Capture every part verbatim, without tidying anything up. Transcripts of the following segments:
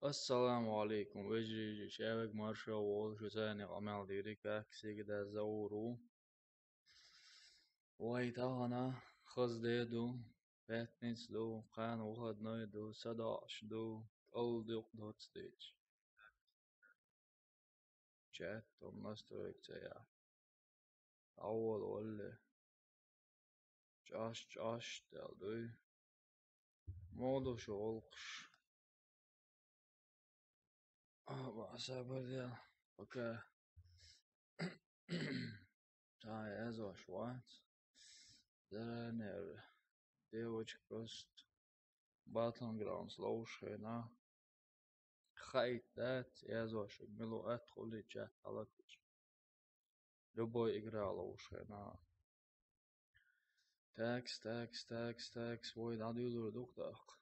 Ассаламу алейкум, вежарий, шаверг маршо волу шу царна къамел дийриг кхаьхкисига даза ур ву. Вай тахана хаза де ду, пятница ду, кхана выходной ду, садоаш ду, кӀал дукха доцу дийча. Чат он настройка ца яхь. Авал валле. Чаш, чаш, дел дуй. Муха ду шу гӀуллакхаш? А, ма сабар де, пока. Цхьа а язош вац. Заранее девочка просто Battlegrounds ловзуш хенахь. Хаийта дац, язош мила ву атта хуьлий чат хьалакхича. Любой игра ловзуш хенахь. Такс, такс, такс, такс, вай дӀадуьйлур ду-кх тӀаккха.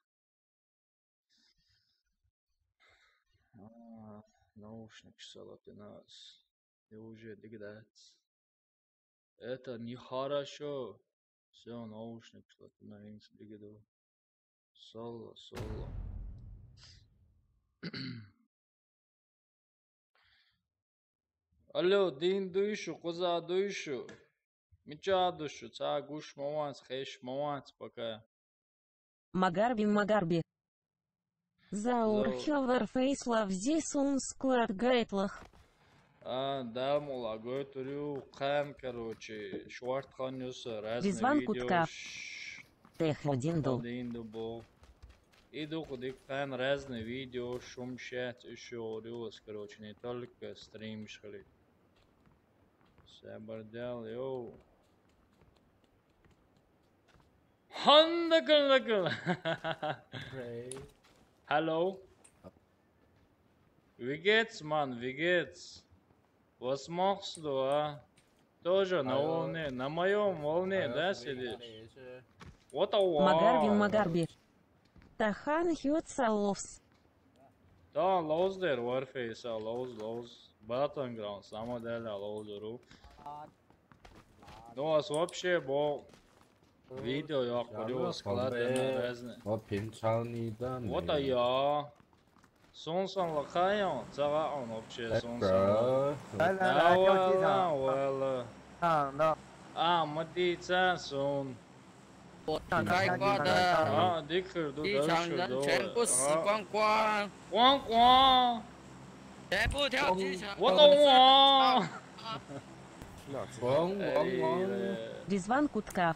А, наушникаш ца латина ас. И уже дика дац. Это нехорошо. Всё, наушникаш латина, хӀинца дика ду. Соло, соло. Алло, дийна дуй шу, кхуза дуй шу? Мича ду шу? Цхьа гуш ма вац, хезаш ма вац пока. Магарби, Магарби. Заур Зо- хьо Warface ловзий суна склад гайтлах. А, да, мула гойтур ю, кхаьн, короче, шорта хан ю со, разные Ризван Кутка. Видеош. Тех один ду. Один ду бо. И ду кху дика кхаьн разные видеош, шум шец, уьш йогӀур ю ас, короче, не только стримаш хилийта. Сабар дел, йоу. Хандакалнакал. Hey. Hello. Wie geht's, Mann, wie geht's? Was machst du, а? Тоже на волне, на моём волне, да, сидишь? Вот а Магарби, Магарби. Тахан хьоьца ловз. Да, ловз дер Warface-а, ловз, ловз. Battlegrounds, самое дальнее ловз ру. Ну, ас вообще бо видео йоккхур ю, ас кладена разные. Вот а я. Сун сан ла кхайон, ца ваон вообще сун сан ла. Да, вала, вала. А, ма дийца сун. Дай квада. А, дикхир ду, дальше ду. Кван кван. Кван кван. Вот он. Ризван Кутка.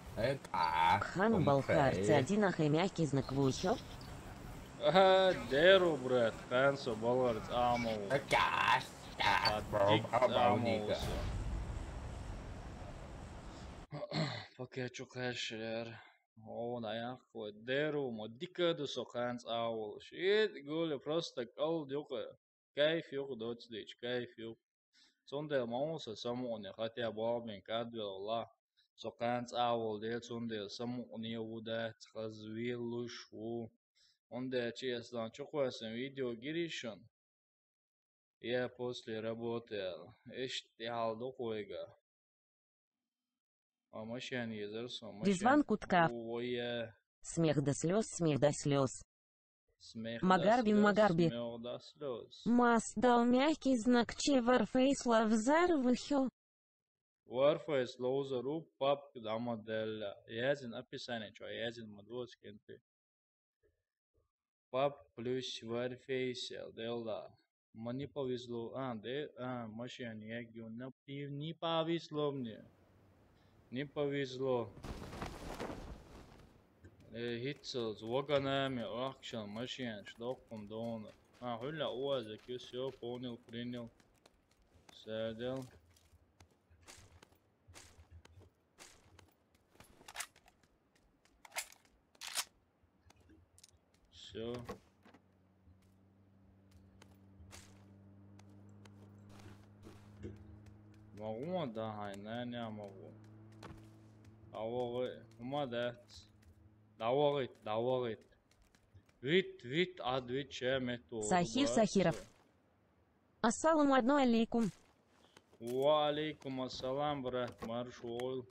Кхан балхарца динахе мягкий знак вухё. Ага, деру, брат, кхан со балхарца амал. Пока чу кхаьшшилер. О, наяккхо, деру, мо дика ду со кхаьнца авалуш. Ит гули просто кӀал юкъа. Кайф юкъа доцу дича, кайф юкъа. Цундела ма ву со самукъане, хотя бохбен кадвелла. Со кхаьнца авал де, цундела самукъане ву дац, хаза веллуш ву. Унде честно, чу кхоьссина видео гиришан. Я после работы аьлла. Иштта тӀехьал ду кхойга. А машен езар со, машен. Ризван Кутка. Ой, я. Смех до слёз, смех до слёз. Смех до слёз, смех до слёз. Магарби, Магарби. Мас дал мягкий знак че Warface лавзар выхё. Warface ловзар ву, папка дӀа ма делла. Язин описание чу, язин ма доцу кенти. Пап плюс Warface делла. Мне повезло. А, де, а, машен яггиу. Не, не повезло мне. Не повезло. Э, хӀинца ваганами ахчан машенаш доккхун дона. А, хӀуьлла уазик, всё, понял, принял. Садел. Всё. Ма гӀо дан хьайн, нана, ма гӀо. ДӀавогӀи, хӀума дац. ДӀавогӀит, дӀавогӀит. Вит, вит, Ӏад вит, ша метто. Сахир Сахиров. Ассаламу алейкум. Ва алейкум ассалам, брат, марш вол.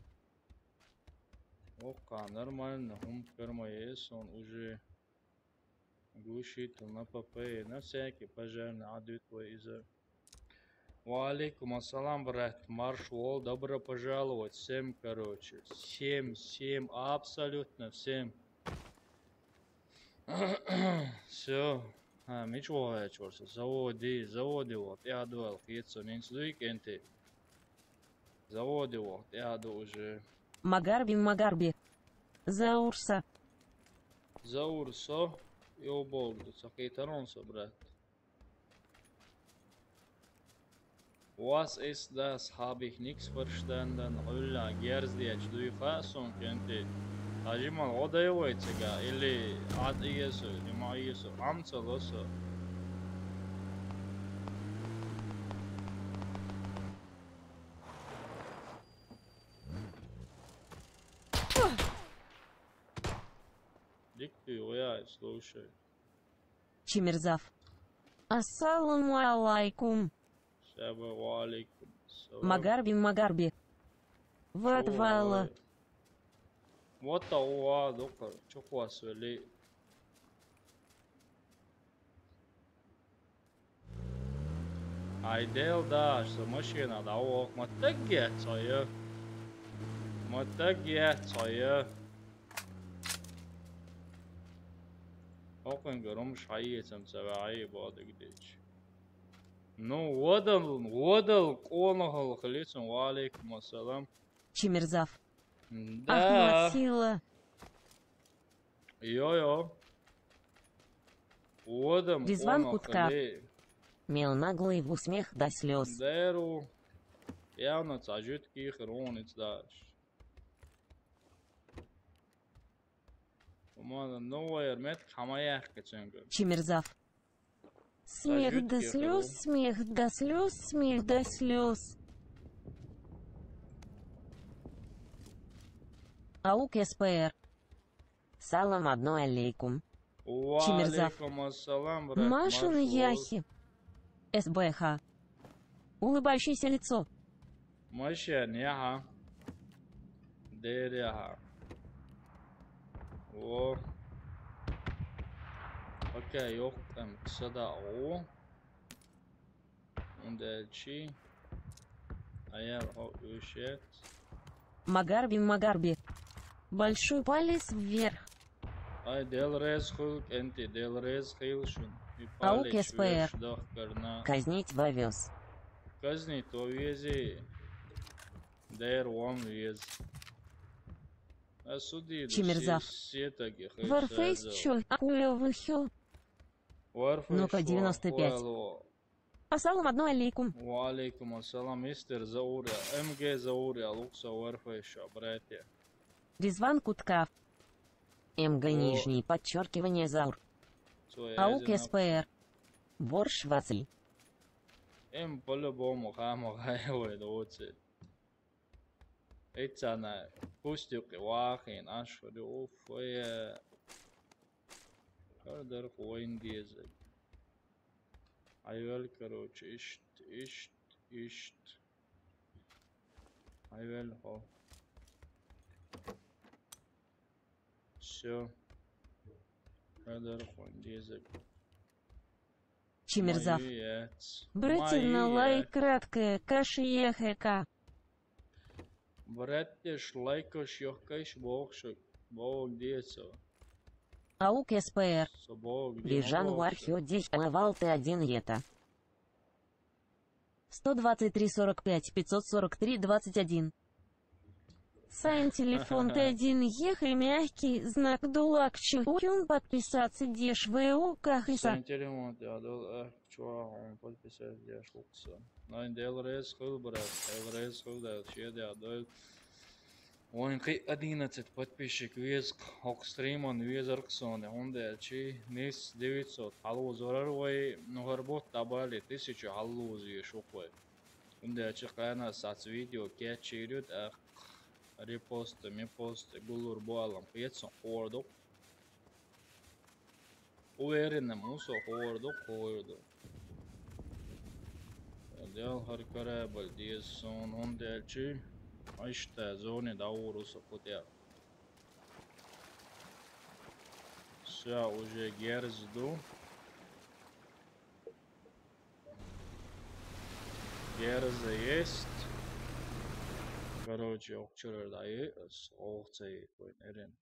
Окка, нормально, хӀума карма ес он уже. Глушитель на П П, на всякий пожарный адвет твой из-, Ва алейкум ассалам, брат. Марш вол, добро пожаловать всем, короче. Всем, всем, абсолютно всем. Всё. А, мича вогӀу аьлча вара со? Заводи, заводи вол. ТӀаьхьа дуьйла хеташ, хӀинца дуй, кӀентий? Заводи вол. ТӀаьхьа ду уже. Магарби, Магарби. Заур со. Заур со. Йо, Бог, ду, ца хетарон со, брат. Was ist das? Habe ich nichts verstanden. Ӏуьллахь герз дечу дуй хаьа суна, кӀентий. Хьажимал гӀо дай вай цига, или Ӏад иесу, или ма иесу, Ӏам ца ло со. Диктуй, вай, слушай. Чимирзов. Ассаламу алайкум. Саба, ва алейкум салам. Магарби, Магарби. Вот вала. Вот а уа дукха чукхвас вели. Ай дел даш, со машина да ох, ма тагге цая. Ма тагге цая. Окъин гарум шайецам ца ваи бодыг дич. Ну, водал, водал, къонахал хилицун, ва алейкум ассалам. Чимирзов. Да. Ахмат Сила. Йо-йо. Водам Ризван Кутка. Мел наглый в усмех до слез. Деру. Явно ца жутких ронец даш. Умана новая мет хама яхка ценга. Чимирзов. Смех до слез, смех до слез, смех до слез. Аук С П Р. Салам одно алейкум. Ва Чимирзов. Алейкум ассалам, брат. Машин Маршрут. Яхи. С Б Х. Улыбающееся лицо. Машин яха. Дер яха. О. Окей, йох, там, сада о. Унда чи. Аяр о ушет. Магарби, Магарби. Большой палец вверх. Ай, дел рез хуил, кенти, дел рез хуил шун. И Аук палец С П Р. Вверх дох карна. Казнить вовёз. Казнить вовези. Дер вон вез. А суди да Чимирзов. Се-, сетаги хай Варфейс сразу. Чё, акулёвый хё? Варфейс Ну-ка, шо, девяносто пять. Хуяло. Ассалам одно алейкум. Ва алейкум ассалам, мистер Заура, М Г Заура, Лукса Варфейша, братья. Ризван Куткав. М Г О. Нижнее подчеркивание Заур. Цо Аук язина. С П Р. Борщ Вацль. М по-любому хама гайвай доци. Эцана пустюки вахин, аш фури уф, ой. Хардер хуин дезек. Айвел, короче, ишт, ишт, ишт. Айвел, хо. Всё. Хардер хуин дезек. Чимирзов. Мои яц. Братина Мои лайк, яц. Краткая каша ехека. Братиш, лайкаш, ёхкаш, бохшик. Бог децо. Аук С П Р. Со Бог Вижан децо. Вархё десь, а вал ты один ета. Сто двадцать три сорок пять пятьсот сорок три двадцать один. Сайн телефон ты один ехай мягкий, знак дулак чехурюн подписаться деш В У Кахиса. Сайн телефон ты адол, э, чуа, он подписать деш Лукса. Найн дел рез хыл, брат, дел рез хыл, да, че да, дол. Вайн кхы одиннадцать подписчик веза, хӀокху стриман везарг соне, хӀунда аьлча нийсса девятьсот хьаллузорар вай, ну, хӀара бутт дӀабале, тысяча хьаллуза еш ву-кх вай. ХӀунда аьлча кхана сац видео кечйийр ю, тӀаккха репосты, мепосты гуллур бу алам хета сан хӀора ду-кх. Уверенным ву со хӀора ду, хӀора ду. Дел хӀара корабль деза суна, хӀунда аьлча иштта зоне дӀагӀур ву со кху тӀехь. Со Всё, уже герз ду. Герз есть. Короче, охчурар даю, охцай, кой нерин.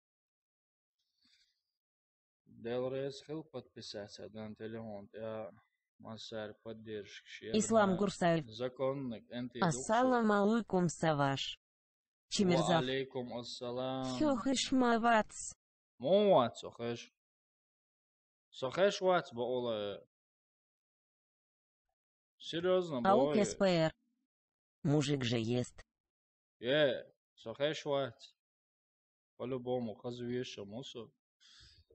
Делрез хил подписаться дан телефон, я массар поддержка. Ислам Гурсаев. Законник, энти. Ассаламу алейкум, Саваш. Чимирзав. Ва алейкум ассалам. Хё хышма вац. Мо вац, со хыш. Со хыш вац, бо ола. Серьёзно, бо. Аук СПР. Мужик же ест. Э, со хыш вац. По-любому, хаз вешал мусор.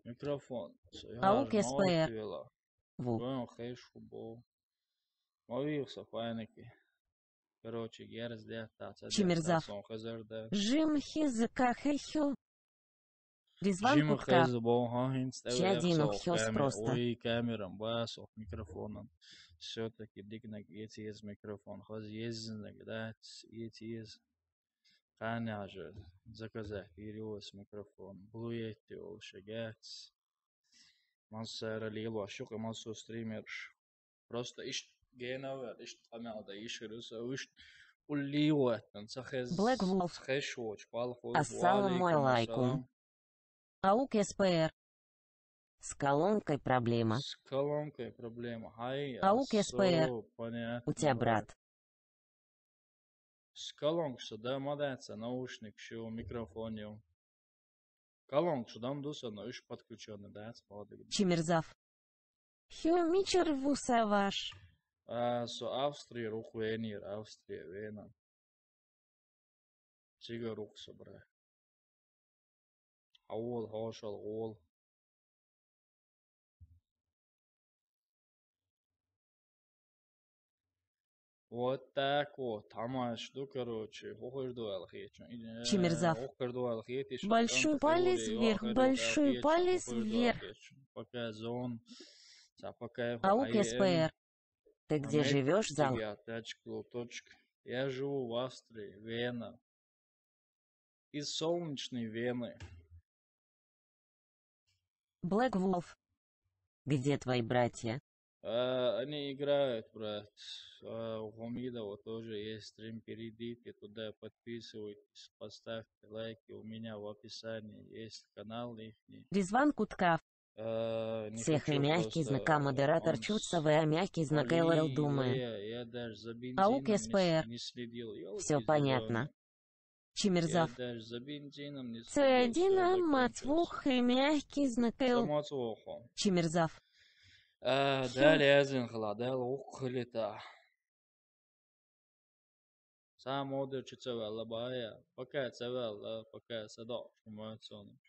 Микрофон. Со я Аук же мало СПР. Ву. Бо хыш бо. Мавих со файники. Короче, герз дя, та ца дя, Чимирзав. Та сон хазар да. Жим хиз кахехю. Ризван Жим Куткав. Хаза бо, ха, хинц та Чадин веб со охёс камера, просто. Ой, камерам, ба, со микрофоном. Всё-таки дигнаг ецез микрофон. Хаз еззнаг, да, ецез. Каня же заказать, перевоз микрофон. Блуетти ол шагец. Массара лило, шук, массу стримерш. Просто иш генавер, иш тамялда, иш руса, иш уллиуэттан, сахез, Black Wolf. Сахез шоч, палхо, Ассаламу алейкум алайкум. Ассалам. Аук СПР. С колонкой проблема. С колонкой проблема. Хай, Аук а, СПР. Со, понятно. У тебя брат. С колонкой, да, мадается, наушник, шо, микрофон, ё. Колонка, шо, дам дуса, но иш подключённый, да, с подругой. Чимирзав. Хё мичер ву, Саваш. А, со Австрия, рух Венер, Австрия, Вена. Цига рух собрать. А вот, хошал, гол. Вот так вот. Тамаш ду, короче, хохож ду алхечу. Чимирзав. Хохож ду алхечу. Большой палец вверх, большой палец вверх. Пока зон. Ца пока Аук СПР. Ты где живёшь, зал? Я живу в Австрии, Вена. Из солнечной Вены. Black Wolf. Где твои братья? А, они играют, брат. А, у Хамидова тоже есть стрим, перейдите туда, подписывайтесь, поставьте лайки. У меня в описании есть канал ихний. Ризван Куткав. Э, не Всех хочу и мягкий просто, знак, а модератор он чувствуя мягкий знак М Л Л думаю. Алиева, я даже за бензином не с-, не следил. Аук СПР. Всё понятно. Ёлки-зелёные. Чимирзав. Я даже за бензином не следил, всё, закончился. Ц один М Мацвух и мягкий знак Л. Самоцвуху. Чимирзав. Э, Хё. Далее азин хла, далее ух хлита. Сам одер чуцевала бая, пока цевала, пока садо шумоцон.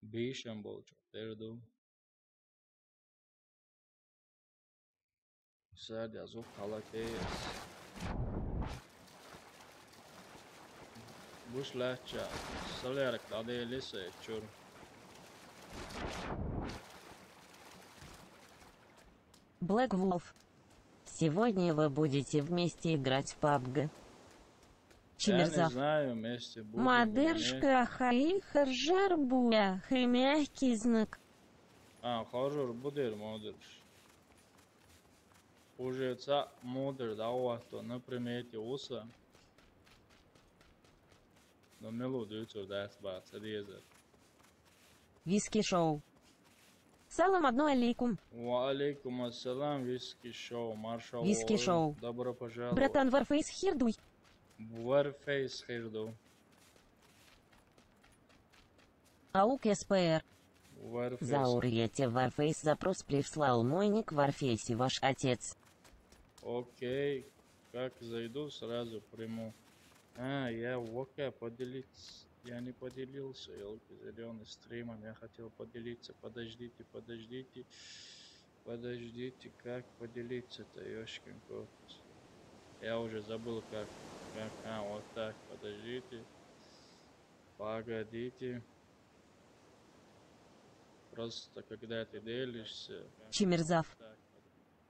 Бишем болчу, терду. Садя зух халатес. Буш лача, салерак ладе лисе чур. Black Wolf. Сегодня вы будете вместе играть в пабг. Чимирзав. Я не знаю, вместе будем или нет. Мадыршка, хайхар жарбуя, хы мягкий знак. А, хожур будер модерш. Уже ца модер да уа то на примете уса. Но мелодию цур дас ба, ца дезер. Виски Шоу. Салам одно алейкум. Ва алейкум ассалам, Виски Шоу, маршал. Виски Шоу. Добро пожаловать. Братан, Варфейс хердуй. Варфейс херду. Аук СПР. Варфейс. Заур, я тебе Варфейс запрос прислал, мой ник Варфейс и ваш отец. Окей. Как зайду, сразу приму. А, я вока поделиться. Я не поделился, ёлки зелёные, стримом. Я хотел поделиться. Подождите, подождите. Подождите, как поделиться-то, ёшкин кот. Я уже забыл, как. Как? А, вот так, подождите. Погодите. Просто когда ты делишься. Чимирзав.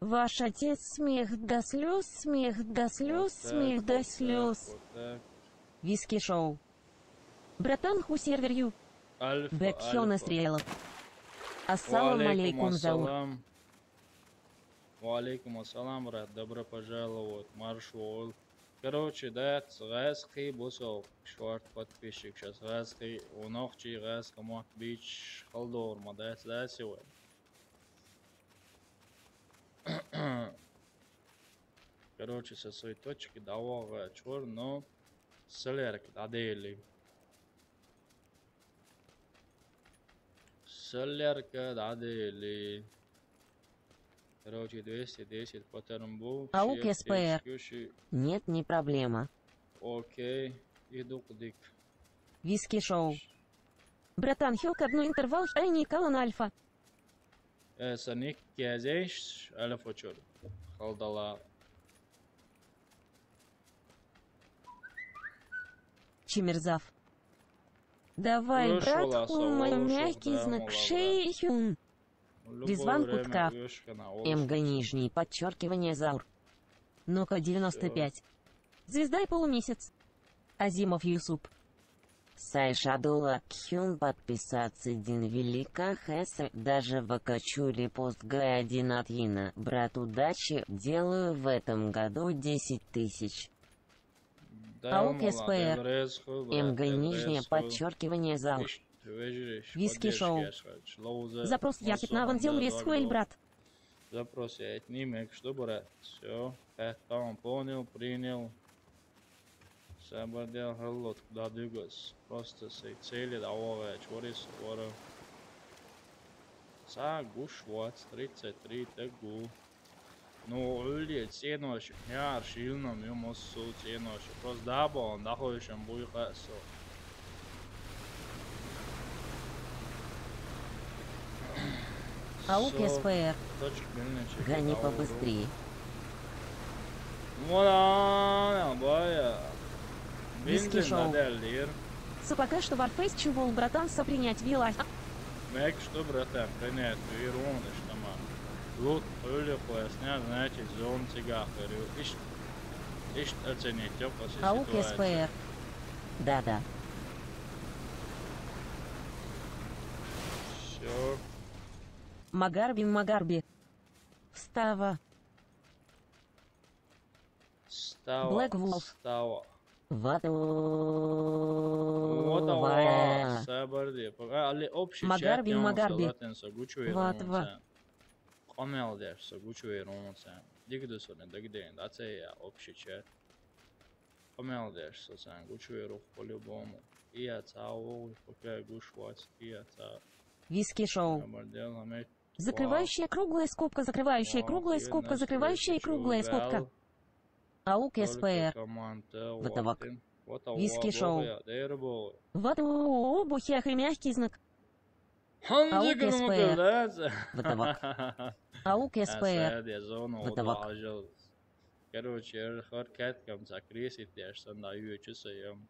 Ваш отец, смех до слёз, смех до слёз, смех до слёз. Вот так, вот так, вот так. Виски Шоу. Братан, ху сервер ю? Альфа, Бекхён Альфа. Эсриэлов. Ассалам алейкум, Заур. Ва алейкум ассалам, брат. Добро пожаловать. Марш вол. Короче, дац, гӀаьз кхы бусалба шорт подписчик, сейчас гӀаьз кхы, у нохчий гӀаьз кхы мотт бийцаш хала догӀур ма дац, дац и вай. Короче, со своей точки дӀавахача вара, но солярка дӀаделий. Солярка дӀаделий. Короче, двести десять паттерн бу. Аук шесть СПР. Тысяч. Нет, не проблема. Окей, иду кудик. Виски шоу. Братан, хилк одну интервал, ай, Николан Альфа. Э, са ник кязеш, Альфа чур. Халдала. Чимерзав. Давай, брат, хумай мягкий знак шейхюн. Ризван Кутка. М Г нижнее подчеркивание Заур. Нока девяносто пять. Звезда и полумесяц. Азимов Юсуп. Сайшадула Кхюн подписаться дин велика хэсэ, даже вакачу репост Г один от Ина. Брат, удачи, делаю в этом году десять тысяч. Аук СПР. М Г нижнее подчеркивание Заур. Виски шоу. Запрос я пятнадцать дел весь хуэль, брат. Запрос я это не мег, что, брат? Всё. Пять, там понял, принял. Сабардел халлот, да, дугас. Просто сей цели да, ове, чорис, вора. Са гуш вац, тридцать три тагу. Ну, улли ценош, яр шилном, ю моссу ценош. Просто да, бон, да, хойшем буй касо. Аук СПР. Гони побыстрее. Виски шоу. Со пока что Warface чувол, братан, со принять вилах. Мэг что, братан, принять вирон, что ма. Лут, хули поясня, значит, зон цигах, иш, иш оценить, тёпа. Аук СПР. Да-да. Всё. Магарби, Магарби. Встава. Става. Black Wolf. Става. Ватва. Ватва. Сабарди. Пока али общий чат. Магарби, Магарби. Ватва. Къамел деш со гучуй рунца. Дигдусуни дагден. Даце я общий чат. Къамел деш со сан гучуй рух по-любому. И я цао, пока гуш вац, и я цао. Виски шоу. Сабардел, амет. Закрывающая круглая скобка, закрывающая круглая скобка, закрывающая круглая скобка. Аук СПР. Ватавак. Виски шоу. Ватавак. Мягкий знак. Аук СПР. Ватавак. Аук СПР. Ватавак. Короче, хар кэткам ца кресит деш сан да ючу саем.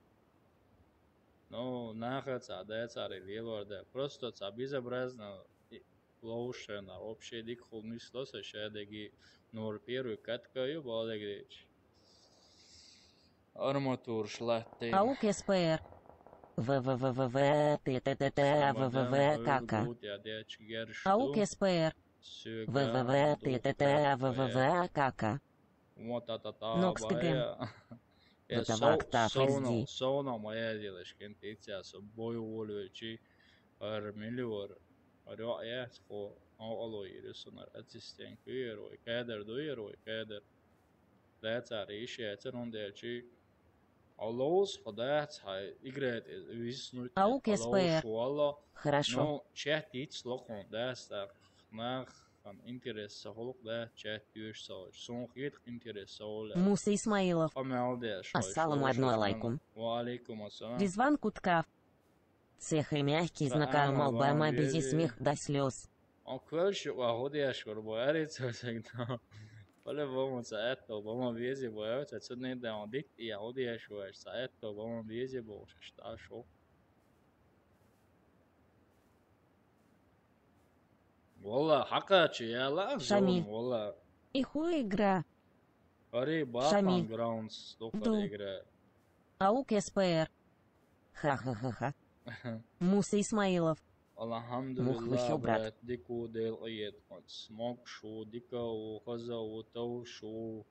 Ну, нахаца дэцари лилорда. Просто ца безобразно лоушена. Вообще дик хул мисло са шадеги. Нур первый катка ю балдегрич. Арматур шлатты. Аук СПР. В В В В В Т Т Т Т В В В К К. Аук СПР. В В В Т Т Т В В В К К. Нокс Г Г М. Ватавак таф С Д. Соуна моя делашка интуиция со бой уволвечи. Ар миллиор. Ар я схо. Ау алой ирисунар ассистент куер ой кадр дуер ой кадр. Даца риши ацерун делчи. Алоус ходац хай играет виснуть. Аук СПР. Хорошо. Ну, чат ицлокон даста нах. Хан интерес сахулук да чат юш сауч. Сун хит интерес сауля. Муса Исмаилов. Ассаламу алейкум. Ва алейкум ассалам. Ризван Куткав. Цехы мягкий знакомый албама без смех до слез. Он квельши ва ходяш вар бо арец всегда. По-любому ца это бама вези бо это цудный да он дит и ходяш вар ца это бама вези бо шта шо. Валла, хьакъача яла, Шамиль. Валла. Иху игра. Ари, Шамиль. Battlegrounds, духар игра. Аук СПР. Ха-ха-ха-ха. Муса Исмаилов. Алхьамдулиллахь, брат, дика ва, Дела къахетамца. Могаш ва, дика ва, хаза ва, товш ва.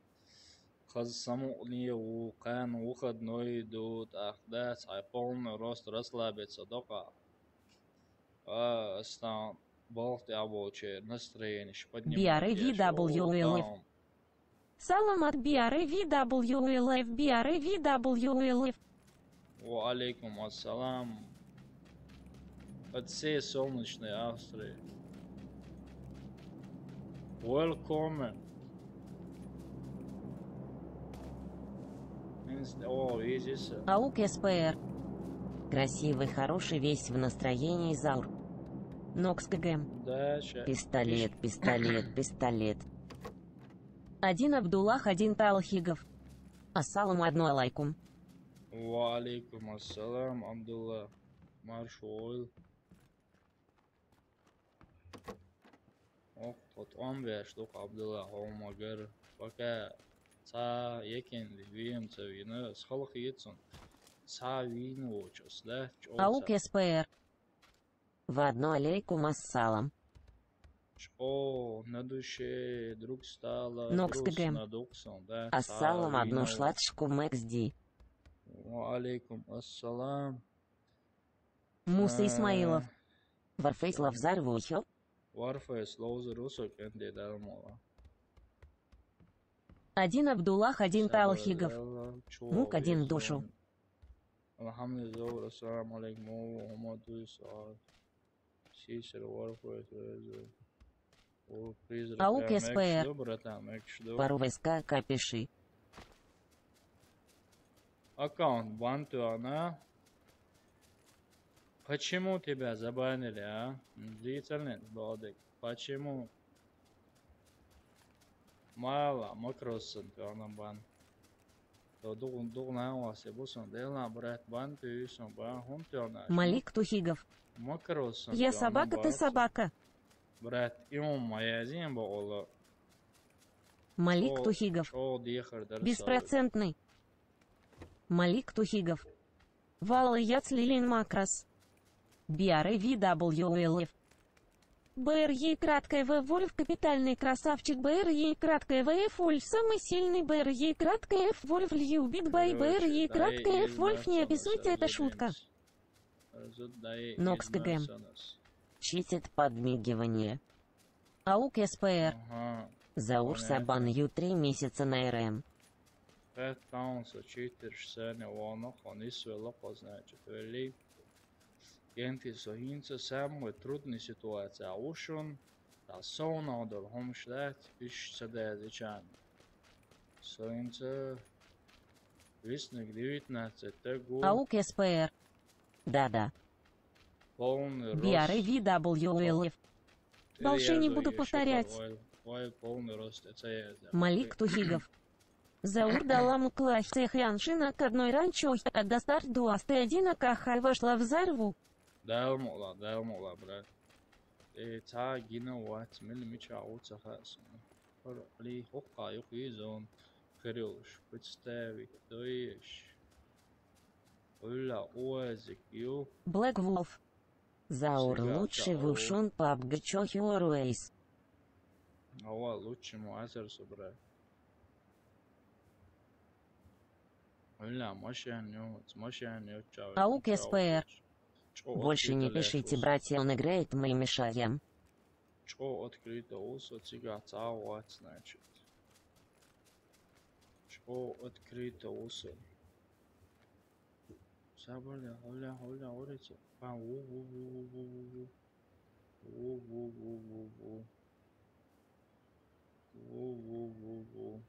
Хаза самукъане ва, кхаьна выходной да, тӀаккха дац хьай полный рост, расслабиться доккха. А, астан балха тӀехь болчеран настроенеш поднимать деш. Салам от B R A V W L F. B R A V W L F. Ва алейкум ассалам. От всей солнечной Австрии. Welcome. Аук С П Р. Красивый, хороший, весь в настроении Заур. Нокс К Г М. Пистолет, пистолет, пистолет. Один Абдуллах, один Талхигов. Ассаламу одну алайкум. Ва алейкум ассалам, Абдулла. Марш войла. Ох, тхо тӀом беш ду-кх, Абдулла, хьо магар. Пока цхьа екинди вием ца вийна, ас халахетсон. Цхьа вийна воцуш, да? Аук С П Р. Ва одну алейкум ассалам. Чо на душе, друг стала, Нокс К Г М. Ассалам одну шлатшку Мэкс Ди. Ва алейкум ассалам. Муса Исмаилов. Варфейс лавзар вухё. Варфейс лавзар усо кенде далмова. Один Абдуллах, один Талхигов. Мук один душу. Алхьамдулиллахь, ассаламу алейкум, Мухаммад Дуйсар. Сисер Варфейс лавзар. Аук С П Р. Пару В С К К пиши. Аккаунт бан тоьхна. Почему тебя забанили, а? Дийцалин, Владик. Почему? Мала, макроссан тоьхна бан. То дугун, дугун ан васе бусон, делан, брат, бан тоьхна, бан, хӀун тоьхна? Малик Тухигов. Макроссан. Я собака, ты собака. Брат, и он моя зимба ола. Малик Тухигов. Беспроцентный. Малик Тухигов. Валла яц лилин макрас. B R A V W L F. Б Р Е краткое В Вольф капитальный красавчик, Б Р Е краткое В Ф Вольф самый сильный, Б Р Е краткое Ф Вольф любит бай, Б Р Е краткое Ф Вольф, не обессудьте, это шутка. Нокс К Г М. Чистит подмигивание. Аук С П Р. Заур Сабан Ю три месяца на Р М. Пять таунса читерш сене вона, хон исвела, значит, вели. Кенти со хӀинца самый трудный ситуация ушун, та совнахдал хӀумаш дац, иш ца дезачан. Со хӀинца висник девятнадцать тагу. Аук С П Р. Да-да. Полный рост. B R A V W L F. Больше не буду повторять. Ой, ой, полный рост, это я, да. Малик Тухигов. Заур далам класс цех яншина к одной ранчо, а до старт дуасты один, а кахай вошла взорву. Далмула, далмула, брат. Э, ца гина вац, мил мича уца хасна. Пар ли хокка юхизон, Кирюш, представить, доеш. Уля уазик ю. Блэк Вулф. Заур лучший вушун пабг чохи оруэйс. Ава лучший муазер собрать. Уля машин ю, машин ю, чау. Аук С П Р. Больше не пишите, братья, он играет, мы мешаем. Чо открыто усо, цига цават, значит. Чо открыто усо. Сабаля, оля, оля, орица. Па, ву, ву, ву, ву, ву, ву, ву. Ву, ву, ву, ву, ву. Ву, ву, ву, ву.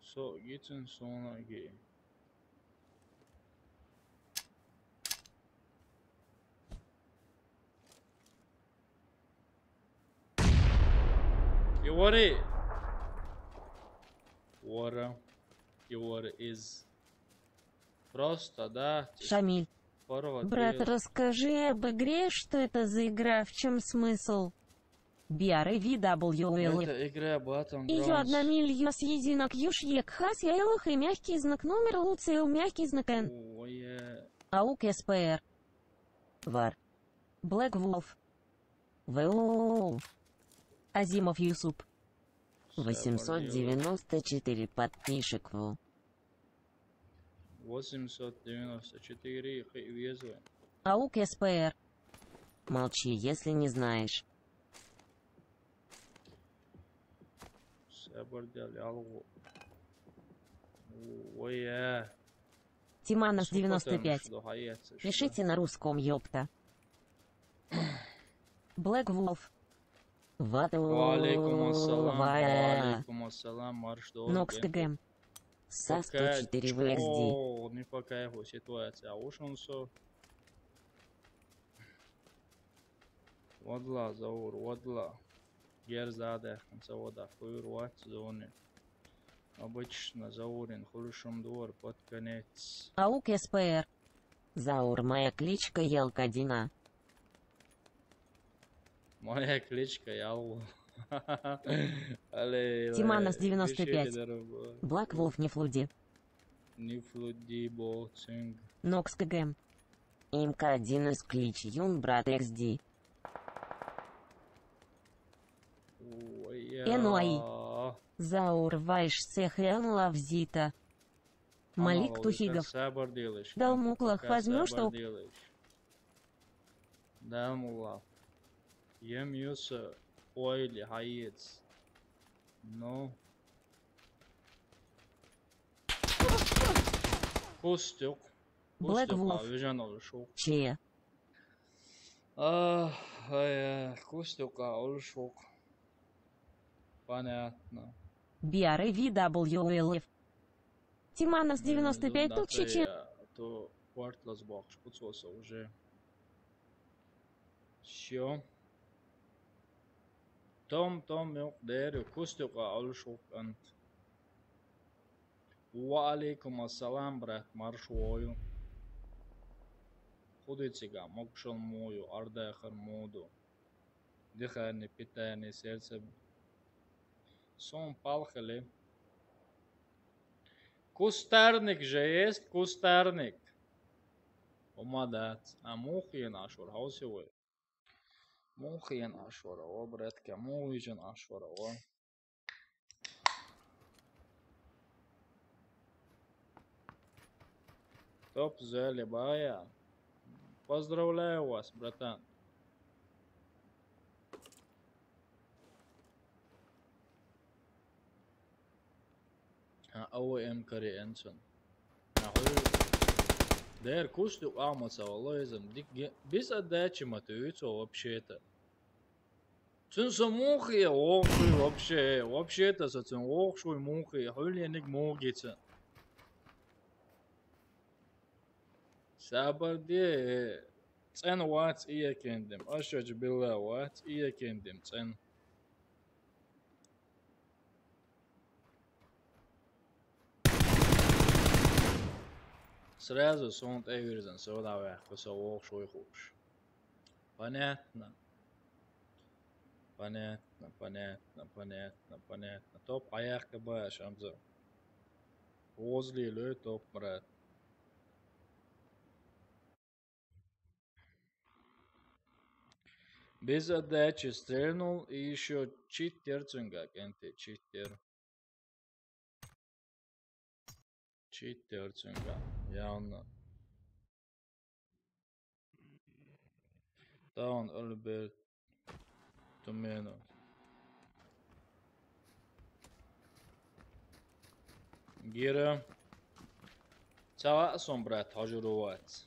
Со гицин сона ги. Ивори. Вора. Ивори из. Просто, да. Шамиль. Брат, расскажи об игре, что это за игра, в чем смысл? B R A V W L F. Это игра Battlegrounds. Ещё одна милью съединок юшьек хас яйлах и мягкий знак номер луцил мягкий знак Н. Ой, э, Аук С П Р. Вар. Black Wolf. В О. Азимов Юсуп. Восемьсот девяносто четыре подписчик в. Восемьсот девяносто четыре, хи-, везу. Аук С П Р. Молчи, если не знаешь. Сабар дел, ялгу. Ой, э. Тиманас девяносто пять. Пишите на русском, ёпта. Black Wolf. Вату. Ва алейкум ассалам, ва алейкум ассалам, марш дорге. Нокс К Г М. Са сто четыре в X D. О, не по кайфу ситуация, а уж он со. Вадла, Заур, вадла. Герзадех, завода, хуйр, ват, зоны. Обычно Заурин, хулшум дур, под конец. Аук С П Р. Заур, моя кличка Елкадина. Моя кличка Ялгу. Тиманас девяносто пять. Black Wolf, не флуди. Не флуди, бо цинг. Нокс К Г М. Имка один из клич Юн, брат X D. Ой, я. Н Ай. Заур, вайш сехен лавзита. Малик Тухигов. Дал муклах возьмёшь, что? Дал муклах. Ем юса ойли хаец. Ну. Кустюк. Black Wolf. Кустюк, а, вижен ол шук. Че? А, ай, ай, кустюк, а, ол шук. Понятно. B R A V W L F. Тиманас девяносто пять, тут чечен. То квартлас бокс, пуцоса уже. Всё. Том, том, ёк, дерю, кустюк, а, ол шук, ант. Ва алейкум ассалам, брат, марш вою. Худыцига, мокшон мою, ардахар моду. Дыхание, питание, сердце. Сон палхали. Кустарник же есть, кустарник. Помадат. А мухи нашур, хаусивой. Мухи нашур, о, братка, мухи нашур, о. Топ Зелебая. Поздравляю вас, братан. А, АВМ кари энсон. Нахуй. Дэр кусту амаса, валлахи, зам. Дик ге-, без отдачи матуются вообще-то. Цун со мухи, охуй, вообще, вообще-то со цун охуй мухи, хули ник мухи цун. Сабарде, цен вац ия кендем, ашач билла вац ия кендем, цен. Сразу сон тевирзан, со давай, кусо охуй хуш. Понятно. Понятно, понятно, понятно, понятно. Топ аяк кабаш, Амза. Возле лё топ, брат. Без отдачи стрельнул и ещё читер цунга, кенте читер. Читер цунга, явно. Таун Альберт Тумену. Гира. Цава сон, брат, хажурувать.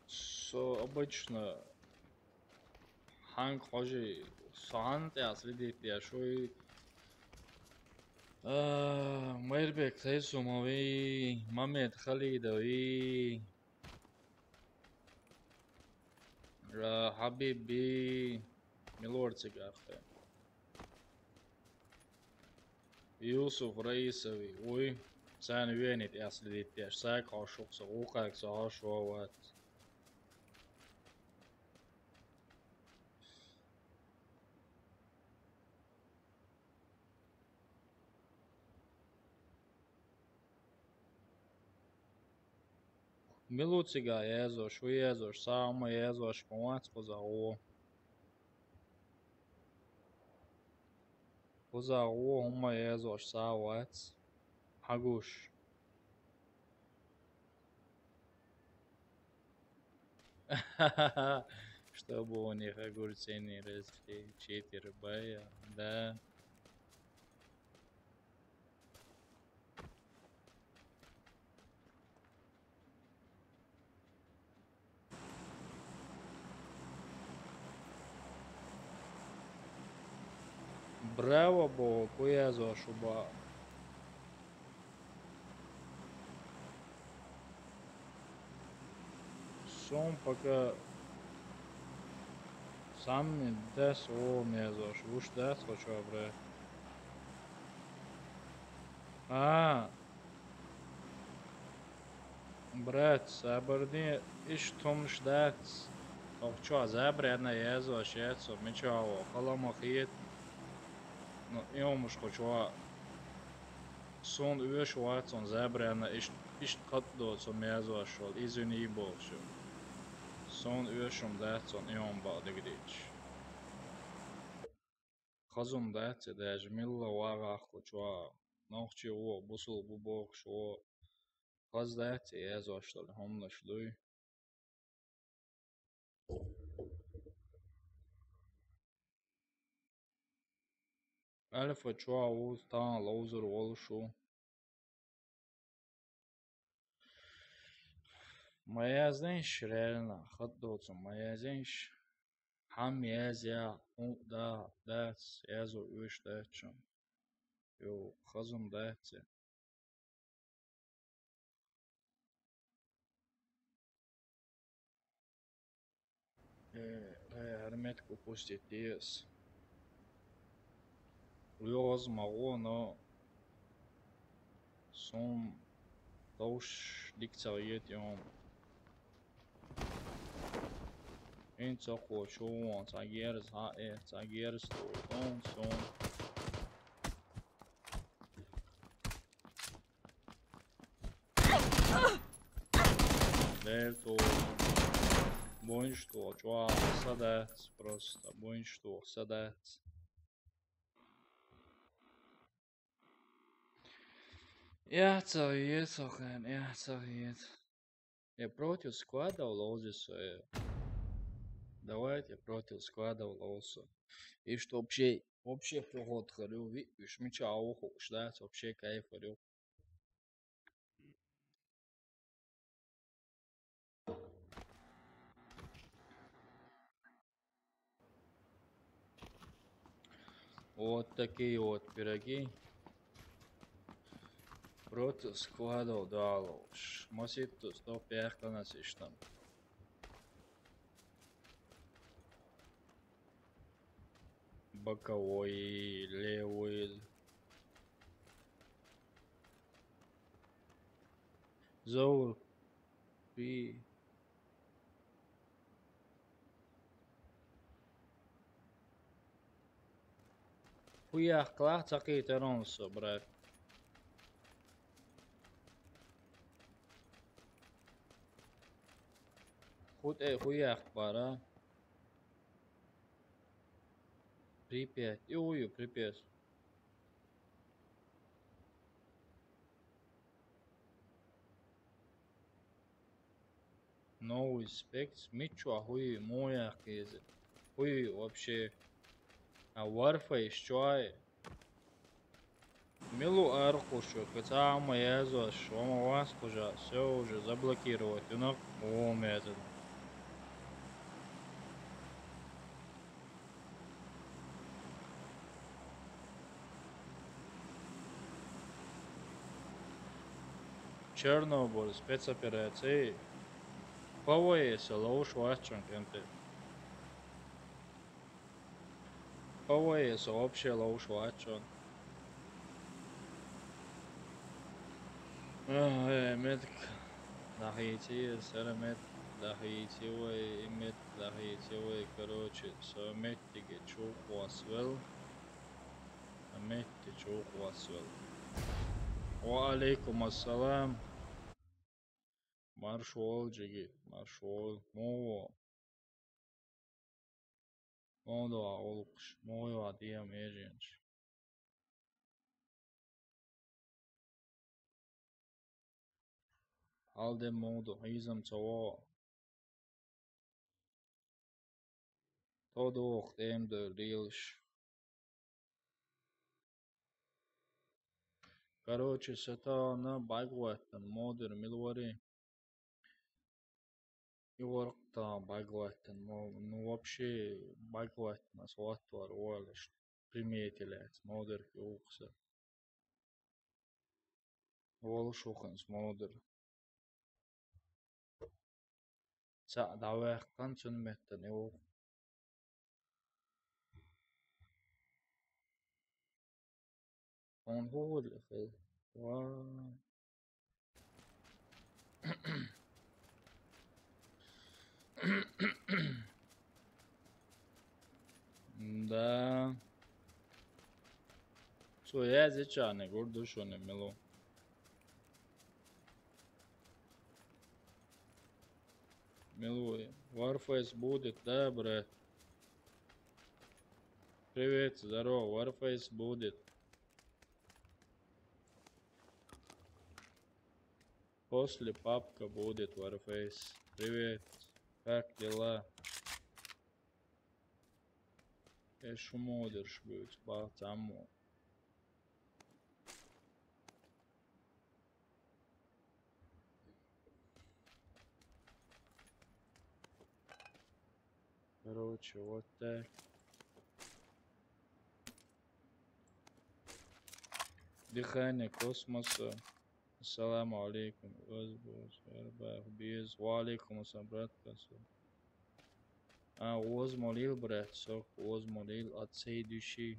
Со обычно ханг хожи, со ханг тя следит тя шуй. А, Мэрбек Сайсумови, Мамед Халидови, а, Хабиби, Милорци Гахте. Юсуф Раисови, уй, цан венит яслидит яш, сак хошук со, укак со хошуават. Мила ву цига язош, ву язош, са хӀума язош ма вац кхуза гӀо. Кхуза гӀо хӀума язош са вац. Хьагуш. Чтобы у них огурцы не росли, четыре бая, да. Браво, бо, куязо шуба. Сом пока самый дас о мезош, уж дас хочу обрать. А, брат, сабарни иш тумш дац. Ох, чё, забряна язва шецо, мичаво, халамахиет. Ну, и омуш хочуа. Сон уэш вацон забряна иш, иш кат доцо мязва шол, извини боксю. Сон уэшум дацон, и ом бал дегдич. Хазум дац, даже милла вагах хочуа. Нохчи о, бусул бу боксю о. Хаз дац, язваштал хомлаш дуй. Альфа чуа уз таан лоузер волушу. Маязенш реально хатдоцу маязенш. Хам язя, у да, дац, язу уш дачу. Ю, хазум даци. Э, э, гьармет купустит диэс. Уйоз магъо, но сум товш дикцагъ йет йом. Ин цохо шуон, цагерс, ха, э, цагерс, тон, сум. Дерто. Буншту чуа садац, просто буншту садац. Я цариет, охрен, я цариет. Я против сквада улозису. Давайте против сквада улозу. И что вообще, вообще поход харю, ви, уж мича уху, уж дац, вообще кайф харю. Вот такие вот пироги. Против складов далош. Маситту сто пять канасиштам. Боковой, левый. Заур. Пи. Хуях клах цакъи таронсо, брат. Хут э хуях пара. Припять. И ую, припять. Новый спект, мичуа хуи, моя хезе. Хуи вообще. А варфа ищуай. Милу архушу, кыцама язва, шома вас кужа, все уже заблокировать, юнак, о, мезен. Чернобыль, спецоперации. Павоеса лоуш вачун кенте. Павоеса вообще лоуш вачун. Ай, метк. Дахити, сера мет, дахити вай, и мет, дахити вай, короче, со меттиге чух васвел. Метти чух васвел. Ва алейкум ассалам. Марш вола, джиги, марш вола. Муха во? Муха ду гӀулакхаш, муха ю дема меженаш? Хьал де муха ду, хьийзам ца во. То доху тӀема дойр дийлаш. Короче, сатана бӀаьрг латтан модер мила варий? И варкъ та бӀаьрг латтан, мо-, ну, вообще бӀаьрг латтан ас латтор валаш приметилац, модер юкса. Волу шуханс модер. Цхьаъ дӀаваьккхана цуьнан меттана и ву. Хьуна хӀун хир хила? Ва. Да. Цо яздича гур ду шуна мила ву. Мила ву. Warface будет, да, брат? Привет, здорово, Warface будет. После папка будет, Warface. Привет. Как дела? Эш шу модерш буьйцу, бац, аммо. Короче, вот так. Дыхание космоса. Ассаламу алейкум. Оьзбуз, Эрбах, Без. Ва алейкум ассалам, брат Касу. А, оьзмолил, брат, сох, оьзмолил, от всей души.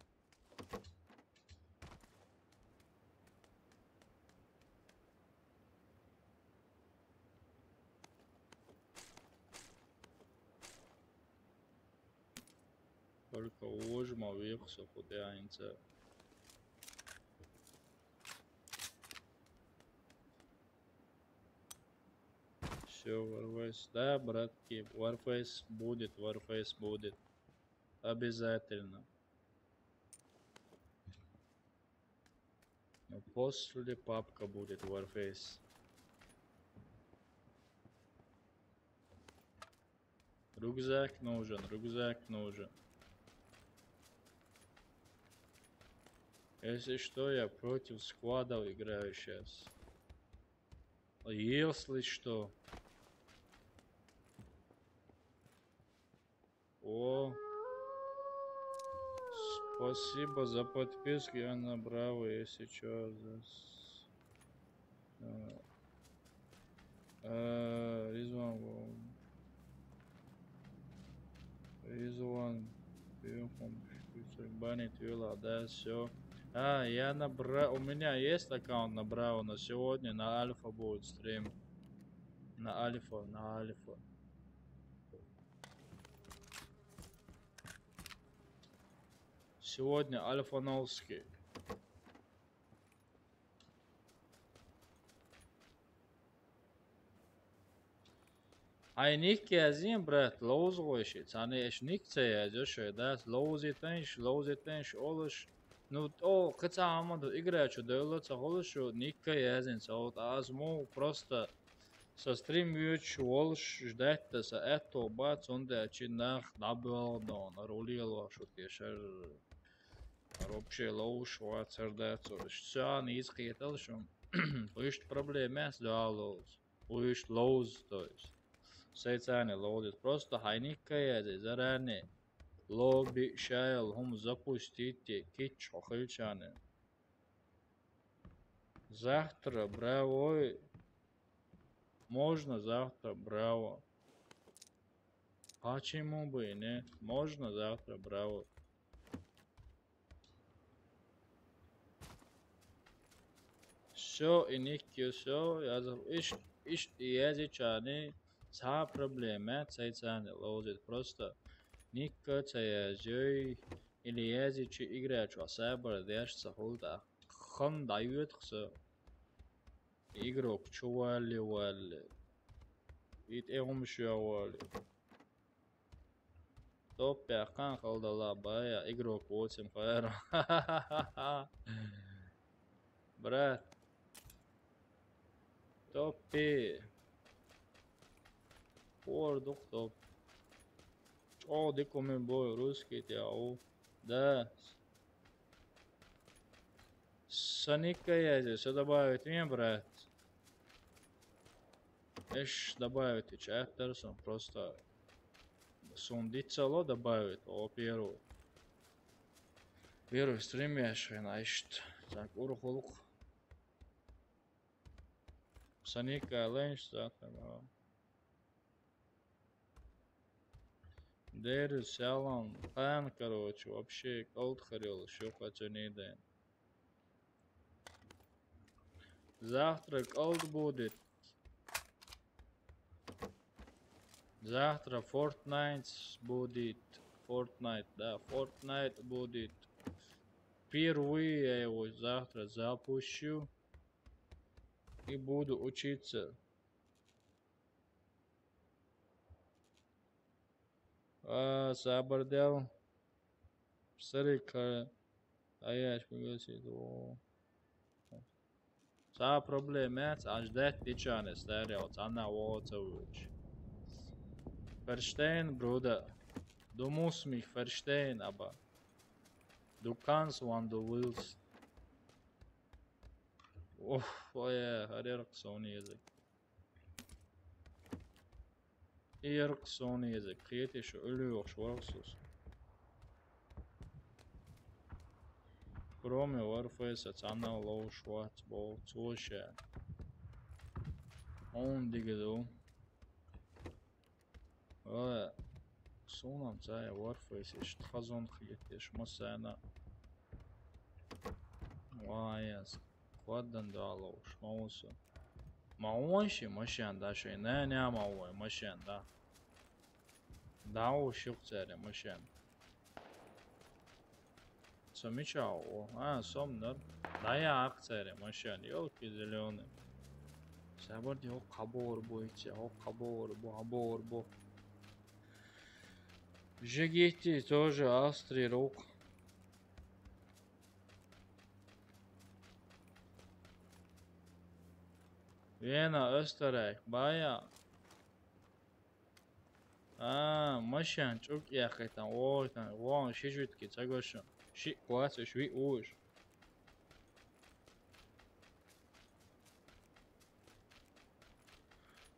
Только ужма вихса худянца. Все, Warface. Да, братки, Warface будет, Warface будет. Обязательно. Но после папка будет Warface. Рюкзак нужен, рюкзак нужен. Если что, я против складов играю сейчас. Если что. О. Спасибо за подписку, я на Браво, если чё, за с-, э, э, Ризван, Ризван, Бьюхом, Банит, Юла, да, все. А, я на Бра-, у меня есть аккаунт на Браво, но сегодня на Альфа будет стрим. На Альфа, на Альфа. Сегодня Альфановский. Хьайн ник язйина, брат, ловза гӀой ши. Царна аша ник ца язйо шоай, да? Ловзийтанаш, ловзийтанаш олуш. Ну, тӀо, кхин цхьа хӀума ду, игра чу девлла ца хуьлуш шу, ник язйина ца хуьлу. Ткъа аса муха просто со стрим воьдуш волуш, ждать-то сан аьтто бац, цундела чи нах дӀабоьлху дона, рулело шу те шар. Вообще ловзуш вацар дац уьш. Царна иза кхетал шу. Уьш проблема яц дуьхьал ловза. Уьш ловза, то есть. Сайцарна ловза. Просто хьайн ник язйи, заранее. Лобби шайла хӀума запустить е, кич хьо хилчарна. Завтра, бравой. Можно завтра, браво. Почему бы и нет? Можно завтра, браво. Все, и ник, все, я за-, иш, иш, и я зичани, цхьа проблема, цай царна ловзийта просто. Ник ца язйой, или язйича игра чохь сабар деш ца хуьлу тӀаккха. Хан дӀайоьду-кх со. Игрок чу валле, валле. ИтӀе хӀума шоьгӀвали. Топ пехкан халдала бая, игрок восемь хайра. Брат. Топпи. Хор дук топ. ЧӀо дикуми бой русский тяу. Да. Саника я здесь, а добавить мне, брат? Эш добавить чат дарсан просто. Сун дицало добавить, о, первый. Первый стрим я швен айшт. Так, урхулук. Саника лэнш затама. Дерю сялан пан, короче, вообще калд харил шуха цуниден. Завтра калд будет. Завтра Fortnite будет. Fortnite, да, Fortnite будет. Впервые я его завтра запущу и буду учиться. А, сабар дел. Сарика. Аяш пригласить. О. Са проблема, аж дет дичане стерео, цана воцавыч. Ферштейн, Бруда. Du musst mich verstehen, aber du kannst, wann du willst. Уф, ой, харер ксони язык. Ирк сони язык. Хетиш улюш ворксус. Кроме Warface цана лоу швац бол цоше. Он дигеду. Ва сунам цая Warface иш тхазон хетиш масана. Ва яс. Кваддан да лоу шмауса. Ма он ши машан да ши. Не, не ма он машан да. Да, у шук царе машан. Сомича, о, а, сом нор. Да я ак царе машан. Ёлки зелёные. Сабар ди о кабор бо иче, о кабор бо, абор бо. Жигити тоже Австрия рук. Вена, Österreich, бая. А, машан чук яхетан, ой, тан, вон, шижвитки цагошо. Ши квас, шви уж.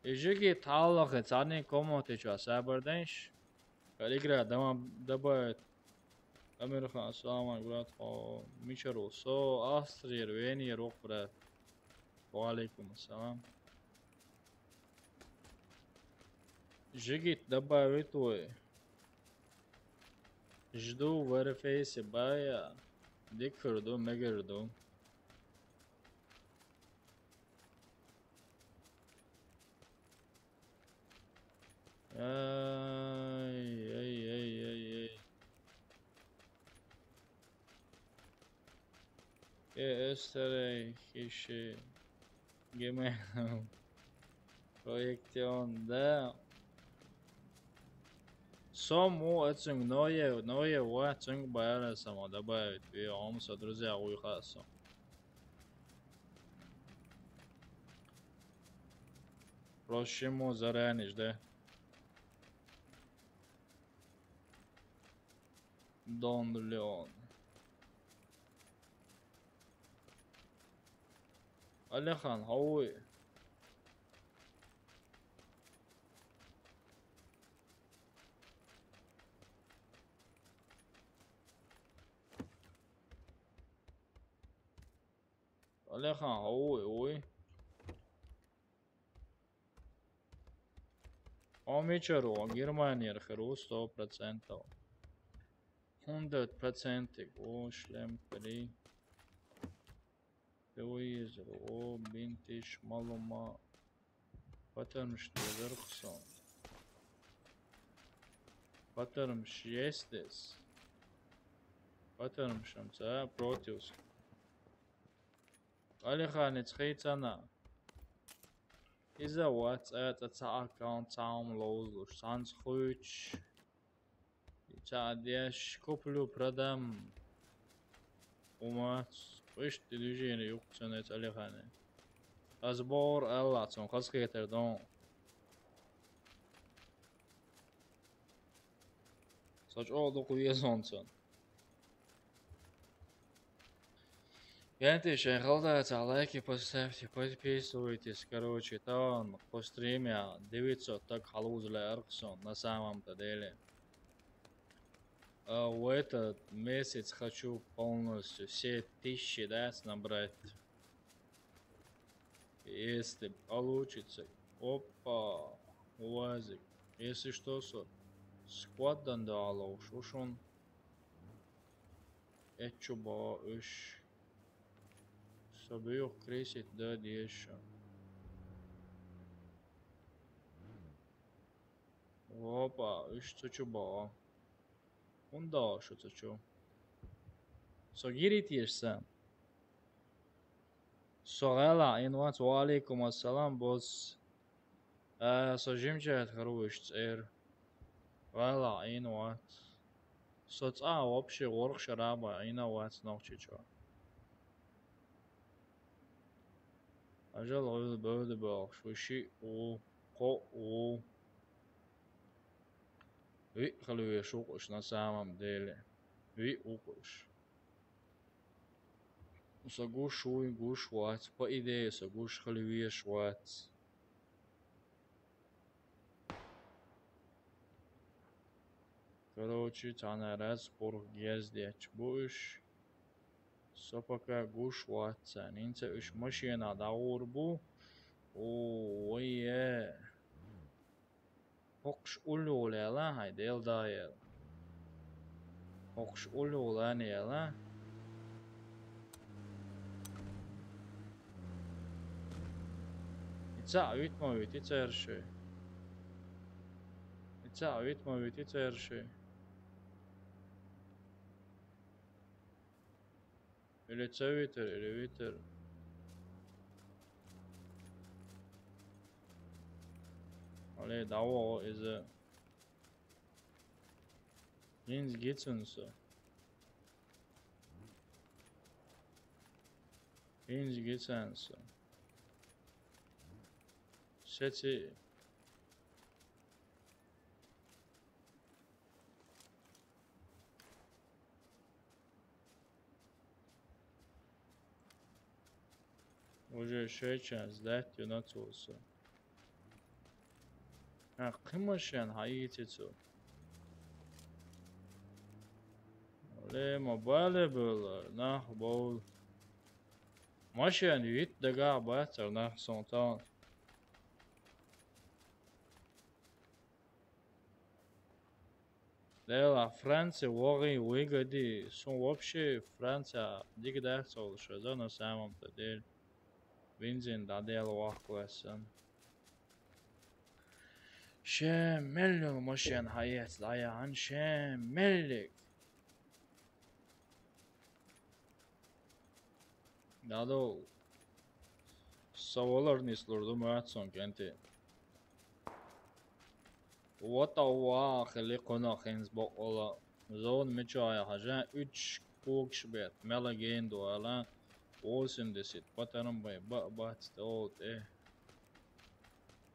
Ижиги таллахе царни комнате чуа сабарденш. Калигра дама добавит. Амирхан, салам алейкум, брат. О, мичару. Со Австрия, Венгрия, рок, брат. Ва алейкум салам. Жигит добавит ой. Жду в Warface бая. Дикферду, мегерду. Ай, ай, ай, ай, ай. Э, Österreich, иши. Геме. Проектион, да. Сом у эцинг ное, ное ва цинг баяра само добавить. Ви омса, друзья, уйхасо. Прощимо заранее, да. Дон Леон. Алихан, хауи. Алихан, хауи, уи. Омичару, Германия херу сто процентов. Hundert процентик, о, шлем три. Телевизор, о, бинтиш, малума. Патармш дезерксон. Патармш естес. Патармшам ца противс. Алиханец хейцана. Иза вац, цӀа, цӀа аккаунт цхьа хӀума ловзалуш, цхьанца хуьйцуш. Цхьа а деш, куплю, продам. Умац, иштта движение юкъ цунна цӀалихани. Ас бор аьлла, цунна хазахетар дон. Со чӀогӀа дукха везон цунна. Генти, шайн хала дацахь, лайки поставьте, подписывайтесь, короче, там по стриме девятьсот так халуз ле арксон, на самом-то деле. А в этот месяц хочу полностью все тысячи, да, набрать. Если получится. Опа, УАЗик. Если что, со скваддан дала уж, уж он. Эчу ба уж. Со буюх кресить да деша. Опа, уж цу чу ба. ХӀунда шу цу чу? Со гирит еш сан. Со гӀела ин вац, ва алейкум ассалам, босс. Э, со жимчаьрца хӀара вуйш цӀер. ВӀалла Ӏийна вац. Со цӀа вообще гӀоргӀа шараба Ӏийна вац Нохчийчоа. Ажал гӀуьлла бевда боахуш, вуй шиъ ву, кхоъ ву. Виъ хила веш ву-кх уж на самом деле. Виъ ву-кх уж. Со гуш вуй, гуш вац. По идее, со гуш хила веш вац. Короче, цхьана раз пурх герз детташ бу уж. Со пока гуш вац царна. ХӀинца уж машенах дӀагӀур бу. О, вай, э. ХӀокхуш уллугӀул яла, хьай Дела да яла. ХӀокхуш уллугӀул ана яла. И цхьаъ вит ма вит, и церши. И цхьаъ вит ма вит, и церши. Или ца витар, или витар. Алей, дӀавогӀу иза. ХӀинца гицун со. ХӀинца гицан со. Сеци. Уже шайчан сдать ю на цулса. А, кхин машен хьаийти цу. Ле, ма бале бевлар, нах бовл. Машен вит дагахь бацар нах сон тан. Дела, Франция вогӀий выгоди, сун вообще Франция дика дац олуш веза, на самом-то деле. Бензин дӀадела ваккхавессан. Шен меллил машен хьаэца дӀаяхьан, шен меллиг. Дадо, са валар нислур ду моьтту сон кӀентий. Вата ва хили кхунах хӀинца бакъала. Зона мича яхьа жа уьдуш когаш бетта, мела гена ду ала, восемьдесят патаран бай ба бац тӀе олу тӀе.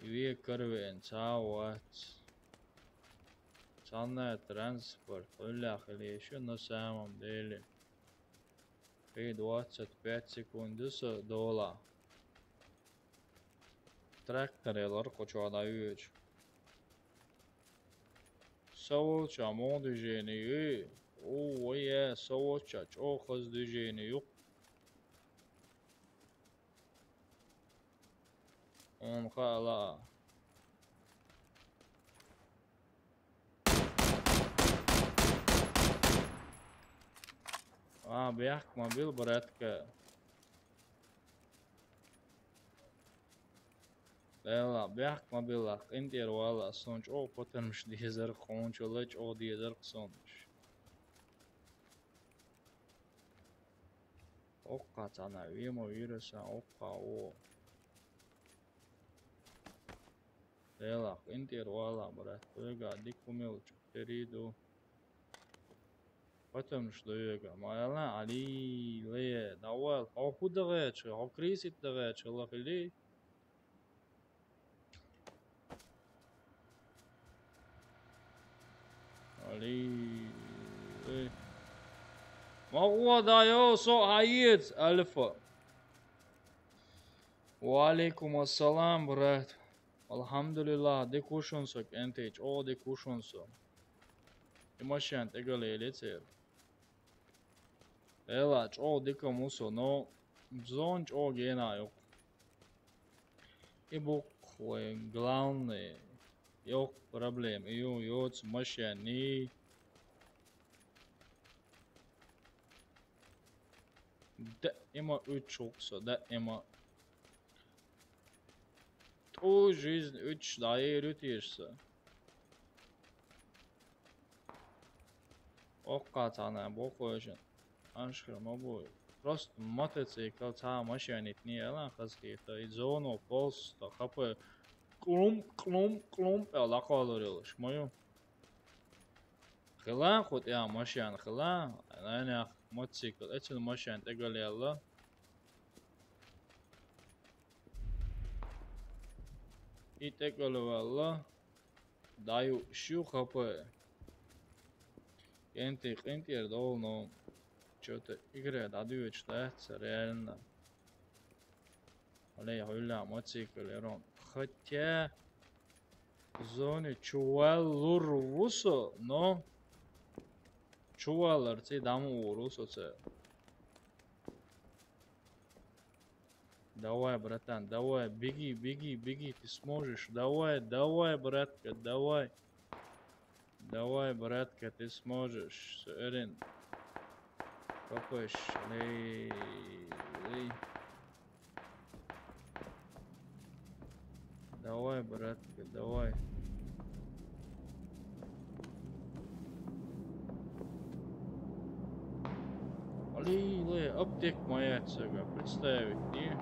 Ве каравеана ца вац. Цхьанна транспорт, Ӏуьллехь хила еш ю, на самом деле. Кхин двадцать пять секунд ю со дола. Трактор ялар кху чохь дӀавоьдуш. Со волчохь муха движение ю? У, вай, э, со волчохь чӀогӀа хаза движение ю. Хьуна хаала. А, бехк ма бил, братка. Дела, бехк ма билла, къинтӀера вала, сон чӀогӀа патармаш дезар, хьуна чула чӀогӀа дезар сонаш. Оккха цхьана вема вирасан, оккха во. Лела, къинтӀера вала, брат, хьоьга дика хӀума йолчу тӀера ду. Потому что хьоьга, ма аьлла, Али, ле, давай, хьо хӀун дан гӀерташ, хьо крысить дан гӀерташ хила хили? Али, ле. Ма гӀо дан йо, со хьаеца, Альфа. Ва алейкум ассалам, брат. Алхьамдулиллах, дика ву шуна со, кӀентий, чӀогӀа дика ву шуна со. И машен тӀе гал елира церан. Эла, чӀогӀа дика ма ву со, но зона чӀогӀа гена йоккха. И бу-кх вайн главный йоккха проблема. И ю, йоцу машенний. Даима уьттуш ву-кх со, даима. ТӀу жизнь уьттуш дӀаер ю теша сан? Оккха цхьана бохуьйшина. Аншхир ма бу. Просто мотоцикл цхьа машенитний аьлла хазахета. И зоно полста хапай клум, клум, клум аьлла дӀакхоллар йолуш ма ю. Хила кху тӀехь машен хила, нанех мотоцикл, эцна машен тӀе гал яьлла. И тӀе гал ваьлла, дӀаюуш ю хапай. КӀентий къинтӀера довла, но чё-то игра дӀадоьдуш дац, реально. Вале, хьуьлла мотоцикл ерон. Хотя зоне чу валлур ву со, но чу валлар цӀе дӀа ма вур ву со церан. Давай, братан, давай, беги, беги, беги, ты сможешь. Давай, давай, братка, давай. Давай, братка, ты сможешь. Суьрин. Попыш. Лей, лей. Давай, братка, давай. Аллилуйя, аптек моя цега, представить, не?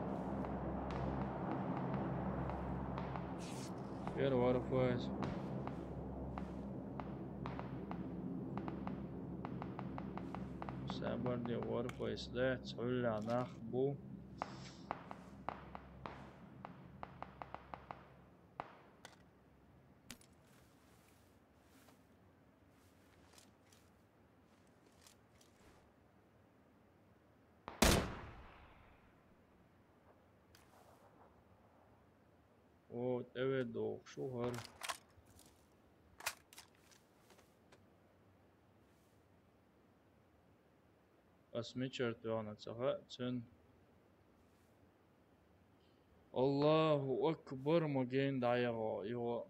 Первый варфайс. Сабар де варфайс, да, цхьуьлла нах бу. О, тӀеве дохуш ву хӀара. Ас мичара тоьхна ца хаьа цуьнан. Аллаху акбар, ма гена дӀаяхьо, йо.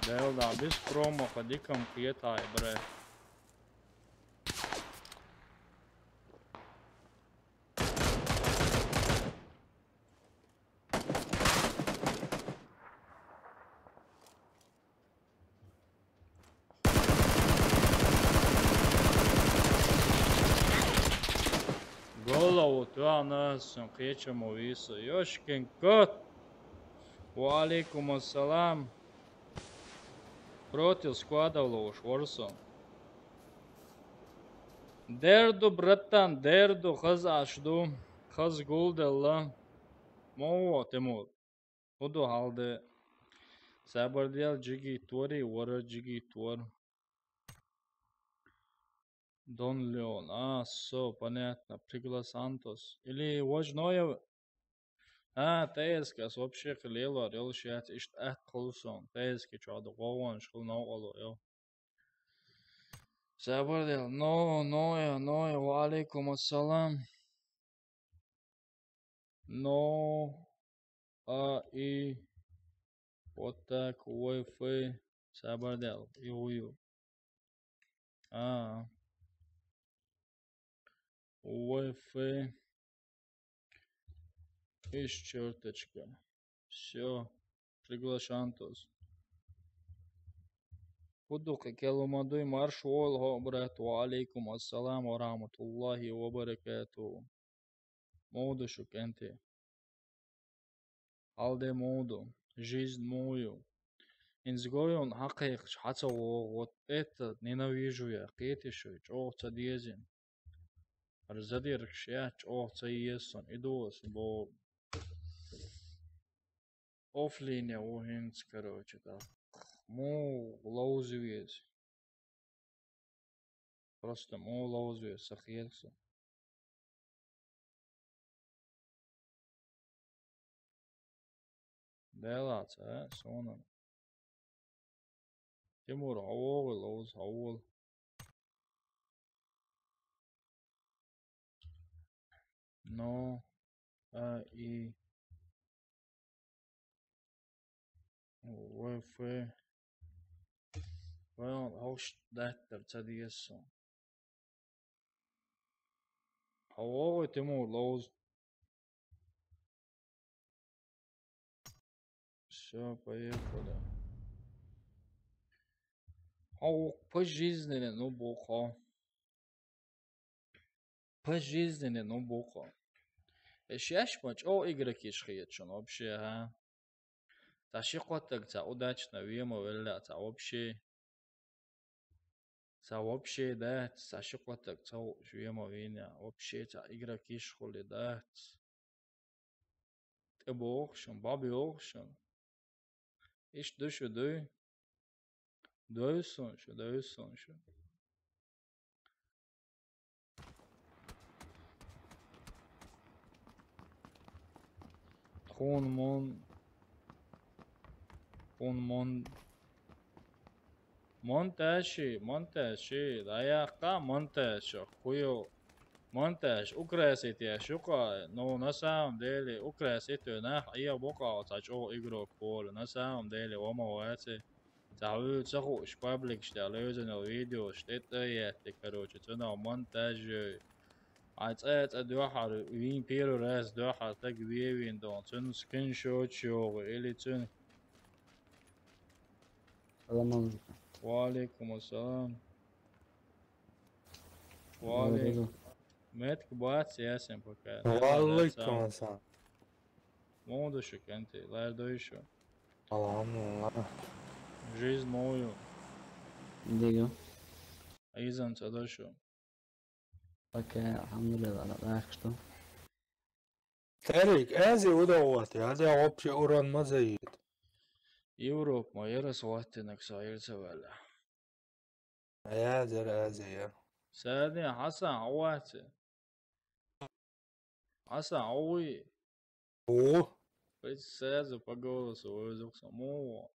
Делда, без промаха дикам кхетахь, бре. Голову тоьхна, сан кхечам ву вийса. Ёшкин кот! Ва алейкум ассалам! Против складов ловуш вара со. Дер ду, братан, дер ду, хаза аш ду, хаза гулделла. Мо во, Тимур. ХӀун ду хьал де? Сабар дел, джигит вари, вара джигит вар. Дон Леон. А, со, понятно. Приглас Антос. Или важно я? А, Т С К-с вообще хила лелор йолуш яц, иштта атта хуьлу сон. Т С К чохь ду гӀовгӀанаш хуьлу новкъарло йо. Сабар дел. Но, но я, но я, ва алейкум ассалам. Но, а, и, вот так, Wi-Fi, сабар дел, ю, ю. А. Wi-Fi. Ишт черточка. Всё. Приглашантос. Худухъи келума дуй, марш вол хо, брат. Ва алейкум ассалам ва рахматуллахи ва баракату. Муду шу кенти. Алде муду. Жизнь мую. Инзгойон хьакхайкхаш хьаца вогӀу, вот это ненавижу я, кхетишуй, чӀогӀа ца дезин. Ар задиргаш я, чӀогӀа ца еза сон, идос, бо офлине ву хӀинца, короче, так. Му ловзу веза. Просто му ловзу веза, са хетса. Делаца, э, сонан. Тимур, хьо вогӀий ловза, хьо вол. Но, а, и, В Ф. Вайн ховш даттар ца деза сон. Хьо вогӀий, Тимур, ловза. Всё, поехали. Хьо ву-, пожизненно, ну, бу хьо. Пожизненно, ну, бу хьо. Э, шаьш ма чӀогӀа игрокаш хеташ шуна вообще, хӀа? Цхьа ши-кхо стаг цхьа удачно ве ма велла, цхьа вообще. Цхьа вообще, да, цхьа ши-кхо стаг цхьа ве ма вийна, вообще цхьа игрокаш хуле, да. ТӀебогӀу шун, баб йогӀу шун. Иштта ду шу, дуй? Дуй сон шу, дуй сон шу. Тхун мон, тхун мон, монтажи, монтажи, дӀаяккха монтаж, хуё. Монтаж, украсить я шука, ну, на самом деле, украсить нах, я бока, вот, а чё игрок поле, на самом деле, ома ваце. Цхьа вуьйцу ца хууш, пабликаш тӀа левзанал видеош тӀе тӀа етте, короче, цунах монтаж йой. Ай цӀа-цӀа дуьхьал, вийна первый раз дуьхьал стаг вевин дон, цуьнан скриншот йогӀу, или цуьнан. Салам алейкум. Ва алейкум ассалам. Ва алейкум. Метка бац, ясен пока. Ва алейкум ассалам. Муха ду шу, кӀанте, лардой шу? Алхьамдулиллах. Жизнь муха ю? Дика. Изам ца до шу? Окей, алхьамдулиллах, лайх ду. Старик, Азия удовлетворен, Азия вообще урон ма заедет. Европа ма ярас ваттинаг со ир ца ваьлла. Язар Азия. Садни Хьасан, хьо вац? Хьасан, хьо вуй? О. Хоть сразу по голосу вывезу со. Му.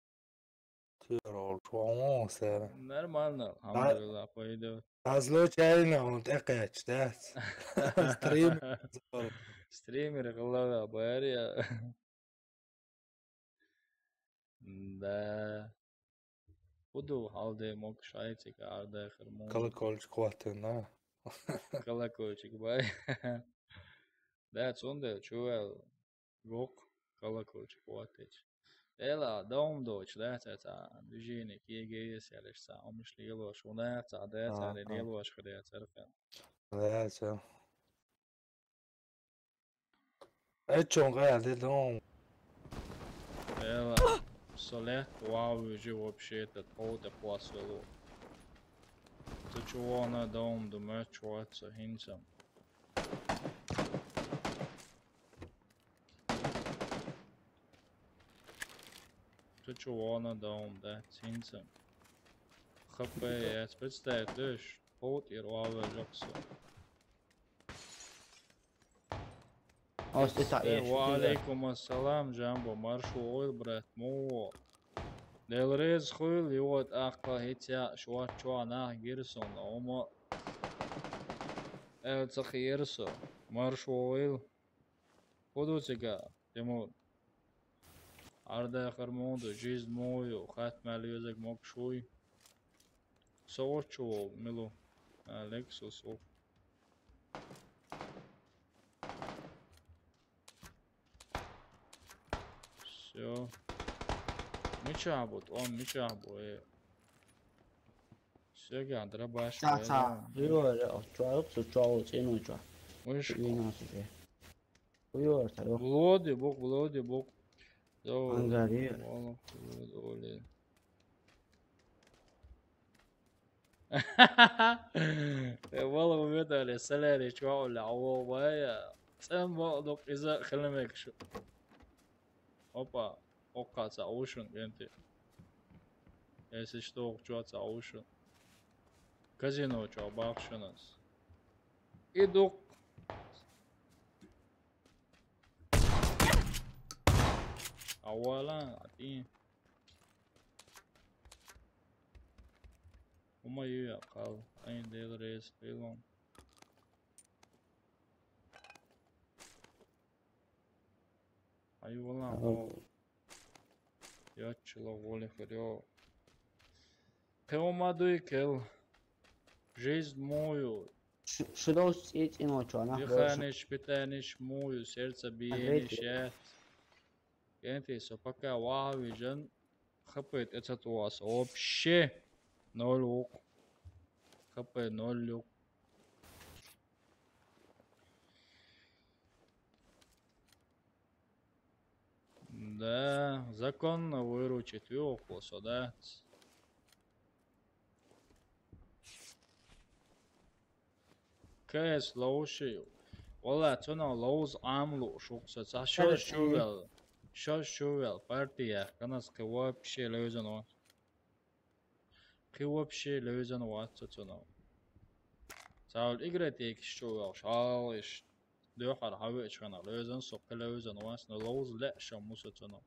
Тирол, чё, сэр? Нормально, алхьамдулиллах, пойдёт. Азло чайна, он тӀекхаьчча, да? Стрим. Стример гӀалла бария. Да. Буду хьалде мог шайцик ардахар му. Колокольчик хватит, да? Колокольчик бай. Да, цунда чувал гок колокольчик хватит. Эла, дом доч, да, ца, ца, движение, киге ес, я лишь ца, омиш лилош, у нас, ца, да, ца, лилош, хря, церка. Да, ца. Э, чё, гая, ты дом? Эла, со лет, вау, уже вообще этот, о, ты класс вело. Ты чего на дом, думаю, чё, ца, хинцем? Ты чего на дом, да, хинцем? ХП, я представляю, ты ж, вот и рвавый жопсу. Ос, итак, э, ва алейкум ассалам, Джамбо, марш вугӀуйла, брат, му. Делрез хуйла, йот аккха хӀетя шуат чуа нах гирсон, ома эл ца хиерсо, марш вугӀуйла. Худуцига, Тимур. Ардахар мунду, жизнь мую, хатмал юзаг мог шуй. Со вочу вол, милу. А, Лексус, о. Йо. Мичахь бу, тӀом мичахь бу, э? Сегахь дробаш. Ца, ца. Вайна. Хуйора, чуьра, цу чуьра, цӀено чуьра. Вышка. Вина сиге. Хуйора, ца, йо. Вроде бок, вроде бок. Йо. Ангари. Вала, вроде, оле. Э, вала, ву метале, соляри, чуьра, оле, аво, вая. ЦӀен бакъду, иза хилмек шу. Опа, оккха ца Ocean, кӀентий. Если что, чуьра ца Ocean. Казино чуьра бахшанас. И дукъ. Авала, атин. Ума юя кал. Айн дел рез, хилон. Ай, вала, Ага. О. Яччила воле херё. Кеома дуй кел. Жизнь мою. Ш-, шудоус цӀи-, цӀино чуьра, нах, дыхание, питание мою, сердце биение, Ответьте. Счастье. КӀентий, со пока вагьа вижен, хапет эцат у вас. Вообще ноль вук. Хапе ноль вук. Да, законно выручить, виокъу со, да. Кес ловуши. Вала, цуна ловуз Ӏамлу шукса. Ца шош Ара, чувел. Шош чувел. Партия. Канас кхы вообще левзан вац. Кхы вообще левзан вац цуна. Цавал игра текиш чувел. Шалиш. Дуьххьара хьавеача хана левзан со, кхы левзан вац, но ловза лаьа ша муса цунах.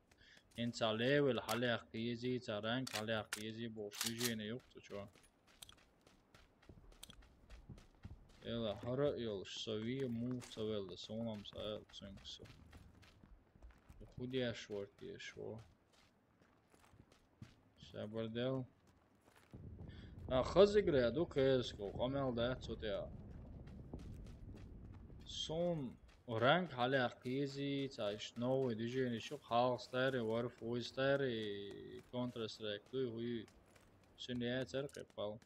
ХӀинца левел хьалаяккха езий, цхьа ранг хьалаяккха езий бохуш движение ю-кх цу чу. Эла хӀара а йолуш, со ве муха ца велла, суна-м ца аьлла цуьнга со. ХӀун деш вара те шу? Сабар дел. А, хаза игра ду кхаьршка, къамел дац цу тӀехь. Суна ранг хьалаяккха езий, цхьа иштта новый движение ю-кх, хьалха старый Warfare, вуй старый Counter-Strike дуй, хӀуй. Цуьнан яцара кхин пал.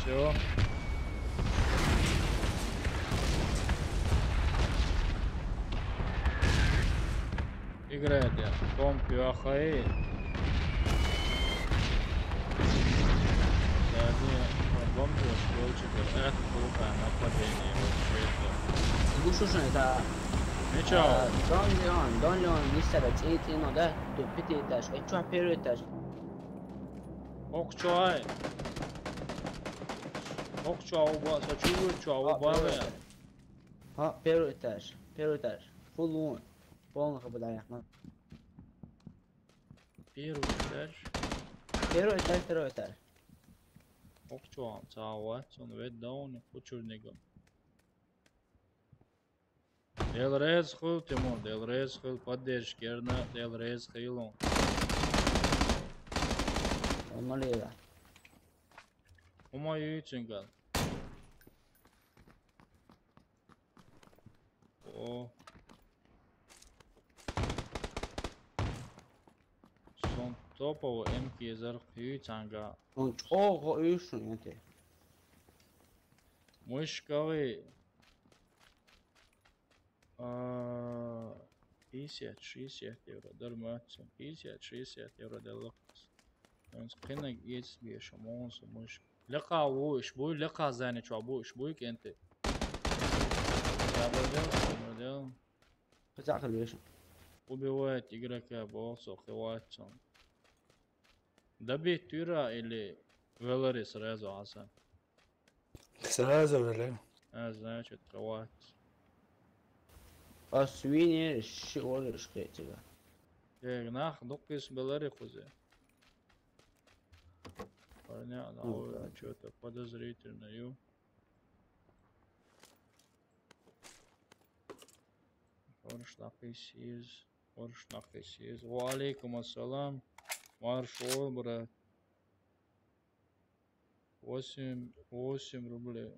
Всё. Играет я. Комп юахай. Да, не, бомбёж, ёлчик, эх, глупое нападение вообще-то. Слушай, это Ничего. А, Дон Леон, Дон Леон, мистер, цӀий, цӀий, ну да, тут пятый этаж. Э, чё, первый этаж? Ок, чё, ай? Ок, чё, а у ба-, со чё, чё, а у А, ба-, первый этаж. А, первый этаж, первый этаж. Full on. Полный хабадаях, ну. Первый этаж. Первый этаж, первый этаж. Ок, чё, ца вац, он ведь да, он кучурнигом. Дела реза хуьлда, Тимур, Дела реза хуьлда, поддержка ярна, Дела реза хуьлда. Амалера. Хьума юьйцинга. О. Сон топово эмкезар юьйцанга. Сон чӀогӀа юьйшун янте. Мышкави. А, пятьдесят, шестьдесят евро. Дар мацу. Пятьдесят, шестьдесят евро деллакхас. Онс кхинаг эцбеша, монсу муш. Лекха ву иш буй, лекха зани чуа бу иш буй кенте. Сабадел, сабадел. Хаза хал веша. Убивает игрока, босса, хватит. Добить тюра или велари сразу аса? Сразу вели. А, значит, хватит. А свиньи ши олиш кхетига. Э, нах дуккис белари хузе. Понятно, ну, ой, да. Чё-то подозрительно, ю. Орш нахис из, орш нахис из. Ва алейкум ассалам. Маршал, брат. восемь, восемь рублей.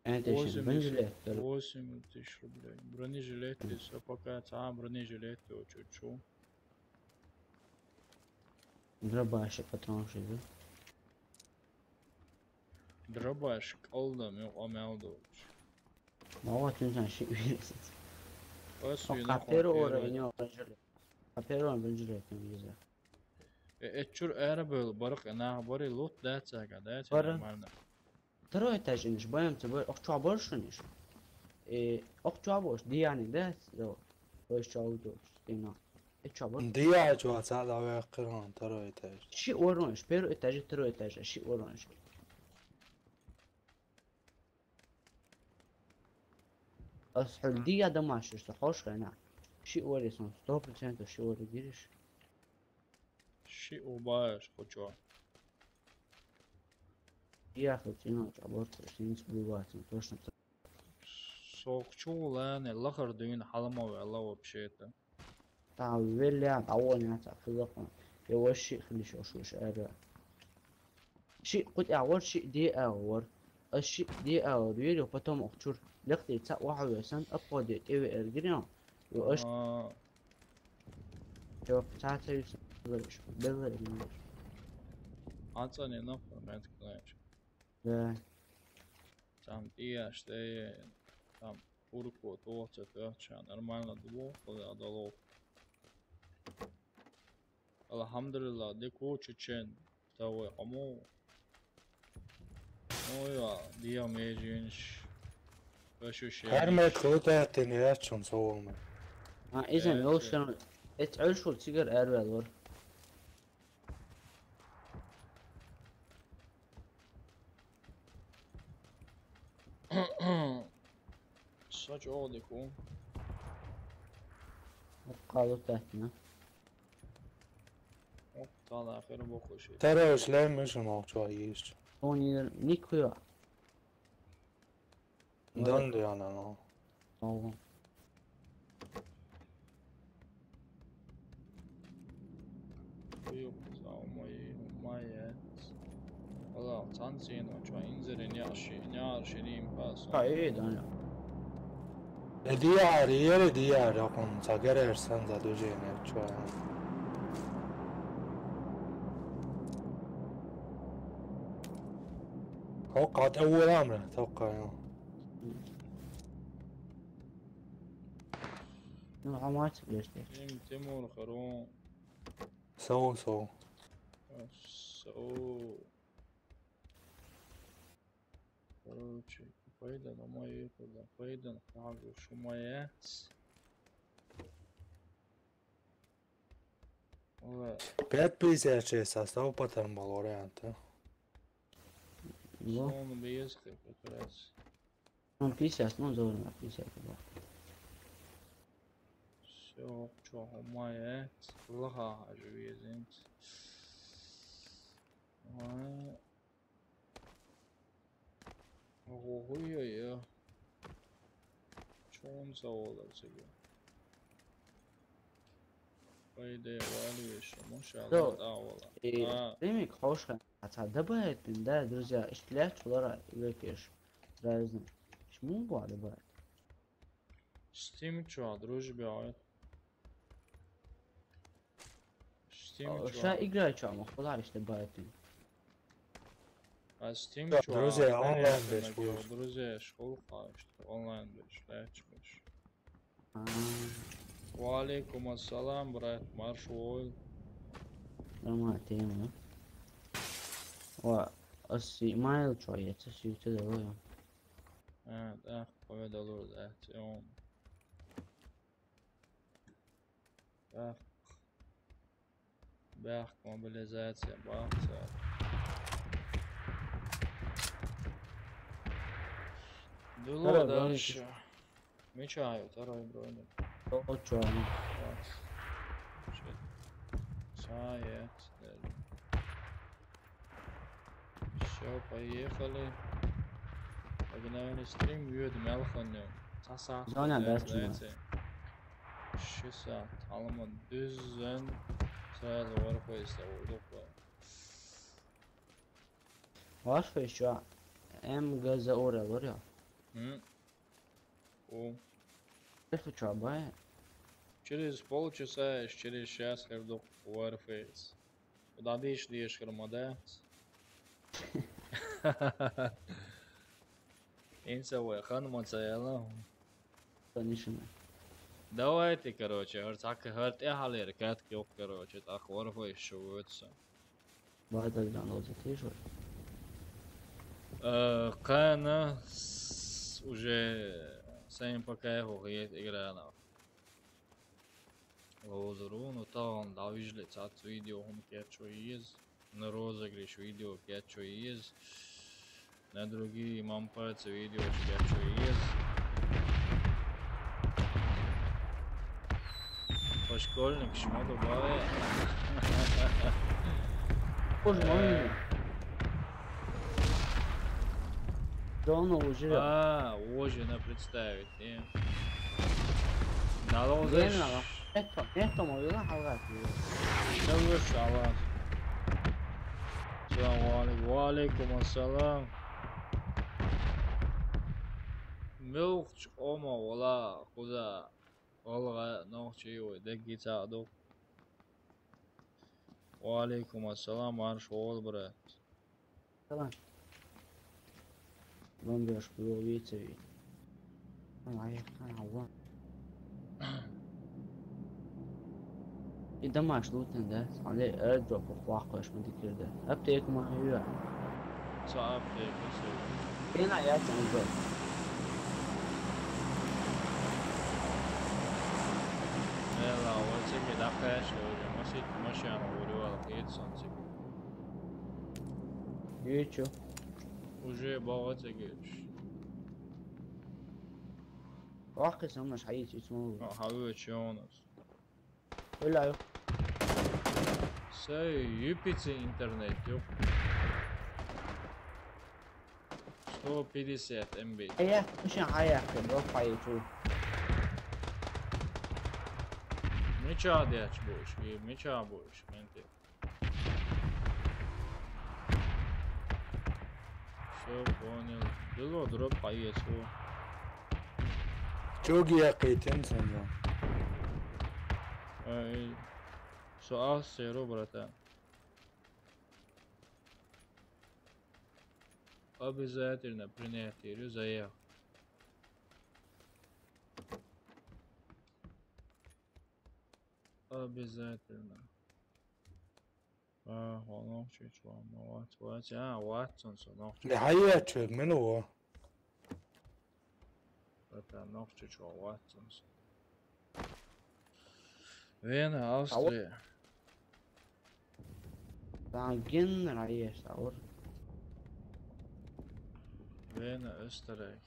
Эта восемь, бронежилет. восемь тысяч рублей. Бронежилет, если пока цена бронежилет, то чуть-чуть. Дробаш патрон шиз. Дробаш калдам, ёк, амалдо. Мава тюнсан ши вирсит. Ос О, капер уровень бронежилет. Капер уровень бронежилет не вижу. Э, эчур эра бел барак на бари лут да цага, да, Бара. Нормально. Второй этаж иниш, боем цебой, ох чуа боршуниш. Э, ох чуа борш, диани, да? Ой, чуа борш, стена. Э, чуа борш. Диа чуа цада веккирон второй этаж. Ши уровень, первый этаж, второй этаж, ши уровень. Ас хул диа да машиш, са хош хана. Ши уровень, сто процентов ши уровень гириш. Ши убаеш, хочо. Я хоть иначе, а вот синс бывает, точно. Сокчулане лахар дюн халама вела вообще-то. Та веля, а он я так, хлопом. Я вообще хлиш, ошуш, эра. Ши, хоть а вот ши, ди а вот. А ши, ди а вот, верю, потом охчур. Лехти ца вахаве сан, а поди, эве эргирион. Ё, аш, А, ё, ца ца юс, белла, белла, белла. Ацане нахуй, мед знаешь. Да. Там и аж ты, там урку, то, то, то, нормально двух, куда долов. Алхамдулилла, де кучу чен, того кому. Ой, а, диа межинш. Ощущение. Гьар мет хутатин яцун совулма. А, изен, Э, ёл чё? шен, эт ölшул цигар эрвел вор. Сач олдику. Оккалу татна. Оп, тала хер бокуши. Таро шлем мишин молча есть. Он ир никуя. Дон диана но. Ого. Уюк, за умой, умой, э. Вала, цанцин, он чуа инзерин яши, яши рим пас. Ка, э, да, да. Э, диар, ери диар, окун цагерер сан за дужене чуа. Хокат эвурамра, тока, ё. Ну, а мать, блядь, Им Тимур Харун. Соу, соу. Соу. Короче, пайдан, а мои куда? Пайдан, хагу, шумаец. Ва, Пять пятьдесят шесть состав потом был вариант, а? Ну, сон без как раз. он пятьдесят, ну, зона пятьдесят, да. Всё, чё, хумаец. Лаха, оживезинт. Ой. Ого, ой, ой, ой. Чё он за олар тебе? По идее, валюешь, машалла, Да. Да, вала. И А, ремик хошка, а та добавит, да, друзья, ишкилят чулара векеш. Разный. Шму гуа добавит. Steam чё, дружбе, ой. Steam чё? Ша игра чё, мы куда иште добавит. А Steam Да, чё? друзья, А, онлайн понятно, беш да, будешь. Друзья, школа, что онлайн беш, да, чё беш. А, Ва алейкум ассалам, брат, марш вой. Нормально, тема, да? Ва, а снимаю, чё, я это всё это делаю. А, да, поведал, да, тем. Так. Бах, мобилизация, бах, так. Дуло Второй дальше. Мечаю, второй броник. Вот чё, ну. Саец. Все, поехали. Обыкновенный стрим, вьют мелхоню. Саса. Зона, да, стрим. Шиса, алма, дүзен. Сразу вархойса, улупа. Ваш фейс чё? М Г З О Р Л, я? М. О. Ты что, бай? Через полчаса, через час хердук Warface. Куда диш диш хермада? Инса вай хан мацаяла. Конечно. Давайте, короче, гар так гар те халер кат кёк, короче, так Warface шуется. Бай так дан лоза тишо. Э, кана с- уже сами пока его есть игра на. Лоза руну таун да вижле цац видео хум кечо из. На розыгрыш видео кечо из. На другие мампацы видео кечо из. По школьник шмоду баве. Боже мой. Дону уже. А, уже на представить, не? Далоза. Ген ала. Нетто, нетто мовила халгат. Савгаш ала. Салам алейкум. Ва алейкум ассалам. Милч ома вала куза. Олга нохчи ой дегги цадук. Ва алейкум ассалам, марш ол, брат. Салам. Бомбёжку его видите ведь. Ай, ай, ай. И домаш лутен, да? Смотри, airdrop плохой, смотри, кирда. Аптеку мою. Са аптеку, са. Пена я там был. Эла, вот тебе да кэш, уже машина, машина, уже вал, едет солнце. Ечо. Уже богат геч. Ах, кесам наш хайт ит мол. А, хавы чонос. Өлай. Сай юпицы интернет, ёп. Сто пятьдесят М Б. Ая, ушан ая, бро, хайт. Меча дяч больше, меча больше, менты. Всё, понял. Было дроп поесло. Чё гия кайтен сенза? Эй, со ас серо, братан. Обязательно принять, говорю, заявку. Обязательно. А, онох чечуам, вот, вот, а, Ватсон, со нох. Не, хая чек, мен о. Это нох чечуам, Ватсон. Вена, Австрия. Там геннер, а есть, а вот. Вена, Österreich.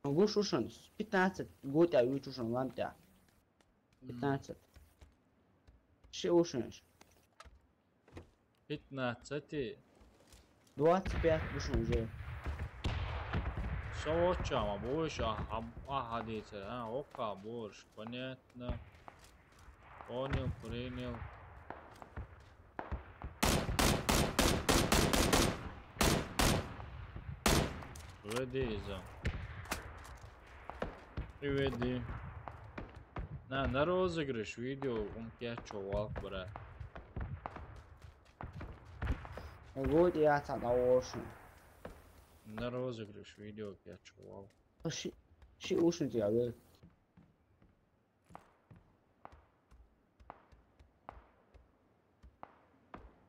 Гуш ушан, пятнадцать, год я вич ушан, ламтя. Пятнадцать. Ши ушан. Пятнадцать. Двадцать пять гуш уже. Со очама больше, а, а, а, ходите, а, ока больше, понятно. Понял, принял. Веди, Иза. Приведи. На, на розыгрыш видео, он кечо вал, брат. Вот я тогда ушан. На розыгрыш видео кечо вал. Ши, ши ушан тебя, блядь.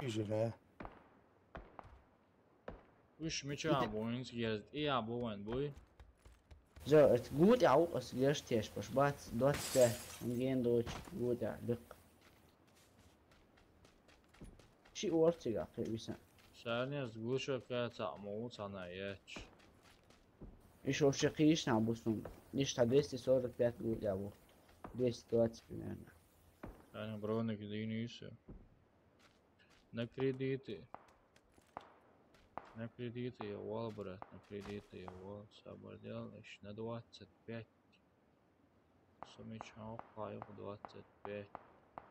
Изера. Уш меча буин сгерз, и я буин буй. Зо, это гуд я ук сгерз теш, пош бац, двадцать пять, он ген доч, гуд я, лик. Ши орцига, кривиса. Сарнес гуша каца муцана яч. Ещё вообще, конечно, обусун. Нечто двести сорок пять гуд я вот. Двести двадцать примерно. Ани броник динюсю. На кредиты. На кредиты я вал, брат, на кредиты я вал. Сабар делаешь на двадцать пять. Сумича охайок двадцать пять.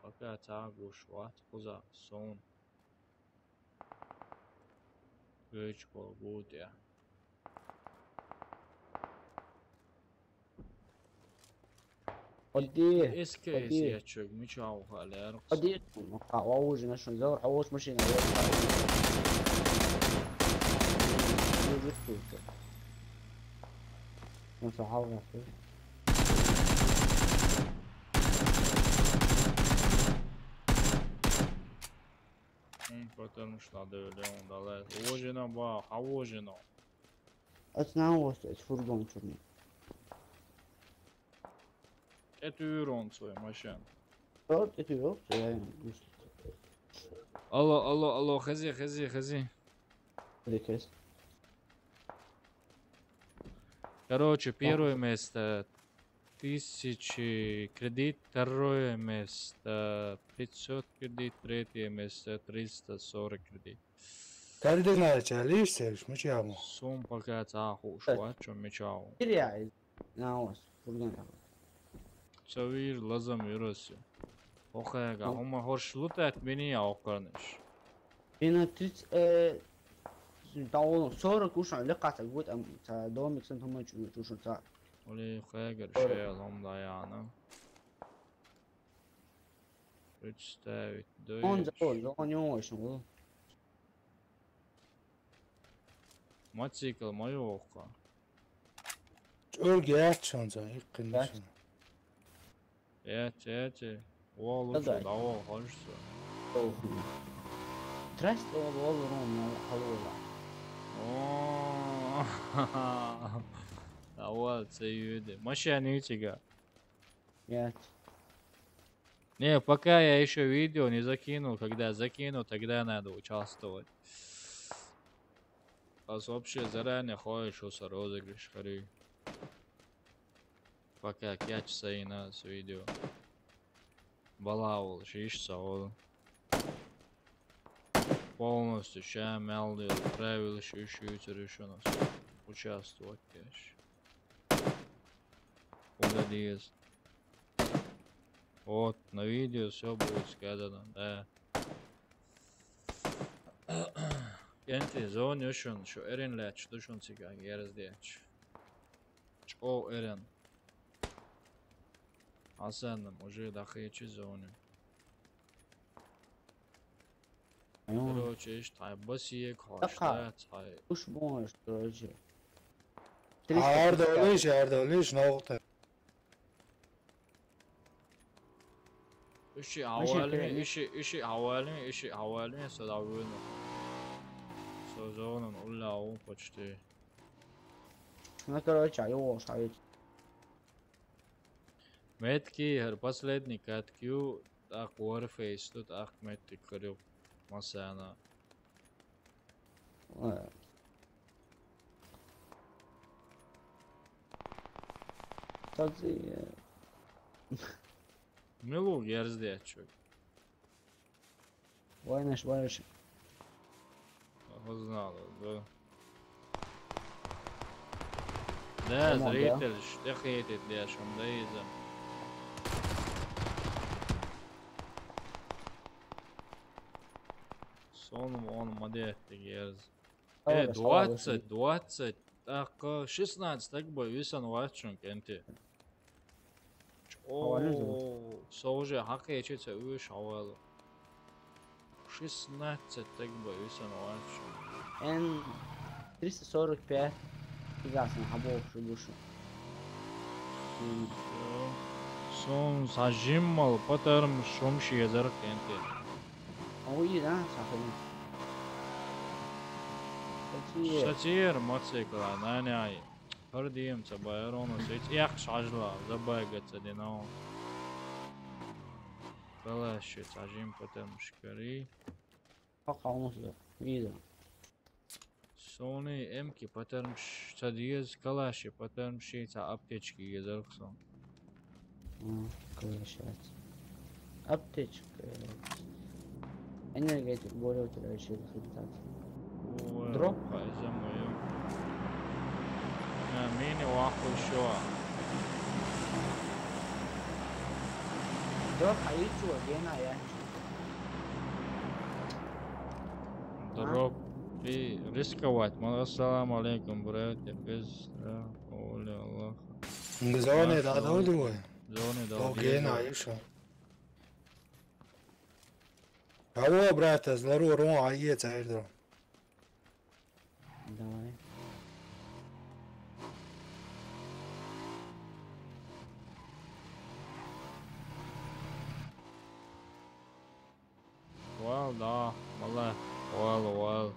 Пока тагу шват куза сон. Веч по гути. Оди, эс кей эс оди. Я чё, мича ухаляр. Оди, ну, а, а уже нашёл, взял, а вот машина, вот. Ну, что, хавра, что ли? М, потому что надо, да, он далее. Ожина, ба, а ожина. Отсюда вот, это фургон чёрный. Это урон свой машин. Вот, это урон, я не слышу. Алло, алло, алло, хази, хази, хази. Приказ. Короче, первое место тысячи кредит, второе место пятьсот кредит, третье место триста сорок кредит. Кардинал чалиш, сеш, мичамо. Сум пока цаху шуа, чё мичао. Теряй. На ос, фургон. Всё вижу, лазам вирусе. Охега, хома хорш лутат мини а окарниш. Бина тридцать, э, давно сорок уж, а леката год, ам, ца домик сан тома чу-, чушун ца. Оли хегер шея лом даяна. Представить, да. Он и за, он, он не очень был. Мотоцикл моё ухо. Чёрге ячон за, иккин. Яч. Яч, яч. О, лучше давай. Давай, хочется. Трасса ол, ол рун, халула. О, а вот, цеюды. Машина у тебя. Нет. Не, пока я ещё видео не закинул. Когда закину, тогда надо участвовать. А вообще заранее ходишь, что розыгрыш, хари. Пока кяч сайна с видео. Балаул, шиш саул. Полностью ща мялдил, правил, шиш, шиш, шиш, у нас участвовать, конечно. Куда дез? Вот, на видео всё будет сказано, да. Кенти, зони ушун, шу эрин лач, душун сига, герз деч. Чо эрин. Асанным, уже дахечи зони. М. Короче, иш тай басиек. Така. Хашта тай. Уж можешь, короче. Триста пятьдесят. Ардолиш, ардолиш, ногта. Иши, иши, хавалми, иши, иши, хавалми, иши, хавалми, со давлено. Со зонан улла он почти. Ну, короче, а его шарить. Метки, последний каткю, так, Warface, тут Ахмед и Крюк, Масана. Ой. Кстати, э, Милу герзде чё. Войнаш, войнаш. Узнал, да. Да, зритель, что хейтит, да, шум, да, иза. Сон он мадет герз. Э, двадцать, двадцать. Так, э, шестнадцать, так бы, висан вачун кенти. О, со уже хакече це уж хавал. Шестнадцать, так бы, висан вачун. Эн триста сорок пять. Прекрасно, хабов, шубушу. М. Всё. Сон сажиммал, патарм шумши езер кенти. Ой, да, сахарин. Сатир. Сатир, мотоцикла, наняй. Пардием, ца байрона, сеть, ях шажла, забайга ца динал. Калаши, сажим, патарм шкари. Пока он сюда. Видно. Сони эмки патармш, ца диез калаши патармши, ца аптечки езархсон. М, калаши. Аптечка. Энергетик более утирающий результат. Ой, дроп? Хайза моё. А, мини ваху ещё. Дроп, а ещё, где она, я? Дроп. И рисковать. Ма-, ассаламу алейкум, братья. Без, да, оля, Аллах. Зоне да, да, другой. Зоне да, Бог, гена, ещё. Алло, брат, здорово, Рома, а есть, а это? Давай. Вал, да, мала, вал, вал.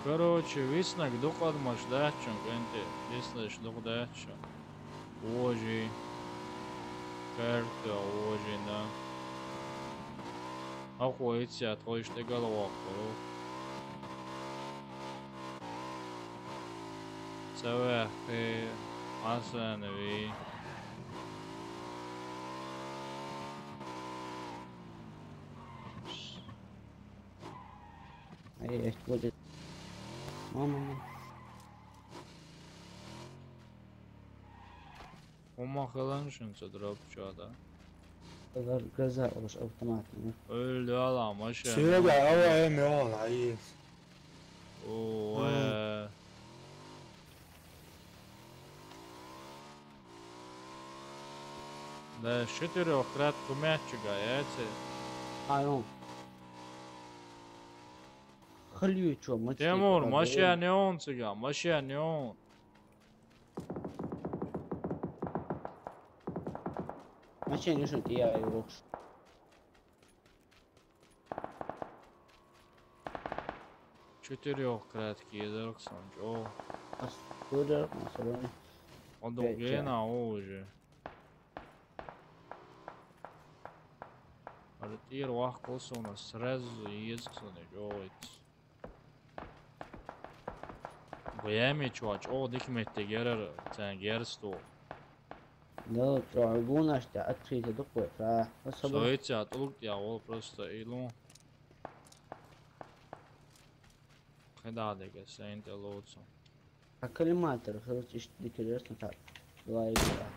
Короче, виснаг дукъад мачдаьччан кӀанте, виснаш дукъ даьччан. Вожи. Карта вожина. Ахуй цят хойш тӀегала вахкару. Цавехи, Хасанови. Ай, ай, будет. Мама, мама. Ума хилан шин ца дроп чада. Гроза уж автомат, не? Өлді ала машина. Серега, ава эми ол, айыз. О, э. Да, четырёх крат кумятчика, я це. А, ну. Хлючо, мочи. Тимур, машина не он цыган, машина не он. Машина не шут, я его. Четырёх кратки, я дарк сон, чё? Ас, куда, ас, куда? Он долгий на уже. Ар тир вах косона, сразу езксона, чё это? Бэми чуач, о, дикметтиг ярар, цан герсту. Да, чуа гунаш да открыто дукъу, фа. Особо. Соица тулук я, ол просто илу. Хеда дега, сен те лоцу. А коллиматор, хилч иш дикерерс на так. Лайк, да.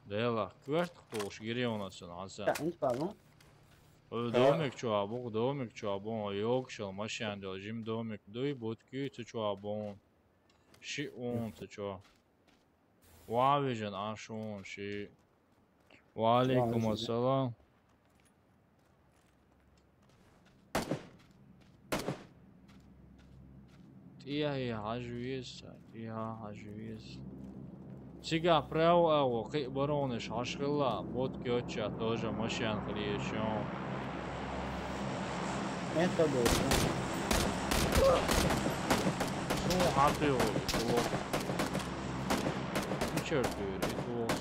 Дела, кверт хтош, гири у нас на аса. Да, инт палу. Ол домик чуа, бу домик чуа, бу, ёкшал, машин дел, жим домик, дуй, бут кю, цу чуа, бу. Ши он, цу чуа. Ва вижен, а шун, ши. Ва алейкум ассалам. Тия, я хажу есть, тия, хажу есть. Цига право, а, во, кы-, барониш, ашхыла, вот кёча, тоже машин хлещён. Это был. Ну, а ты вот, вот. Ничего, ты, это вот.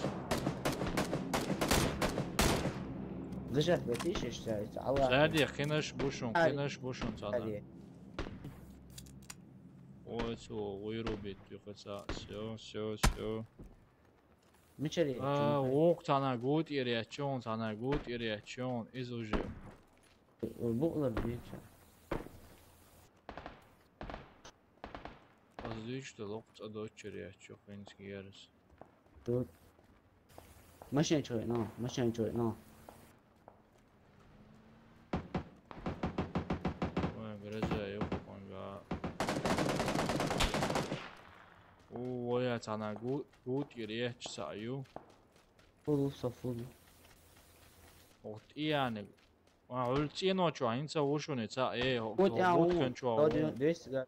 Дышать, вот ищешь, всё, это, Аллах. Сзади, кынаш бушун, кынаш бушун, сзади. Ой, всё, вырубить, тихо, всё, всё, всё. Мичари. А, ок, тана гуд ирячон, тана гуд ирячон, из уже. Букла бича. Аз дичте локц адочери ачо хинский ярыс. Тут. Машина чой, но, машина чой, но. Ой, грязя, ёпа, манга. О, я цана гу-, гуд ирячса ю. Фул, фул, фул. Вот и яны. А, уль цӀено чуа, инца ушуни ца, э, хо-, Гуд я хо-, гуд у, кен чуа, гуд у. Двести, да.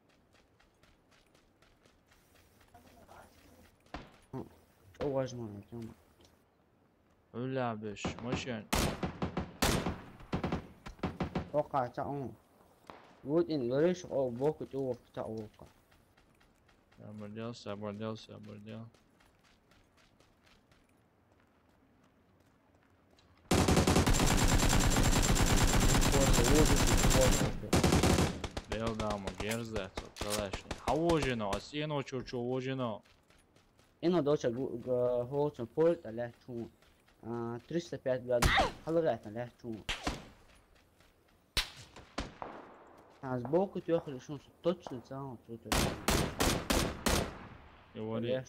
М, чё важно, тёма. Уля беш, машин. Ока, ца, м. Гуд ин, лориш, о, боку, тю, о, ца, ока. Сабырдел, сабырдел, сабырдел. Бел дама, герза, то калашни. Хавожино, а сено чо, чо вожино. Ино доча гу-, г-, холчун польта лячун. А, триста пять градус. Халгатна лячун. А сбоку трёх решил, что точно целом, что точно. Говори.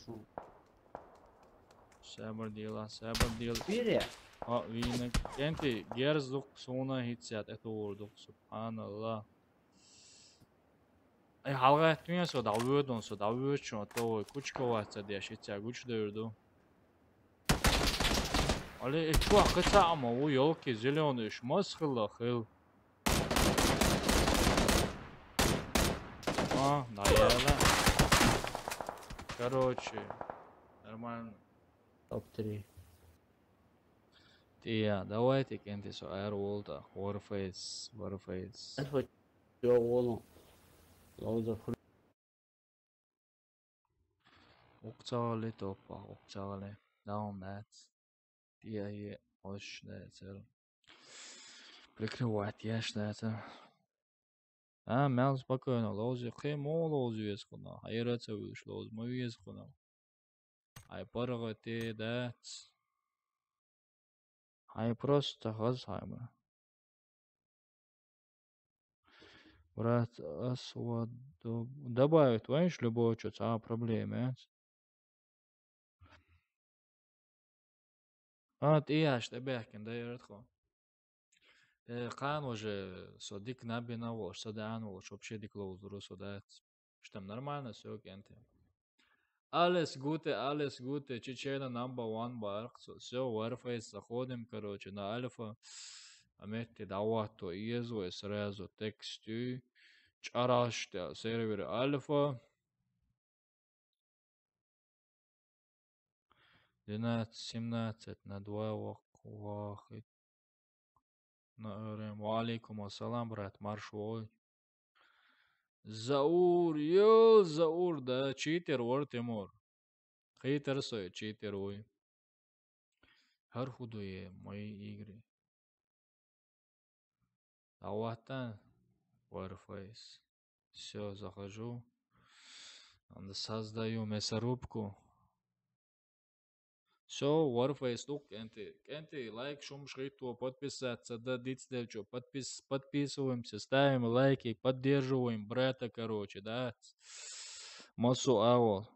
Сабар дела, сабар дела. Вире. А, вина кенти герз дук суна хитсят это вор дук. Субханаллах. Ай, халгат мия со да вёдон со да вёчон то ой кучка ватса деш хитса гуч дөрдү. Али, э, чувак, это ама, у ёлки зелёные, шмас хыла хыл. А, наверное. Короче, нормально. Топ три. Тия, давайте кенти со Air World, Warface, Warface. Хоть чё, волну. Лауза хуй. Укцавали топа, укцавали. Down that. Тия, е, ош, да, цел. Прикрывать, я, что это. А, мял спокойно, лози, хе, мо лози вес хуна. Хайрат са виш лоз, мо вес хуна. Ай, порого те, да. Ай, просто хаз хайма. Брат, асвадо-, добавить, ванш любого чё, а, проблема, а? А, ты аш, ты бехкин, да, я редко. Э, кан уже, со дик набина волш, со да ан волш, вообще дик лоуз, ру, со да. Что там нормально, всё, кенты. Alles Gute, alles Gute, Чечена number one барк, всё, всё, Warface, заходим, короче, на альфа. А метти давато, и сразу тексту, чарашта, сервер альфа. Двенадцать семнадцать на два вах-, вахит. На РМ. Ва алейкум ассалам, брат, марш вой. Заур, ё, Заур, да, читер вор, Тимур. Хитер сой, читер вой. Хар худуе мои игры. Даватан Warface. Всё, захожу. Анда создаю мясорубку. Всё, Warface тук, кенты. Кенты, лайк, шум, шхиту, подписаться, да, диц, да, чё, подпис-, подписываемся, ставим лайки, поддерживаем брата, короче, да. Масу авол.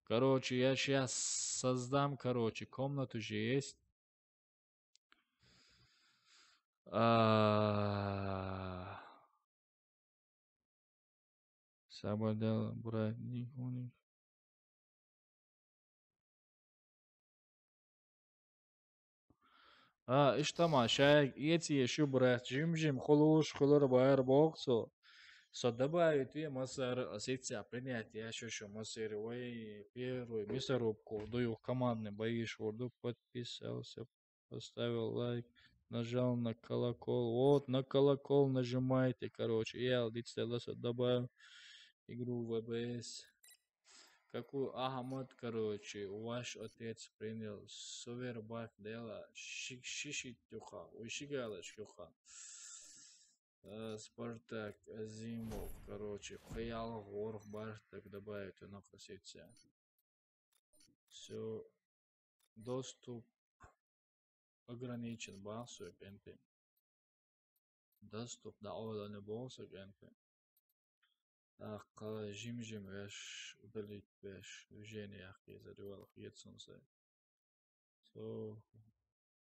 Короче, я щас создам, короче, комнату же есть. А, Сабадал, брат, никоник. А, иштама, шай, эти ещё, брат, жим-жим, хулуш, хулар, байр, боксо. Со добавить, и масар, осетия, принять, я ещё, ещё, масер, ой, первый, мясорубку, даю командный бои, шорду, подписался, поставил лайк, нажал на колокол. Вот, на колокол нажимайте, короче, я алдить стелла со добавил игру в ВБС. Какую Ахмат, короче, ваш отец принял? Сувер бак дела, ши-, шишит юха, уйшигалаш юха. Э, Спартак, Азимов, короче, хыял горх бар, так добавить, она косится. Всё, доступ ограничен, бахсу, кенты. Доступ да, о, да, не болсо, кенты. Так, жим-жим веш, удалить веш, движение яхи, задевал, хиет солнце. Со,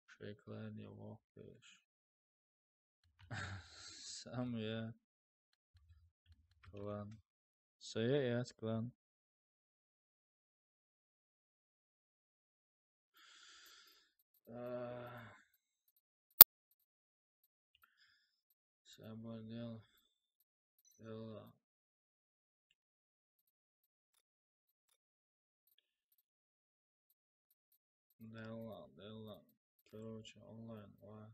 шеклани, вох веш. Сам я. Клан. Сая я клан. А, Сабадел. Дела. Дела, дела. Короче, онлайн, ва.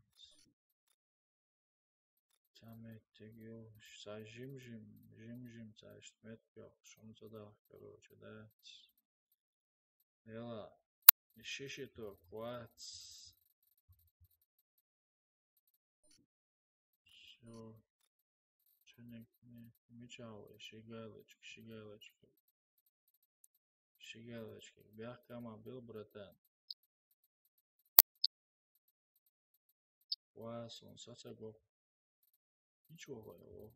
Самет тегил. Са жим-жим, жим-жим, са шмет, короче, да. Дела. Шиши то, квац. Всё. Чё не, не мечал, шигалочки, шигалочки. Шигалочки. Бяхкама был, братан. Квас, он сацаго. Ничего, его.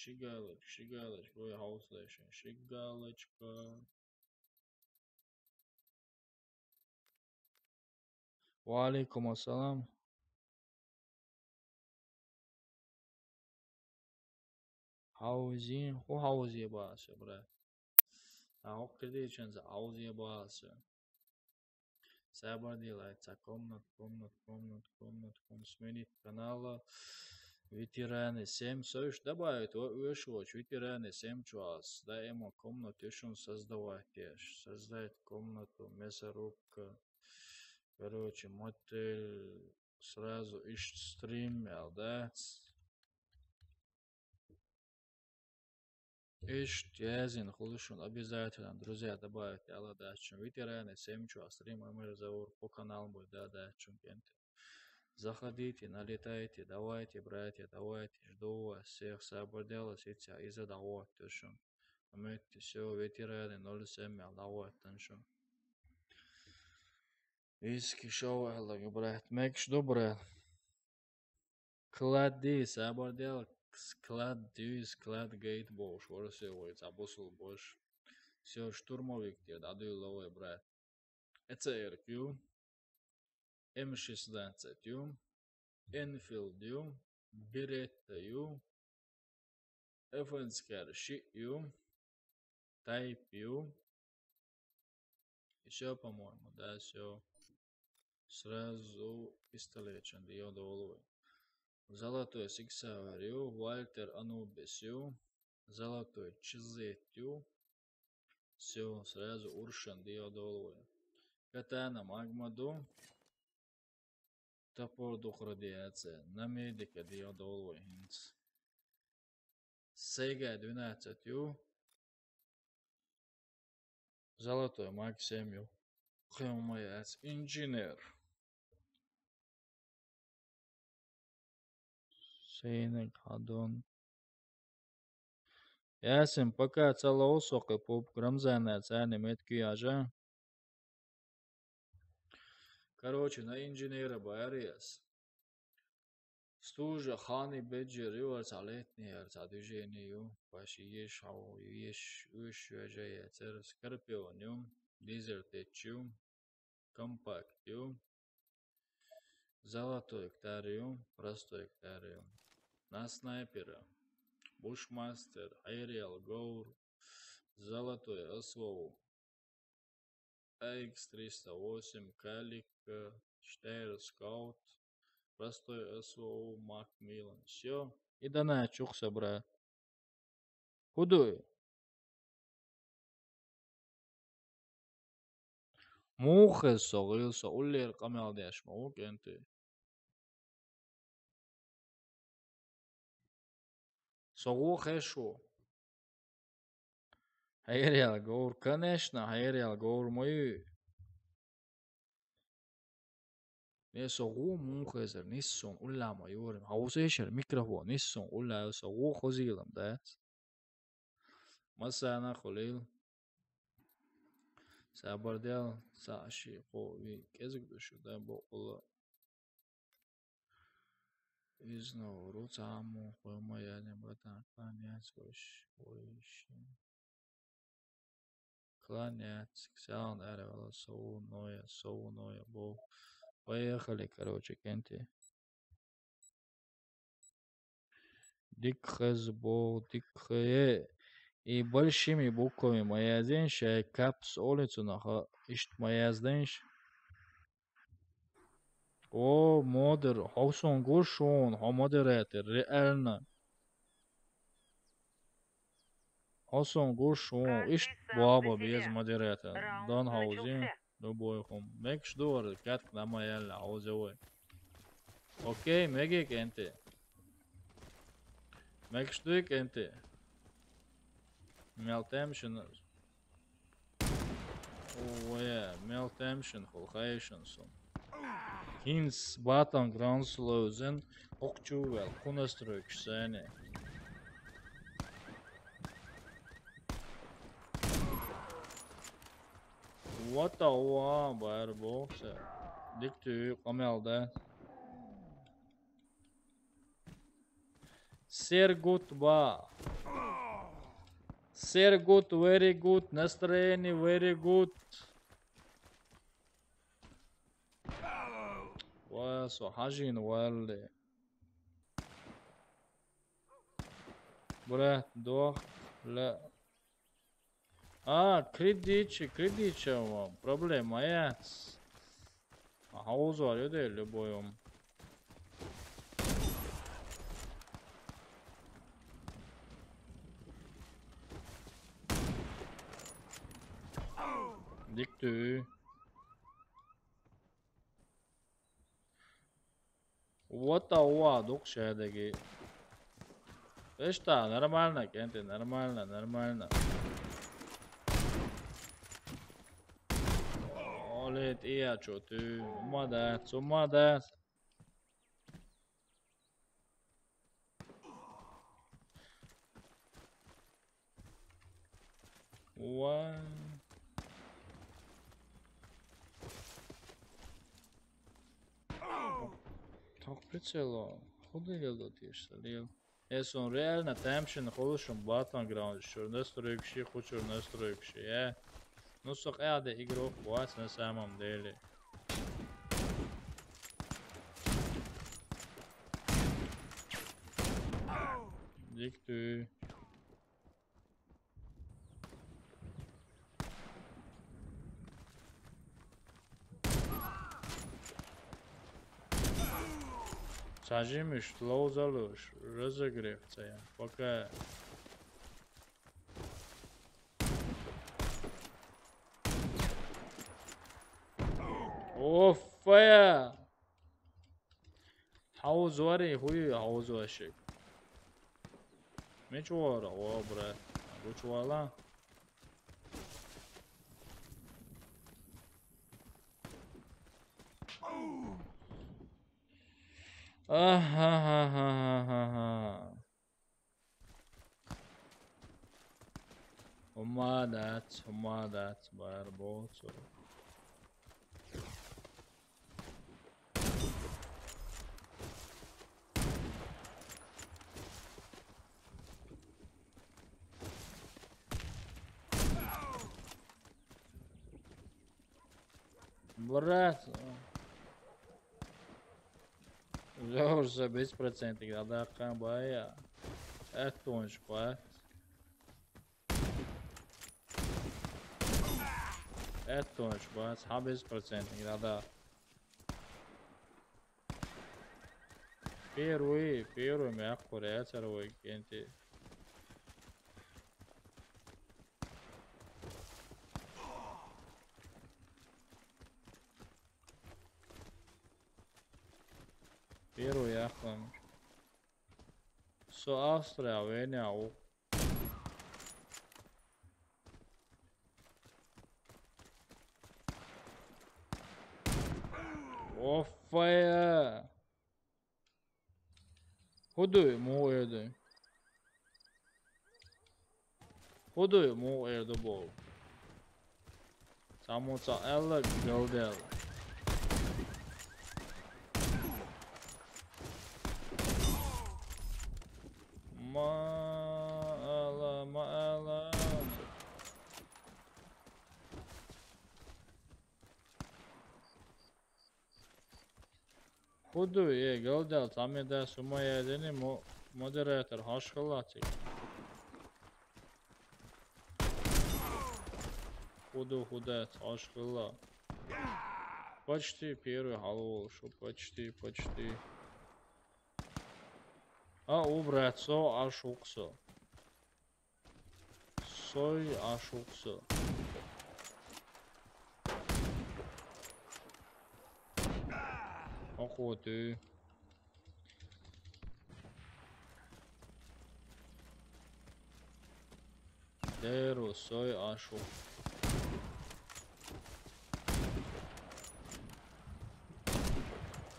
Ши галочка, ши галочка, ой, хьовсалаш, ши галочка. Ва алейкум ассалам. Хьовзий, хӀу хьовзий бац, брат. А хӀу кхидийченца хьовзий бац. Сабар делай, ца комнат, комнат, комнат, комнат, комнат, сменить канала. Ветераны семь. Союз добавить, о, уж вот, ветераны семь чуас. Даима комнату ишун создавать еш. Создать комнату, мясорубка. Короче, мотель. Сразу иш стрим, да? Иш язин хулушун обязательно, друзья, добавить, ала дачун. Ветераны семь чуас стрим, амир заур по каналу будет, да, дачун кенте. Заходите, налетайте, давайте, братья, давайте, жду вас всех, сабар дело, сетя, и задавать, тушун. Амет, все, ветераны ноль семь, а давай, танчун. Иски шоу, брат, мекш добре. Клади, сабар дело, склад дю, склад гейт бош, ворсе вой, забусул бош. Все, штурмовик дед, адуй ловой, брат. Эцер кю, М шестнадцать ю, Энфилд ю, Беретта ю, Эфенскер ши ю, Тайп ю. Все, по-моему, да, все. Сразу пистолетчан, да, я долой. Золотой Сиксавар ю, Вальтер Анубис ю, Золотой Чизет ю. Все, сразу уршан, да, я долой. Катана Магмаду. Топор дух радиация. На медика, да, я долой, хинц. Сега двенадцать ю. Золотой Максим ю. Хэмэяц инженер. Сейнэг хадон. Ясин, пока цалоусо кы пуп грамзана цани метки ажа. Короче, на инженера бариас. Стужа хани беджер юар ца летний, яр ца движение ю. Паши еш хау, еш, уш, уж, я, цер, Скорпион ю, Дизер Теч ю, Компакт ю, Золотой Ктар ю, Простой Ктар ю. На снайпера. Бушмастер, Айриал Гоур, Золотой С В У. Икс триста восемь, Калик, э, Штейр Скаут, Простой С В У, Макмиллан. Все. И дана чух собра. Худой. Мухе согил со уллер камел деш ма ук энты. Согу хешу. Хайриял гаур, конечно, хайриял гаур мою. Не согу мухезер, ниссун уллама юрим. Хаусешер микрофон, ниссун улла согу хозилам, да? Масана хулил. Сабардел, са аши хо ви кезик душу, да, бо ула. Из науру цаму, хойма яне братан, кланяц ваш, ваш. Кланяц, ксян, аре, вала, соу, ноя, соу, ноя, бо. Поехали, короче, кенти. Дик хез бо, дик хе. И большими буквами маязин, шай капс улицу наха, ишт маязденш. О, модер, хо сон гушун, хо модератор, реально. Хо сон гушун, ишт баба без модератор. Дон хаузин, любой хум. Мекш дуар, катк нама яла, хаузевой. Окей, меги кенти. Мекш дуй кенти. Мелтем шин. Ой, мелтем шин, хулхай шин сун. Кинс батан гран слоузен, окчу вел, кунастрой ксане. What the, уа, бар бокса. Дик түй, камел да. Sehr gut, ба. Sehr gut, very good, настроение very good. Ва, со хьажин валли. Брат, дох, ла. А, кредитчи, кредитча вам. Проблема яц. А, хьаузор ю де любой вам. Диктуй. Вот а уа дук шедеги. Эшта, нормально, кенти, нормально, нормально. Олет, ия, чё ты? Умада, цумада. Ва. Так прицела. Худы лел дотишь, лел. Эс он реально тэмшин холошун батан граунд, шур настройкши, хучур настройкши, э. Ну, сок, э, да игрок бывает на самом деле. Диктуй. Сажимиш, лоузалуш, разогрев цая. Пока. О, фая! Хьаузори, хуй хьаузоши. Мечуара, о, бра. Гучвала. Аха-ха-ха-ха-ха. Умадат, умадат, бар болсо. Брат. Уже беспроцентник, да, да, камбая. Это он шпат. Это он шпат, ха беспроцентник, да, да. Первый, первый мягко реацировый кенти. Первый яхлам. Со Австрия, Веня, у. О, фая. Худы, му эды. Худы, му эды бол. Самуца элла гылдел. Ма эла, ма эла. Худу, е, гылдал, тамеда сумая дени мо-, модератор, хашхылатик. Худу, худат, хашхыла. Почти первый халол, шо почти, почти. А, убрать со, а шуксо. Сой ашуксо. Окоты. Деру сой ашук.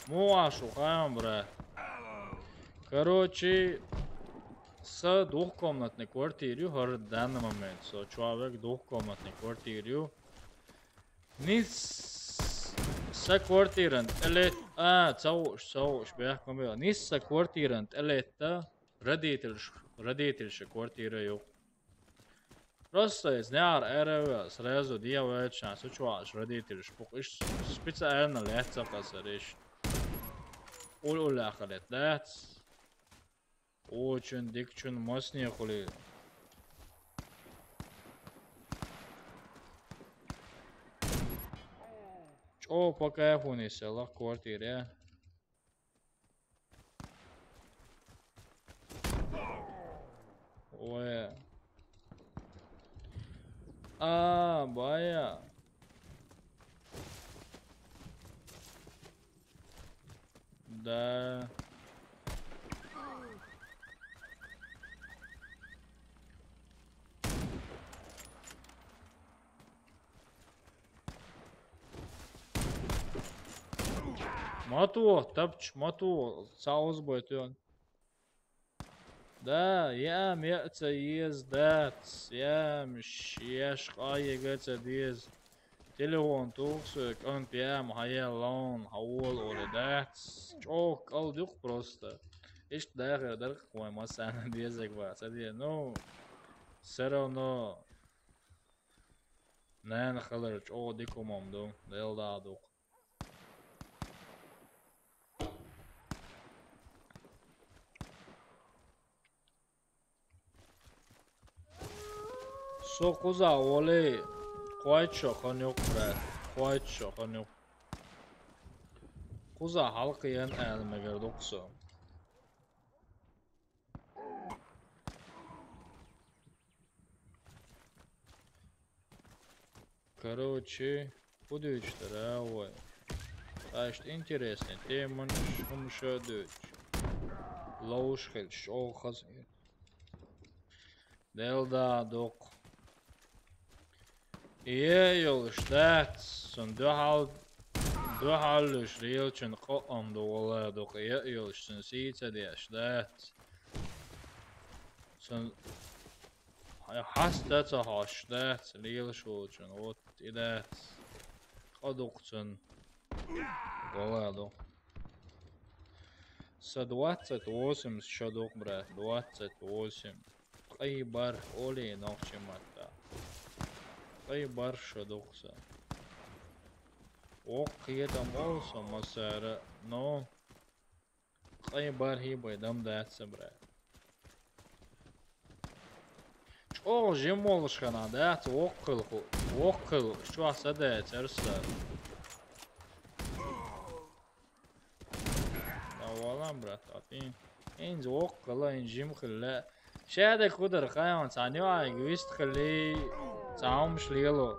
Му ашук, а, брат. Короче, с двухкомнатной квартиры, говорит, в данный момент. Со человек в двухкомнатной квартиры. Нис с квартиран элет, а, цауш, цауш, бяхком бяхком. Нис с квартиран элет, да? Родительш-, родительша квартира ю. Просто из неар эреве, сразу дьяволча сучуаш родительш пук иш специально лецакъасар иш. Ул-улахалет дац. Очень дикчун масне хули. Чо пока хуни села квартире. Ой. А, бая. Да. Мату, тапч, мату, саус бойтуян. Да, ям яца ездац, ям шеш къайгъаца дез. Телефон тухсу, кан пям, хая лаун, хавол оле дац. Чох калдук просто. Ишт дахар дарх кой масана дезек ва. Сади, ну, всё равно. Нэн халар чох дикумам ду, дел дадук. Со куза оли, квайт шо ханюк, брат, квайт шо ханюк. Куза халкы ян эл мегер дуксо. Короче, будуч таравой. Ташт интересный, теман шумша дуч. Лоуш хельш, олхаз. Дел да док. Е йолш дац, сон духал, духалш рилчен къоам ду вала док, е йолш сон сица деш дац. Сон Хай хаста ца хаш дац, лил шучун, вот и дац. Къадукцун. Голладу. Са двадцать восемь шадук, брат, двадцать восемь. Къайбар оли нохчи матта. Къайбар шадукса. Ох, киетам олса масара, но Къай бархӀи байдам даьца, бра. ЧӀогӀа жимолуш хана даьца, воккхал ху-, воккхал, чохь са даьца, арса. Давалан, брат, атин. Инза воккхала, ин жим хилла. Шаьда кудар хайон, цхьа нюхьайг вист хилли, цхьа хӀумаш лело.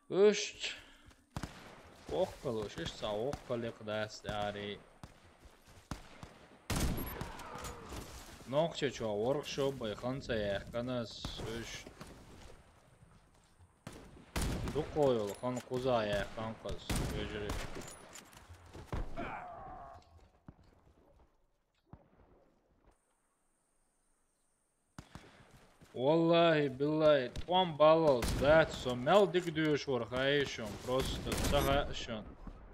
Иштта воккхалуш, иштта цхьа воккхал лекха дац тӀаьхьарий. Нохчийчохь ворхӀ шо бай хан ца яьккхина ас уьш. Дукха йолу хан кхуза яьккхина ас, вежарий. Валлахи, биллахи, тӀом баллалц дац, со мел дика доьшур хаьий шуна, просто ца хаьа шуна.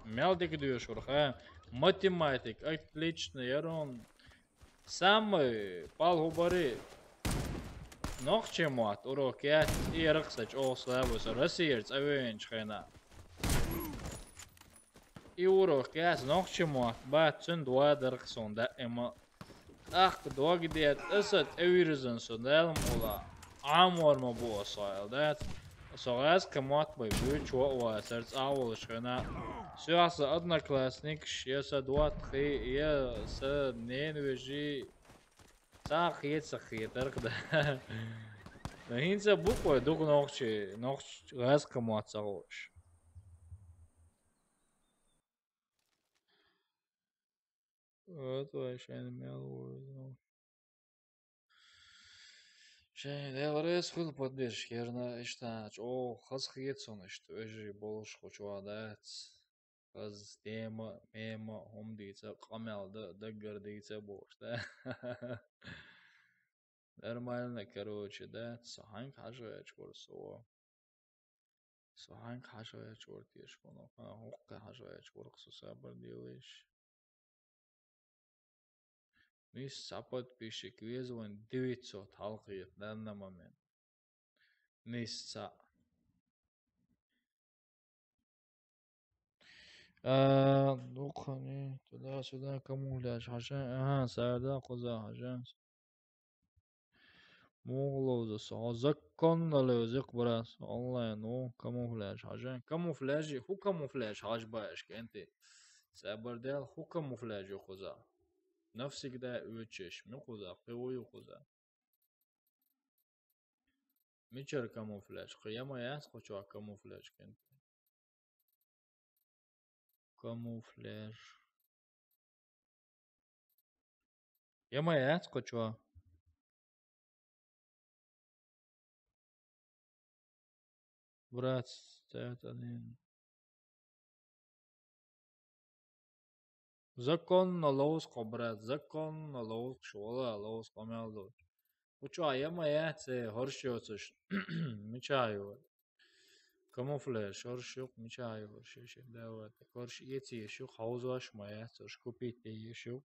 Мел дика доьшур хаьа. Математик отлично яр хьуна. Самый палхӀу бари нохчийн мотт урок яц, и ярх сан чӀогӀа слабый, со Россияра цӀа веанчу хенахь. И урок яц нохчийн мотт бац, цуьнан доа дарх суна даима. ТӀаккха дог дета аса тӀевирзина со Далла мукъалахь, Ӏамор ма бу аса аьлла дац. Со гӀаьскхи мотт бай буьйцу чо а вацара цӀа а волуш хенахь. Соьх сан одноклассникаш, я сан доттагӀий, я сан ненавежий, цхьа а кхета ца хетарх да. ХӀинца бу-кх вай дукха нохчий, нохч гӀаьскхи мотт ца хууш. Вот вай шайна мел ву иза. Шайн Дела реза хуьлу поддержка ярна, иштта чӀогӀа хазахета суна иштта вежарий болуш кху чохь дац. Хаза тема, мема, хӀума дийца, къамел дан, даггара дийца а бохуш, да? Нормально, короче, да? Со хьаьнга хьажа гӀерташ вара со? Со хьаьнга хьажа гӀерташ вара теша хьуна? Ха, хӀокху хьажа гӀерташ вара со сабар делаш. Нийсса подписчик веза вайн девятьсот хьалхе на данный момент. Нийсса. А, ну, хани, туда-сюда, камуфляж хьажа. Ага, сарда кхуза хьажа. Мугла уза со. Законно ле узик брас. Онлайн, ну, камуфляж хьажа. Камуфляжи, ху камуфляж хьаж баеш кенти. Сабар дел, ху камуфляж кхуза. Навсегда учиш, ми кхуза, пивую кхуза. Мичар камуфляж? Кхы яма яц кху чуа камуфляж кенти. Камуфляж. Яма яц кху чуа. Брат, стоят они. Законно лоус кхо, брат, законно лоус кхо, шола лоус кхо мел ду. Учуа яма яц, э, хорш йоцуш. Мичаю. Камуфляж, хорш юк, мичаю, хорш юк, давай. Хорш еци юк, хаузваш ма яц, хорш купить те юк.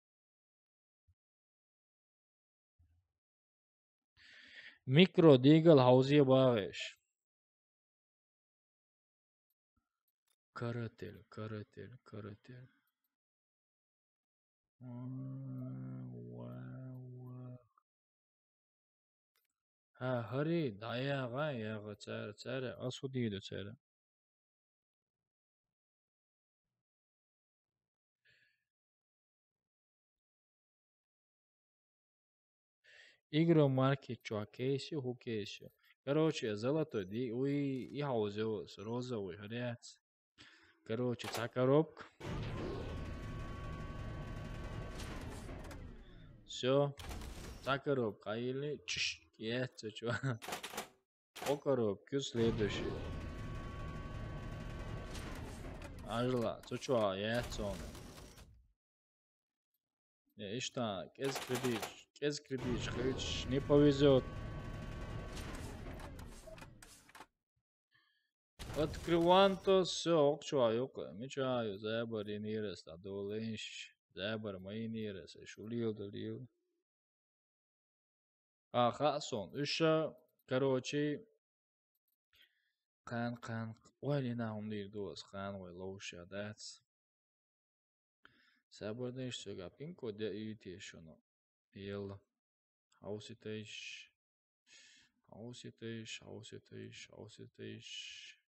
Микро дигал хаузе багеш. Каратель, каратель, каратель. Ва, ва. Ха, хари, да, яга, яга, цара, цара, асудиду цара. Игру маркет чуа кейсю, ху кейсю. Короче, золотой ди, уй, и хаузеус, розовый, хряц. Короче, ца коробка. Все. Ца коробка, или чш, яц, чуа. О, коробка, следующий. Ажла, цу чуа, яц он. Не, ишта, кез кредит, кез кредит, кредит, не повезет. Открыванто, все, окчуа, юка, мичаю, забар инирес, да долинш, забар ма инирес, шулил, долил. А, хасон, уша, короче, кан, кан, ой, не на, он дир дос, кан, ой, лоуша, дац. Сабарнеш сёга пин-код я ити шуну. Ел. Хауситеш. Хауситеш, хауситеш, хауситеш.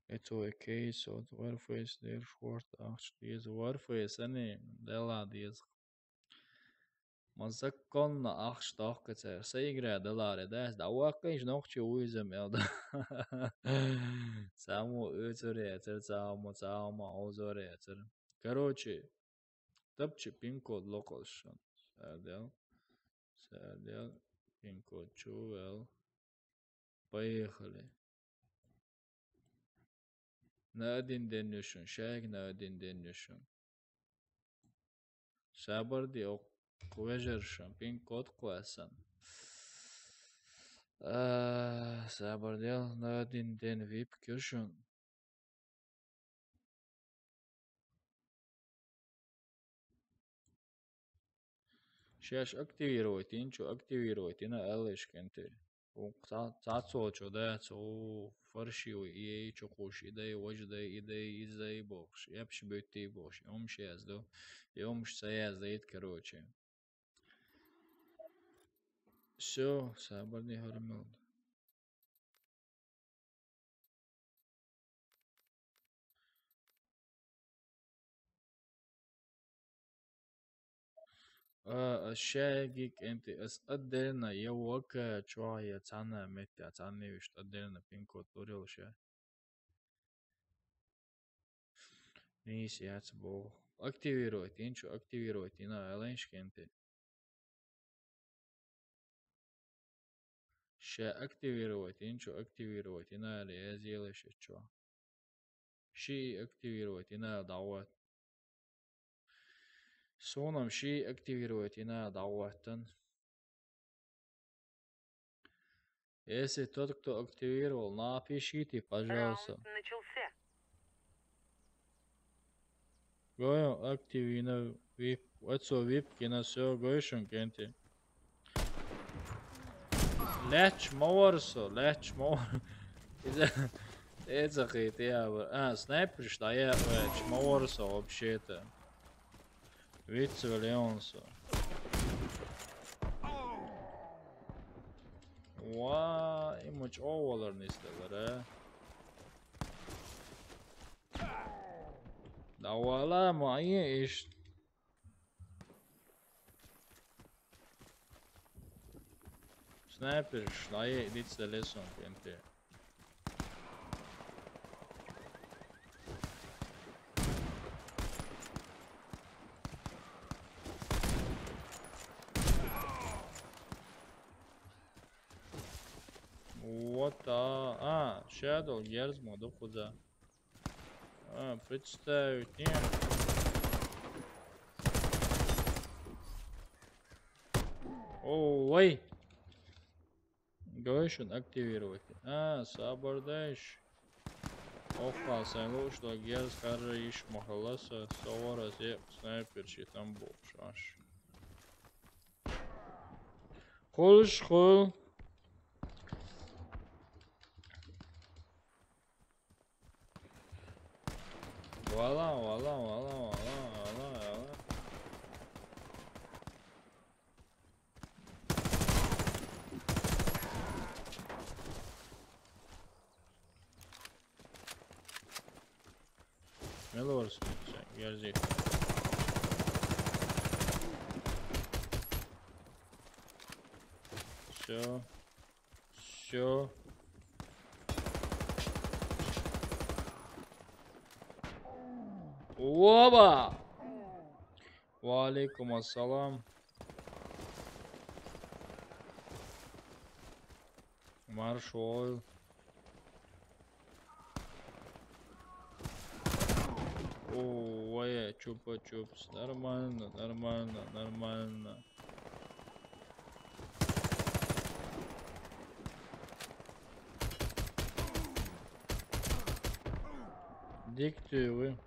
Это окей, so Warface, der Fort, ахш диез. Warface, ани, дела диез. Ма законно ахш тохка цер. Са игра даларе дас. Да уаккинш нохчи уизам элда. Саму уцуре цер, саму, саму аузоре цер. Короче, тапчи пин-код локалшон. Садел. Садел. Пин-код чувел. Поехали. На один день нюшун, шайк на один день нюшун. Сабарди о квежершан, пин-код квасан. А, сабардел на один день вип кюшун. Шеш активировать, инчу активировать, ина алеш кенте. Цацо чо да, цо фарши у, и чо куш, и дай, вож дай, и дай, и зай бокш, и апш бетти бокш, и умш язду, и умш са язда ит, короче. Все, сабарни хармелд. А, а шайгик энти ас отдельно я вока чуа я цана метта, цанни вишт отдельно пин-код турил ша. Нис яц бо. Активировать, инчу активировать, ина эленшкенти. Ше активировать, инчу активировать, ина ли я сделаешь чё? Ши активировать, ина дават. Сонам ши активировать, ина даваттан. Если тот, кто активировал, напишите, пожалуйста. Раунд начался. Гоем активировать. Вип, оцо вип кина, всё, гой шуна кӀентий. Лаьтташ ма вара со, лаьтташ ма вара. Иза, эца хи тӀе а вара. А, снайперш дӀаяьккхаваьча ма вара со вообще-то. Вицвелла ян со. Ва, и ма чӀоагӀа валар нисделар, а? Да вала ма е иш. Снайперш дӀаяьккха дицдале сона кӀентий. Вот, а, а, Shadow герз ма ду кхуза. А, представить, не. О, ой. Гой шуна активировать. А, сабар дайш. Охха, сайн луш до герз харра йиш ма хилла са, со вара зе снайпер ши там бу шаш. Кхулш хул. Вала, вала, вала, вала, вала, вала. Мелорс, герзи. Всё. Всё. Оба! Ва алейкум ассалам. Маршал. О, вая, чупа-чупс. Нормально, нормально, нормально. Диктую вы.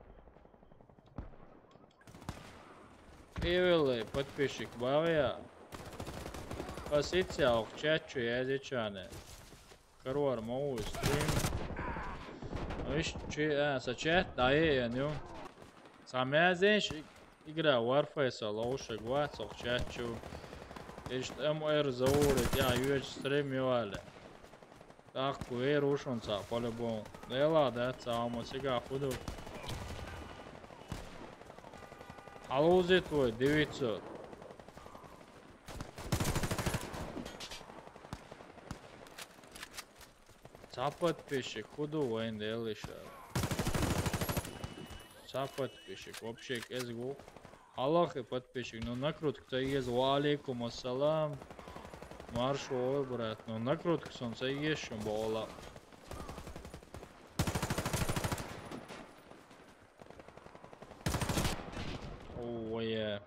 Эвелли подписчик бавия. Пасиця ох чатчу язычане. Карвар мау стрим. Иш чи, а, са чат, да, е, е, ню. Са мязенш игра Warface лоушек вацох чатчу. Иш МР заурит, я, юэч стрим юале. Так, куэр ушунца, по-любому. Лела, да, цаома сега худу. Алузи твой, девятьсот. Ца подписчик, худу вайн делиша. Ца подписчик, вообще кезгу. Аллахи подписчик, ну накрутка-то есть. Ва алейкум ассалам. Маршо, ой, брат. Ну накрутка солнца есть, чем была. Ой, е.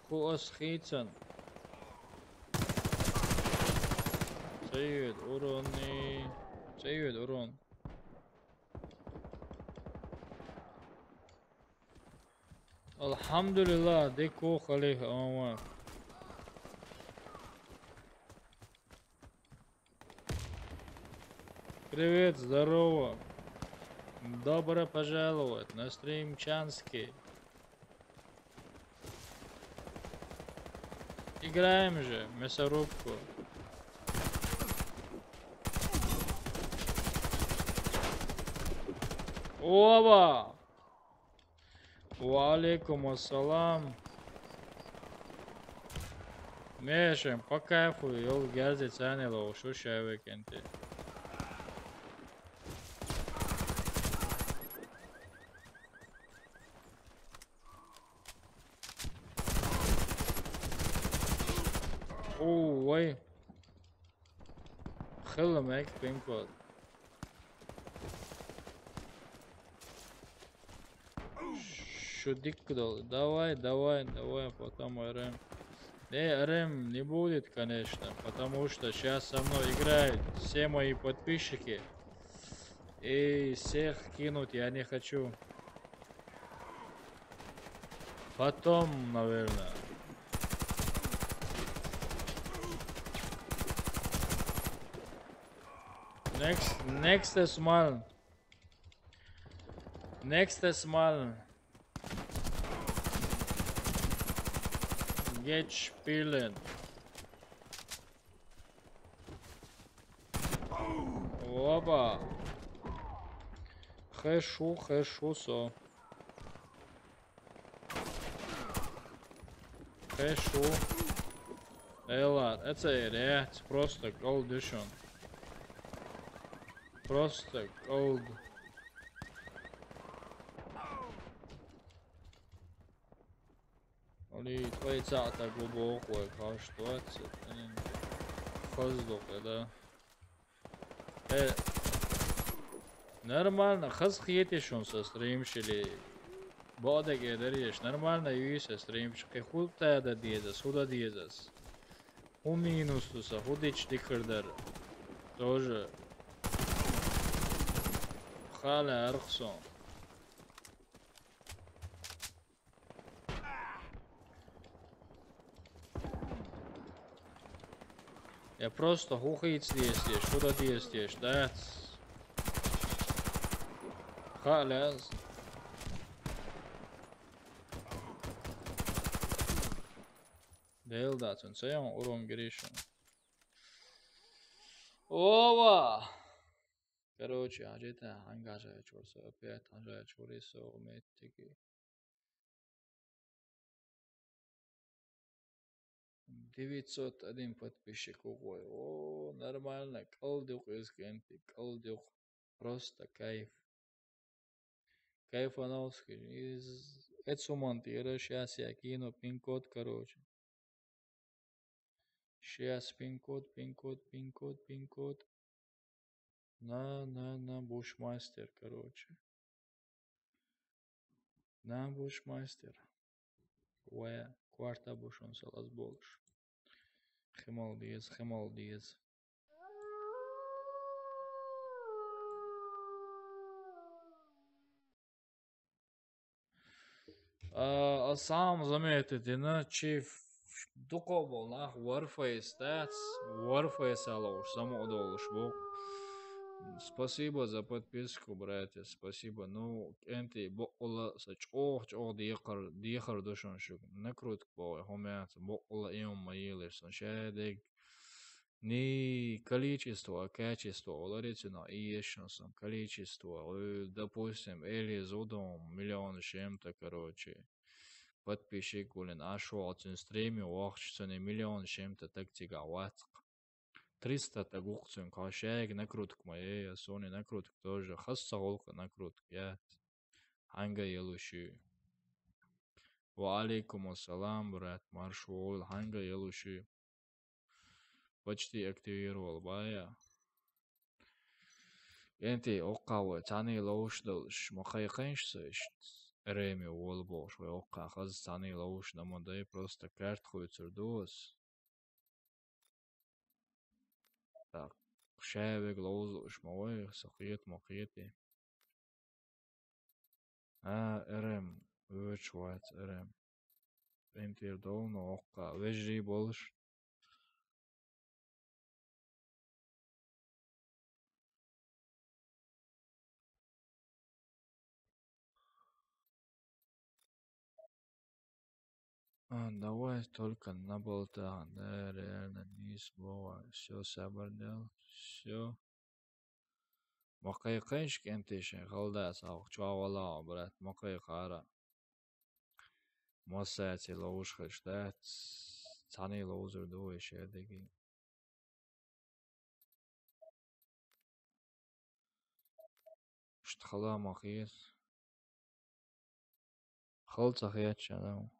Ху ас хийцан. Цейд урони. Цейд урон. Алхамдулиллах, деку халих ама. Привет, здорово. Добро пожаловать на стрим Чанский. Играем же в мясорубку. Оба! Ва алейкум ассалам. Мешем, по кайфу, йол герзи цанело, шу шевекенте. Ой. Хила мек пин-код. Шу дикка дол. Давай, давай, давай, потом орем. Не, Р М не будет, конечно, потому что сейчас со мной играют все мои подписчики. И всех кинуть я не хочу. Потом, наверное. Next, next is mine. Next is mine. Geç bilin. Опа. Хорошо, хорошо, со. Хорошо. Эла, это реально просто кӀалдишон. Просто кӀалд. Али, твои цаӀ так глубоко, аж двадцать, блин. Хазло, да. Э, нормально, хаз хетишон со стримшили. Бадег эдер еш, нормально юй со стримш. Кхы хута да дезас, худа дезас. Ху минус туса, худич дикардар. Тоже. Хала архсон. Я просто хухиц дестеш, куда дестеш, да? Халас. Делдацун, цеон урон гришун. Ова! Короче, ажета, ангажа чурсо, опять ангажа чурисо, метики. Девятьсот один подписчик угой. О, нормально. КӀалдюк из кенти, кӀалдюк. Просто кайф. Кайфановский. Из Эцуман тира, сейчас я кину пин-код, короче. Сейчас пин-код, пин-код, пин-код, пин-код. На, на, на, бушмастер, короче. На, бушмастер. Вая, кварта бушон салаз болш. Химал диез, химал диез. А, а сам заметить, ина чи ф-, дукъо бол нах Warface дац, Warface ала уж, саму одолуш бу. Спасибо за подписку, братья, спасибо. Ну, кенти бокъула са чӀох-чӀох дехар, дехар душун шуг. Накрутка бо, хумяц, бокъула иум ма елеш сан шадег. Не количество, а качество. Оларицина и ешнасан количество. Э, допустим, Эли Зудом миллион с чем-то, короче. Подписчик гулин ашуал цун стриме вахч цуни миллион с чем-то так цига вацк. Триста так ух цун кашаег накрутк ма, э, я сони накрутк тоже. Хасса голка накрутк, я. Ханга елуши. Ва алейкум ассалам, брат, маршул, ханга елуши. Почти активировал бая. Энти оккавы, цани лоуш долш, махай хэнш сэш. Реми уол болш, вай окка хаз цани лоуш намандай просто карт хуйцур дуос. Так, шавег лоуз уш мавай, сахиет махиети. А, Р М, вӧч вайц Р М. Энтир долна окка, вежри болш. А, давай только на болта, да, реально, не слово. Всё, сабар дел, всё. Макай кайш кентешен, халда саух, чуа вала, брат, макай кара. Масса ци лоуш хаш, да, цани лоузур ду, эшедеги. Шт хала махис. Хал цахият шанау.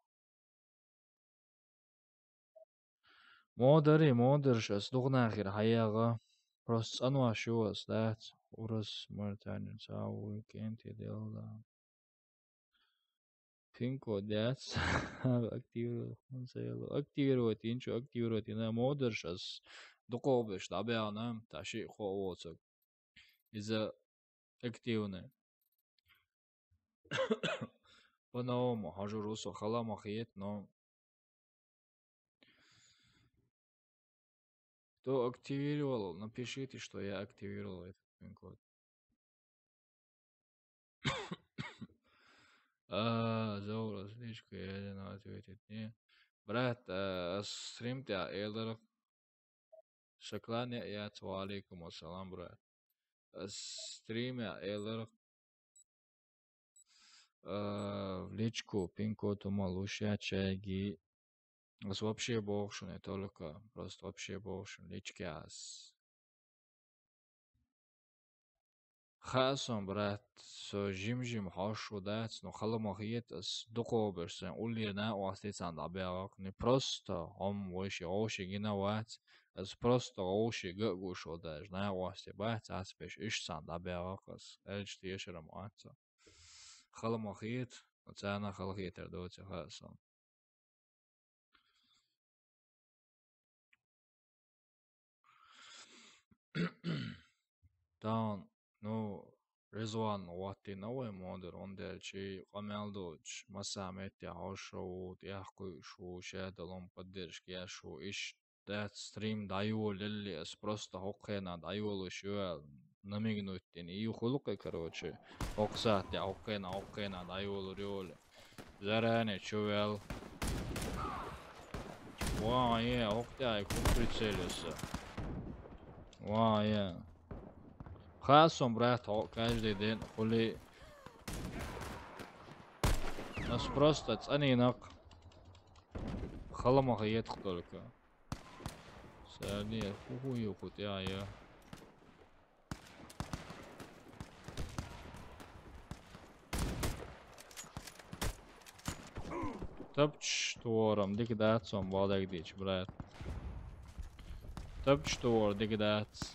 Модари, модарш, ас дугнахир хаяга. Просто цануаш юас, да, урас мартанин сау кенти делда. пин-код яц. Активировать, хӀун ца йолу? Активировать йинчу, активировать йина модерш ас дукховбеш дӀабаьхна, та шиъ хо а воцург. Иза активный. По-новому хьожур ву со, хала ма хета, но кто активировал, напишите, что я активировал этот пин-код. А, Заур, различка, я не ответить, не. Брат, а, стрим тя элдер. Шаклан я, я, ва алейкум ассалам, брат. А, стрим я элдер. А, в личку пин-код ума луша чайги. Ас вообще бохуш не только, просто вообще бохуш личке ас. Хаьа сон, брат, со жим-жим хьош ву дац, но хала ма хета, ас дукховбеш сайн уллера накъостий царна дӀабаьгӀакх, не просто хӀума вайши гӀовши гина вац, ас просто гӀовши ган а гуш ву даже, накъостий бац, ас беш иштта царна дӀабаьгӀакх ас, аьлча тешар ма вац со. Хала ма хета, но царна хала хетар доций хаьа сон. Таун, ну, Резван гӀоттийна вай модер, ондерчи къамел доцуш, масса метте хьош ву, тӀехкхуьуш ву, шадолун поддержка еш ву, иш дац стрим дӀайолалли, ас просто хӀокху хенахь дӀайолуш ю аьлла, намигнуть дина. И хуьлу кхин, короче, хӀокху сахьтехь, хӀокху хенахь, хӀокху хенахь дӀайолур ю олий. Заранее чу вел. Ван, е, хӀокху тӀехь хӀун прицелился? Ван, е. Хаьа сон, брат, хьо каждый день хули. Ас просто цӀанийнакх. Хала ма хетахь только. Сарне хӀу-хӀу ю кху тӀехь, я. Тапча творам дика дац сон, бакъдерг дийцича, брат. Тапча твор дика дац.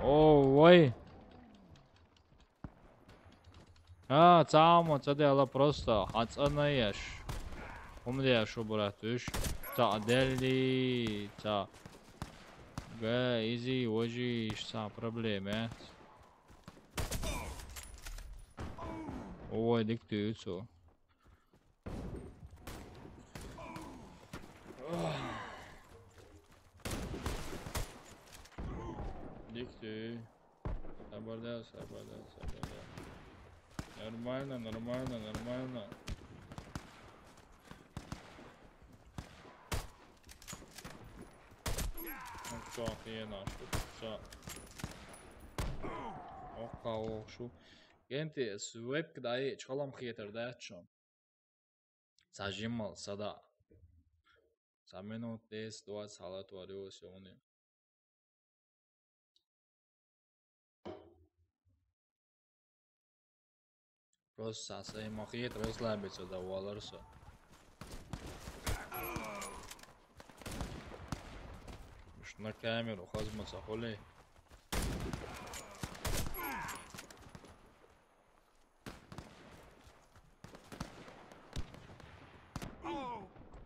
О, вай! А, цхьа хӀума ца даьлла, просто хьан цӀанъеш. ХӀума деш ву, брат, уьш. Цхьаъ делли, цхьаъ. Га, изий, важий, иштта цхьа проблема яц. Ой, дика туьйцу. Дика туьй. Сабарда, сабарда, сабарда. Нормально, нормально, нормально. Ну всё, охуенно, что тут всё. Ох, ох, шу. Генти, с вебка дай, чхалам хетар да, чё? Цхьа жиммал сада. Цхьа минут десять двадцать хьалатвар ювас юни. Просто цхьа сайн ма хета, расслабиться да валар со. Уж на камеру хазма ца хули.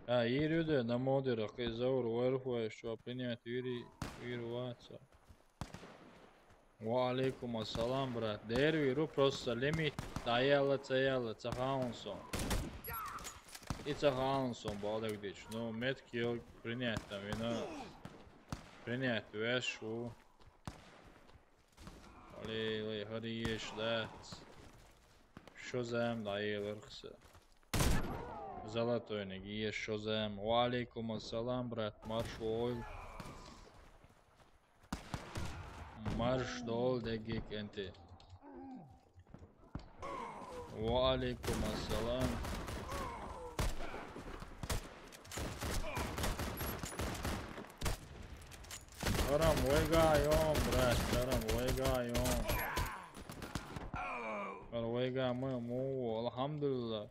А, ирюде на модерах и заур вархуай, что принять вири, вирваться. Ва алейкум ассалам, брат. Дервиру просто лимит. Даялла, цаялла, ца хаун сон. И ца хаун сон, балдагдич. Ну, метки принять там, вина. Принять веш ву. Вале, вале, хӀара еш дац. Шозам дӀаеларх са. Золотойниг еш Шозам. Ва алейкум ассалам, брат, марш войл. Марш дол дегги кӀенти. Ва алейкум ассалам. Харам вайга йом, брат, харам вайга йом. Хар вайга мы, му, алхамдулилла.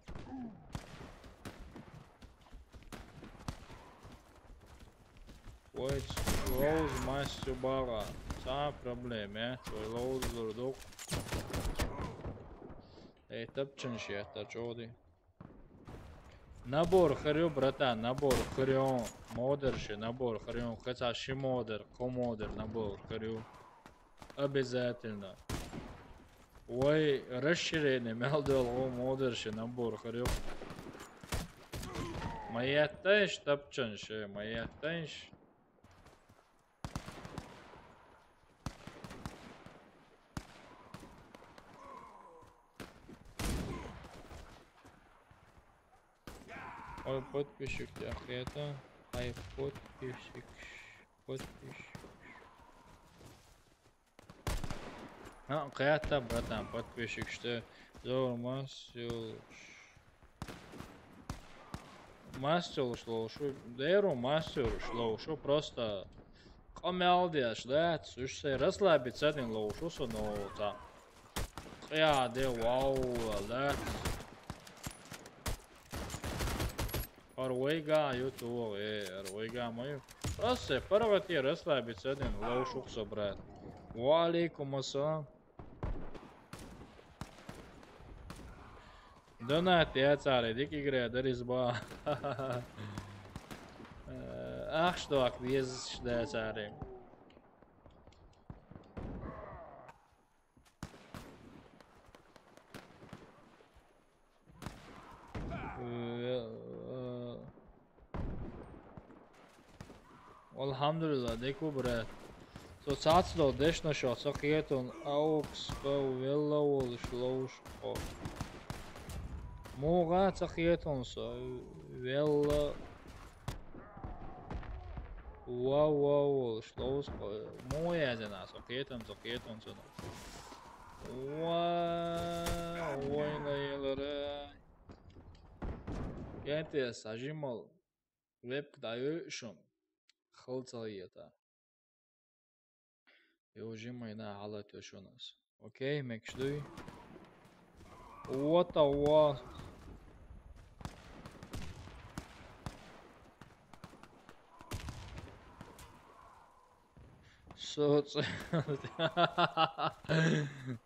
Вай, ловза массо багӀа. Цхьа проблема, э? Вай ловза лур ду. Эй, тапчанаш етта чӀоагӀа. Набор хир ю, братан, набор хир ю. Модераш набор хир ю. Кхы цхьа ши модер, кхо модер набор хир ю. Обязательно. Вай, расширение мел долу модераш набор хир ю. Ма еттайш тапчанаш, ма еттайш. Ой, подписчик тӀехь хета. Ай, подписчик. Подписчик. А, кхетта, братан, подписчикаш тӀе. Зовр мас йолуш. Мас йолуш ловзуш ву. Дера мас йолуш ловзуш ву. Просто къамел деш дац. Уьш сайн расслабиться дина ловзуш ву со, но цхьа къа де валла дац. ХӀара вайга ю тӀаккха, э, хӀара вайга ма ю. Просто паргӀата расслабиться дина ловзуш ву со, брат. Ва алейкум ассалам. Донат яцара, дика игра дара иза боху. Э, ахча доккха дезаш дацара. Э, э, Алхьамдулиллах, дика ву, брат. Со цхьацца долу дешнашо ца кхетон, аукс, кхо велла волуш ловзуш кхо. Муха ца кхетон со, велла, ва, ва волуш ловзуш кхо. Муха яздина со кхетон, ца кхетон цунах. Ва, вайна елара. Кентес, хьажимал. Вебка дӀайойуш шуна. Хала ца хета. Йо, жимайна хьалатоьшу шуна ас. Окей, мекаш дуй. What the what? Соц.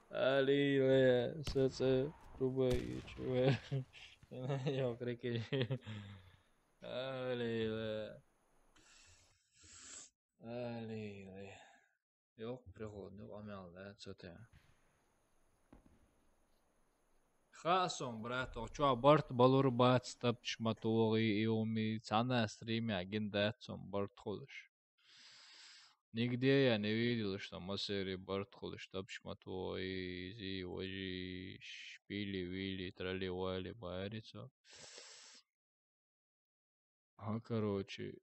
Алиле, соц. Рубай, чуве. Йо, крики. Алиле. Алиле. Йоккха пригодный къамел дац цу тӀе. Хаьа суна, брат, оха чохь барт балур бац, тапча ма тохий, и уми, цхьана стримехь гина дац суна барт хуьлуш. Нигде я не видел, что массери барт хуьлуш, тапча ма тохий, зи, важи, шпили, вили, трали, вали, баьри цо. Ха, короче,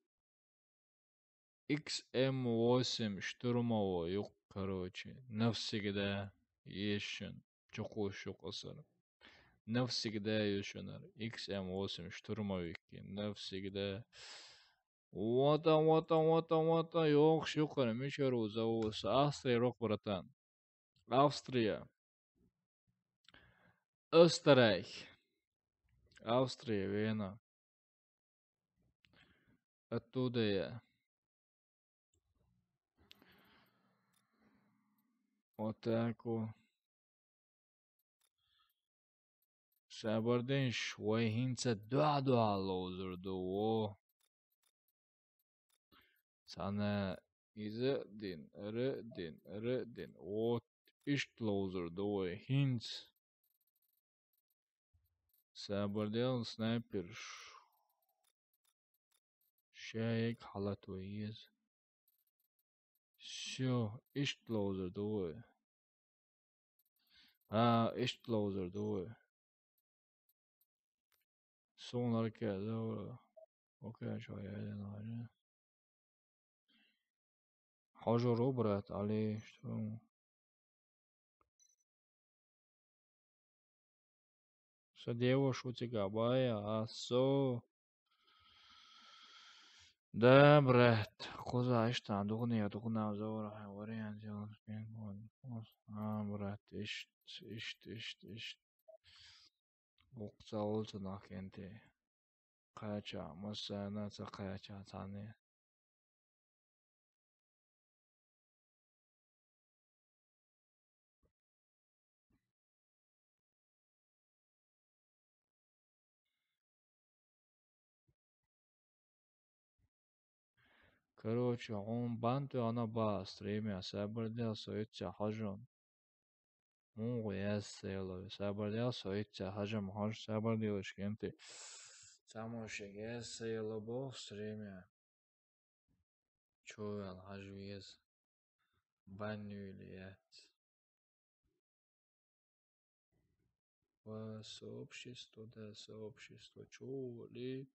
икс эм восемь штурмовой юкъ, короче, навсегда еза шуна, чукхуш юкъ асара. Навсегда еза шуна икс эм восемь штурмовик, навсегда. Вата, вата, вата, вата, йохуш юкъара, мичара ву завоса? Австрия рокъ, братан. Австрия. Österreich. Австрия, Вена. Оттуда я. Вот так вот. Сабардинш, вай хӀинца дуьхьа-дуьхьа ловзур ду, во. Цхьана иза а дин, ара а дин, ара а дин. Вот иштта ловзур ду вай хӀинца. Сабардел снайперш. Шайг хьалат вай еза. Всё, иштта ловзур ду вай. А, иштта ловзур ду вай. Суна ларке а, окей, чо яйден вайна. Хьожур ву, брат, Али, что? Со девушка у тебя бая, а со Да, брат, кхуза иштта духне, духна зовра вариант йолуш пингвин. А, брат, ишт, ишт, ишт, ишт. Вукху ца волчу нах кенте. Кхача, массарна ца кхача цхьанне. Короче, хьуна бан тоьхна ба стримехь, сабар де, со иццехь хьажа. Муха яз ца елла, сабар де, со иццехь хьажа, хьажа, сабар делаш, кӀентий. Цхьаммо шега яз ца елла боху стримехь. Чу ваьлла хьажа веза. Бан юьйлу яц. Ва сообщество, да, сообщество чу вали.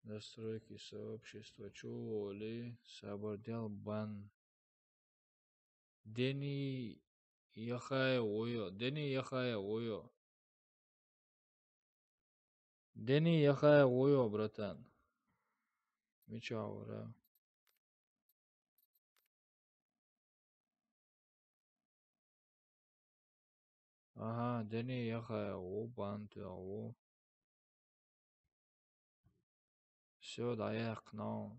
Настройки сообщества чу вали. Сабар дел, бан. Дени Яхаев вуйо, Дени Яхаев вуйо. Дени Яхаев вуйо, братан. Мича вара? Ага, Дени Яхаев ву, бан тоьхна ву. Всё, дӀаяьккхина.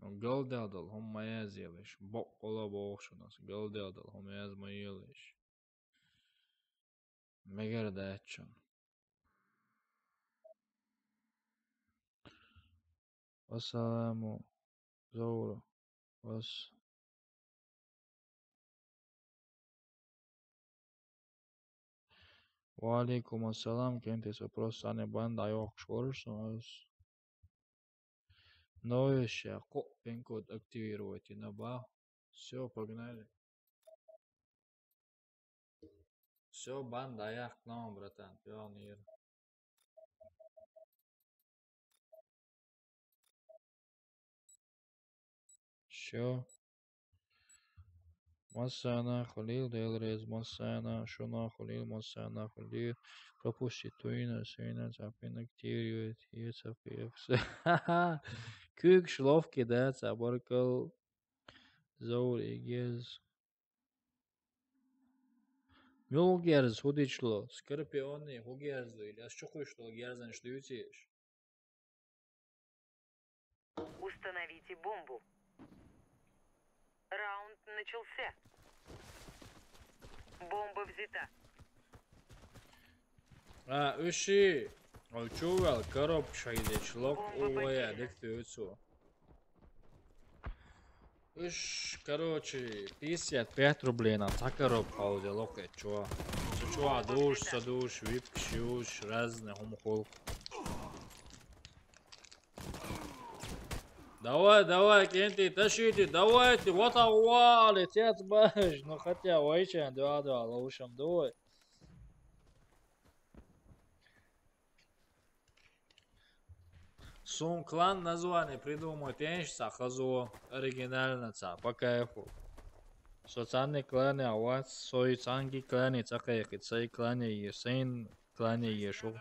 Галдаьлла долу хӀума ма язъелаш. Баккъала боху шуна ас, галдаьлла долу хӀума яз ма елаш. Мегар дац шуна. Ассаламу, Заура. Вас. Ва алейкум ассалам, кӀентий, со просто цхьанне бан дӀайоккхуш вара со ас. Новая ща кхо пин-код активировать йина бан. Всё, погнали. Всё, бан дӀаяьккхина, братан, пионер. Всё. Массарна хуьлийла, Дела реза, массарна, шуна хуьлийла, массарна хуьлийла. Пропустить туйна, суйна, цхьа пин активировать, е цхьа пин акс. Куьйгаш ловкий, да, цхьа баркалла. Заур, и герз. Муьлха герз, хӀун дичало? Скорпионный хӀун герз ду? Или ас чу кхуьйсуш долу герзанаш дуьйций аш? Установите бомбу. Раунд начался. Бомба взята. А, уьш, ой, чу ваьлла, коробка шайдечу лок. Бомба увая, потеряна. Дика дуьйцу. Уьш, короче, пятьдесят пять рублей на цхьа коробка хьовзело кхечо. Цу чохь душ, ца душ, випкаш юш, разный хӀума хуьлу. Давай, давай, кӀентий, тащите, давайте, вот а, вали, цец баш, ну хотя вайчан, два, два, ловушам, давай. Суна клан название придумать еш ца хазо, оригинально ца, по кайфу. Со цхьанне клане а вац, со и цхьанги клане ца кхайкхи, цай клане е, сайн клане е шу.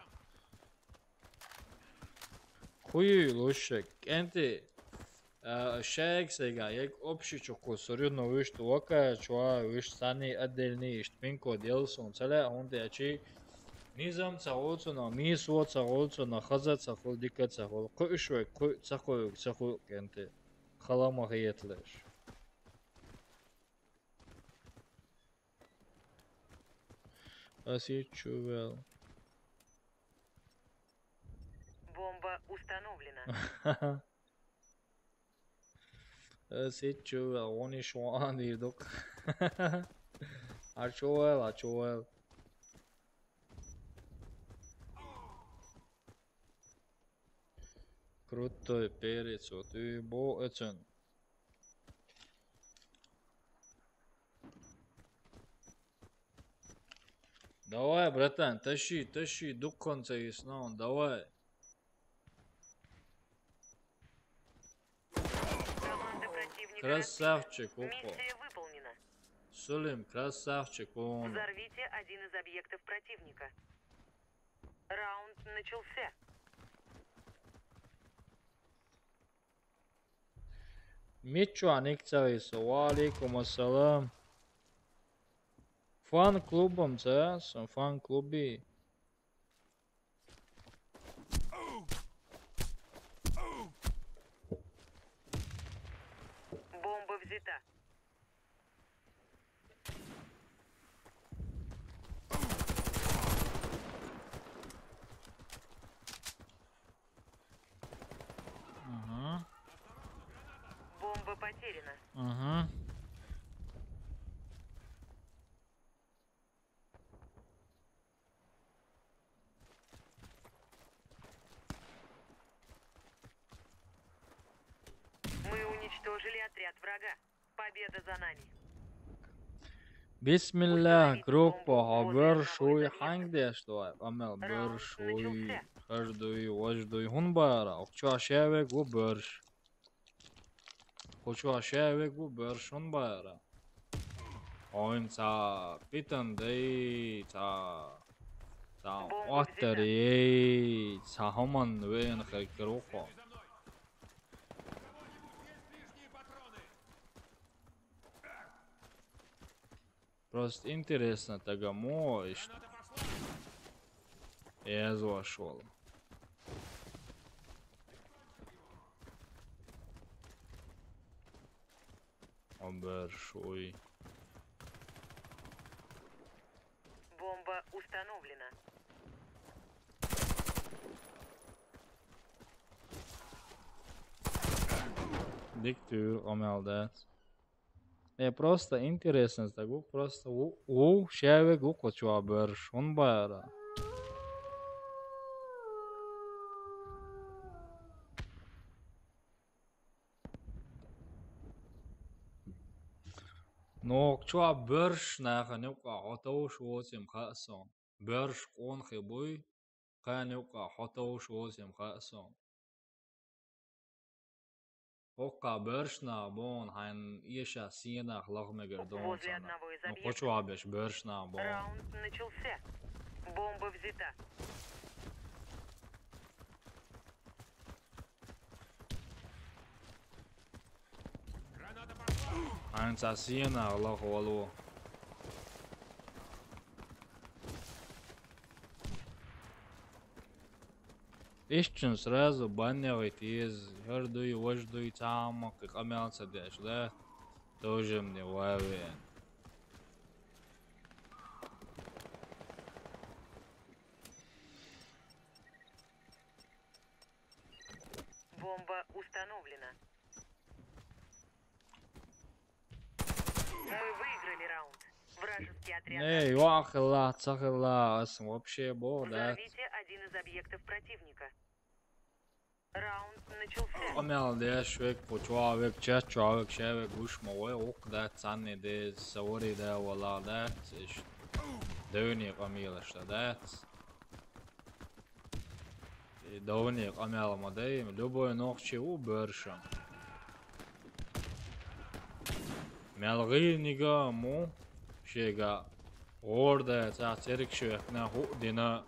Хуюй лушек, кӀентий. А, шайга сайга, яг общий чу кху сурю, но вуьш ту вака, чуа вуьш санний отдельный ишт пин-код ял суна ца лаьа, хӀунда аьлча низам ца гӀуцуна, нийсо ца гӀуцуна, хаза ца хуьлу, дика ца хуьлу, кхуьуш вай, кхуьу ца кхуьу, ца хуьу, кӀентий. Хала ма хеталаш. Ас иччу вел. Бомба установлена. Ас иччу вел, вон иш ван дийр дукха. А чу вел, а чу вел. Крутой перец, вот и бо эцен. Давай, братан, тащи, тащи, дуккханца и снова, давай. Команда противника разбита. Красавчик, опа. Миссия выполнена. Сулим, красавчик, он. Взорвите один из объектов противника. Раунд начался. Миччо ник ца вису? Ва алейкум ассалам. Фан-клубом ца, сан фан-клуби. Бомба взята. Ага. потеряно. Мгм. Мы уничтожили отряд врага. Победа за нами. Бисмиллах, группа, хьо бӧрш вуй, хьанг деш ду вай? Къамел, бӧрш вуй, хаж дуй, вож дуй, хӀун бара? Укх чу шаверг ву бӧрш. Укх чу шаверг ву бӧрш, хӀун бара? Ойн ца питан дай, ца, ца оттар ей, ца хӀуман вен хай группа. Просто интересно, тага мо ишт. Я зашёл. Обершуй. Бомба установлена. Диктур, омялдец. Э, просто интересно, так вот, просто ву, ву, шаверг ву, кочуа бӧрш, хӀун бара. Ну, кочуа бӧрш, нахана юкъа хьо товш воцим хаьа сона. Бӧрш къонахий буй, кхана юкъа хьо товш воцим хаьа сона. Оккха бӧршна бон, хьайн эша сенах лахмегар дон. Возле цана. Одного из Ну, объектов. Кочуа беш бӧршна бон. Раунд начался. Бомба взята. Хьайн ца сенах лах валу. Иштчун сразу баннегӀи тез, хӀар дуй, вож дуй, цхьа хӀама кхы къамел ца деш, да? Тоже мне вавен. Бомба установлена. Мы выиграли раунд. Вражеский отряд. Эй, вахилла, цахилла, ас вообще бог, да? Взорвите один из объектов противника. Раунд начался. Къамел деш век, кочуа век, чачуа век, шаверг вуш ма вай, ок, да, цанни де, савари да, вала, да, циш. Дойни къамелаш, да, да. И довни къамел ма дай, любой нохчи у бӧршам. Мел гӀийнига му шега гӀорда ца церг шоьхна хӀу дина.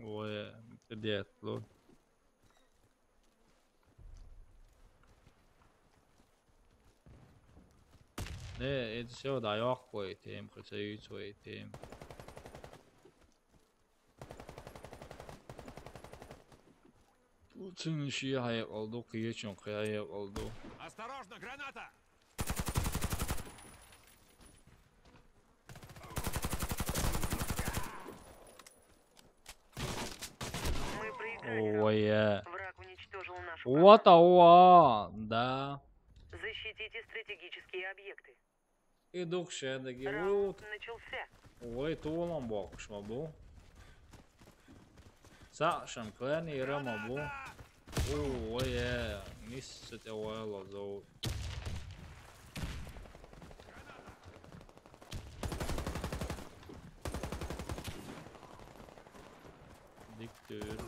Ой, кадет, ло. Не, это всё, да, я хуй тем, хотя и свой тем. Цин ши хьекъал ду, кхечун кхе хьекъал ду. Осторожно, граната! Мы проиграли раунд. Ой, э. Враг уничтожил нашу команду. What a war, да. Защитите стратегические объекты. И дух шедаги. Раунд начался. Ой, тулам бокш ма бу. Са шан клен и рама бу. Ой, э, мис сет э, ой, ло зоу. Диктор.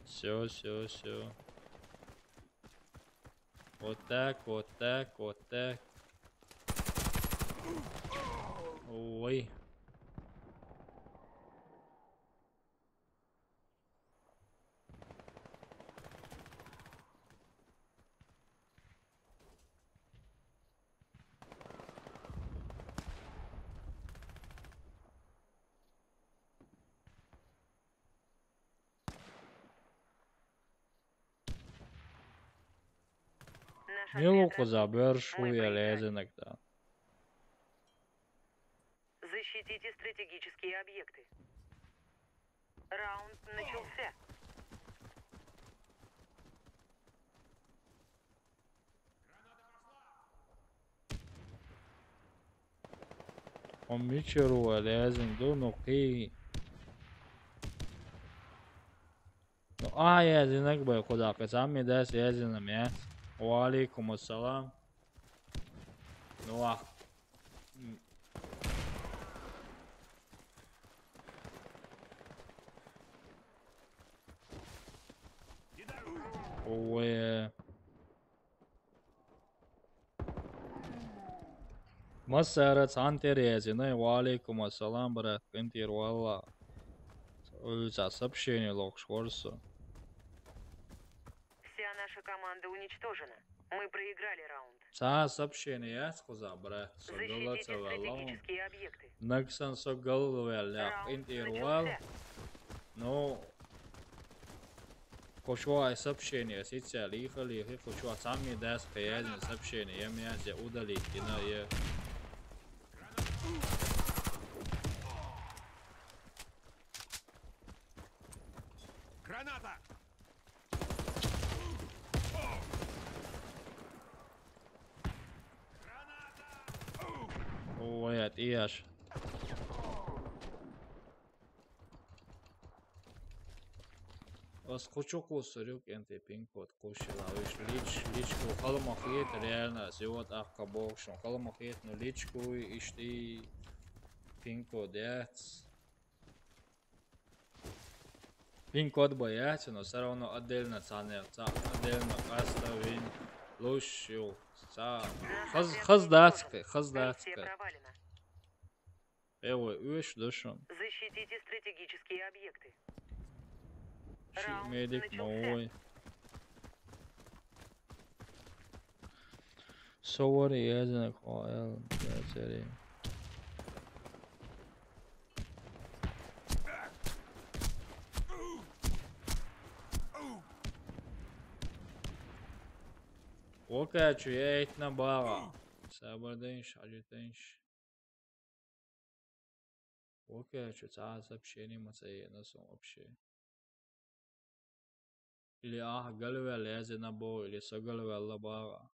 Всё, всё, всё. Вот так, вот так, вот так. Ой. Милу кхуза берш ву я лезинаг да. Защитите стратегические объекты. Раунд начался. Он мичеру лезинг ду, ну кхы. Ну, а, я зинаг бай, кхуза кхы цамми дас я зина мя. Ва алейкум ассалам. Ну, а. Ой. Массара цхьан тӀера язйина, ва алейкум ассалам, брат, къинтӀера валла. Ой, цхьа сообщение лохуш вара со. Вся наша команда уничтожена. Мы проиграли раунд. Цхьа сообщение яц кхуза, брат, со гала ца валла. Нагсан со гала ваьлла, къинтӀера валла. Ну, кху чу ай сообщение, сица лиха, лиха, кху чу цамми дас кхы язйина сообщение, я мя я удалить дина, я. Граната! Ой, я тӀеш. Ас кху чу кхуссур ю, кӀентий пин-код кхуссийла, вуьш лич-, личку хала ма хета, реально, сегодня ахка боху шуна, хала ма хета, ну личку иштта пин-код яц. Пин-код бан яц, но всё равно отдельно цхьаьна, цхьа отдельно къаста вин луш ю. Цхьа хаз-, хаздац кхы, хаздац кхы. Э, вай, уьш ду шуна. Защитите стратегические объекты. Ши медик ма вой. Со вара язйина кхо эл, я церий. Окей, чу яйтна бага. Сабар дайш, хьажи дайш. Окей, чу цхьа сообщение ма ца яйна сон вообще. Или ахьа галваьлла язйина боху, или со галваьлла бага.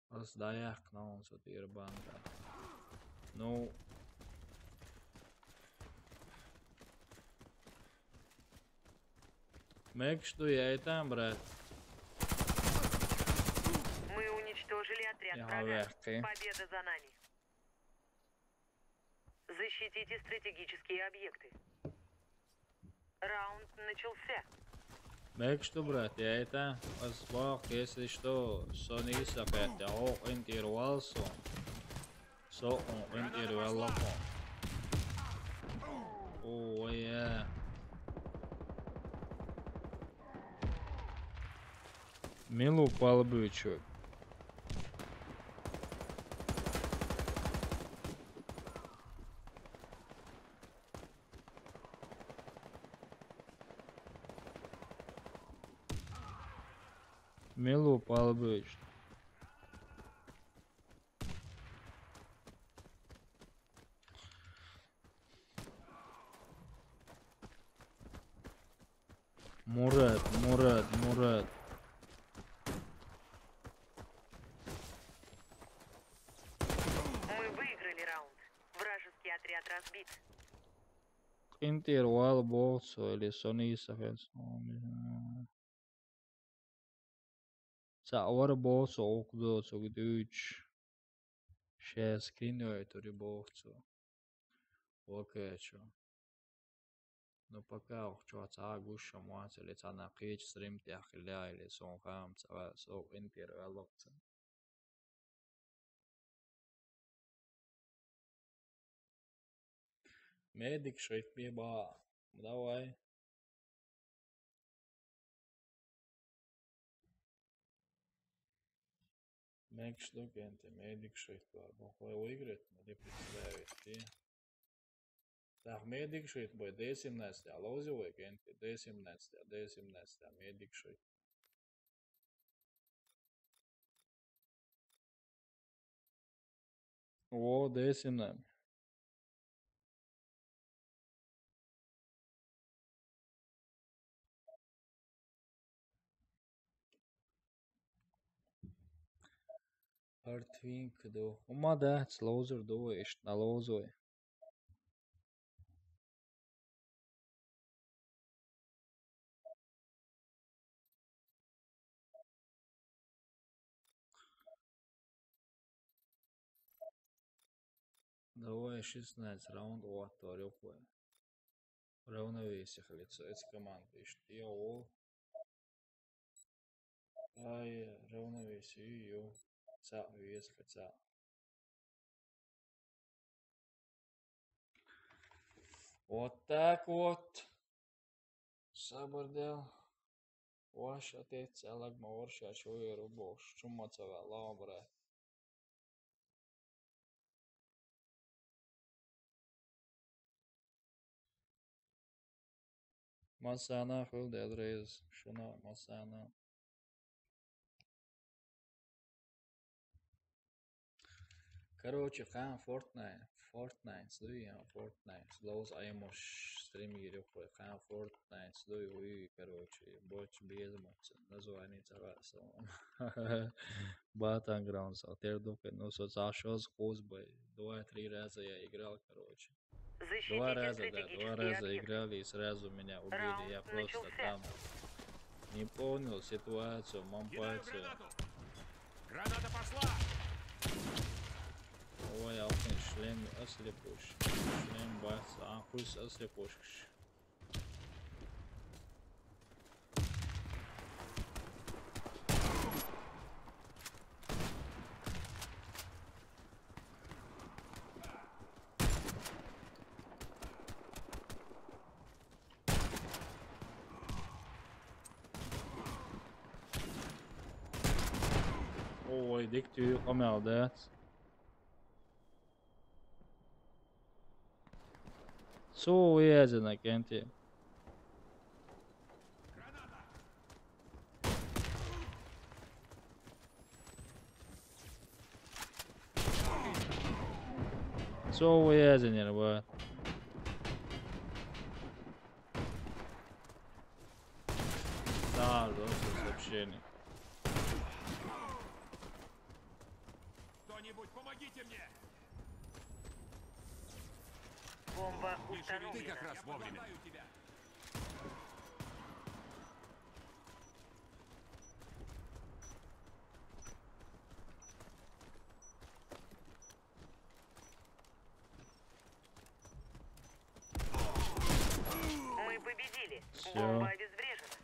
Ас дӀаяьккхина хьуна со тӀера банда. Ну. Мегаш ду яйтан, брат? Мы уничтожили отряд врага. Победа за нами. Защитите стратегические объекты. Раунд начался. Мегаш ду, брат, яйтан? Ас боху, если что, со нийса кхетта, хӀокху къинтӀера валла со. Со хӀокху къинтӀера ваьлла хьо. О, вай, я. Милу палбуьйчу. Милу палбуьйчу. Мурат, Мурат, Мурат. Мы выиграли раунд. Вражеский отряд разбит. КъинтӀера вала боху цо, или со нийса кхетта. Цхьа вара боху цо, укх доцург дуьйцуш. Ша скрин йойтур ю боху цо. Окей, чу. Ну, пока укх чохь цхьа а гуш ма вац, или цхьанна кхечу стрим тӀехь хилла, или сон хаам ца ваьлла, со къинтӀера ваьлла-кх цунна. Медик шайтпе ба. Давай. Мегаш ду, кӀентий, медик шайтпе ба. Хой выиграть, или представить, и Так, медик шит бой, Д семнадцать, а лози вой, кенти, Д семнадцать, Д семнадцать, медик шит. О, Д семнадцать. Артвинг до. Ума да, слоузер до, ишт на лоузой. Давай шестнадцать раунд, о, отварёк. Равновесие, лицо, эти команды, ишт, я, о. Ай, равновесие, ё. Ца, вес, ца. Вот так вот. Сабыр дел. Ваш отец, алаг ма орша, чуйер убош, чумма цава, лаобра. Масана хыл дел рез, шуна масана. Короче, кан Fortnite, Fortnite, сдуй, а, Fortnite, слоуз аймош стрим гирю кой, кан Fortnite, сдуй, уй, короче, боч без моца, название цара салон. Battlegrounds, а тердуке, ну, со, за шо с кузбой, два-три раза я играл, короче. Два раза, да, два раза играли и сразу меня убили. Я просто там не понял ситуацию, мампацию. Граната пошла! Ой, алтын шлем, ослепуш. Шлем бас, а, хуй ослепуш. Ой, дик түү, камера, да. Су уязина, кенти. Су уязина, ба. Да, жёсткое сообщение. Кто-нибудь, помогите мне! Бомба установлена. Ты как раз вовремя. Мы победили. Всё. Бомба обезврежена.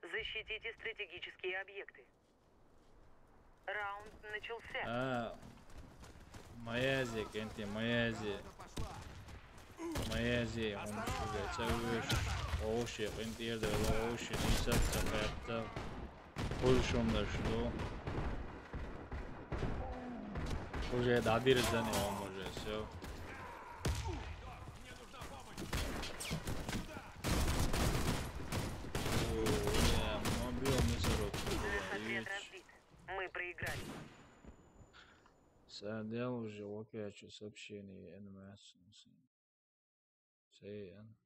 Защитите стратегические объекты. Раунд начался. А, Маязия, кенти, Маязия. Маязия, он шуга, цевыш. Оуши, кенти, ерде, оуши, не сапса, капта. Хуй шумда шуду. Уже дадир зани он уже, всё. О, я мобил не сорок. Мы проиграли. Садел уже, окей, а чё сообщение, анимация. Сеян.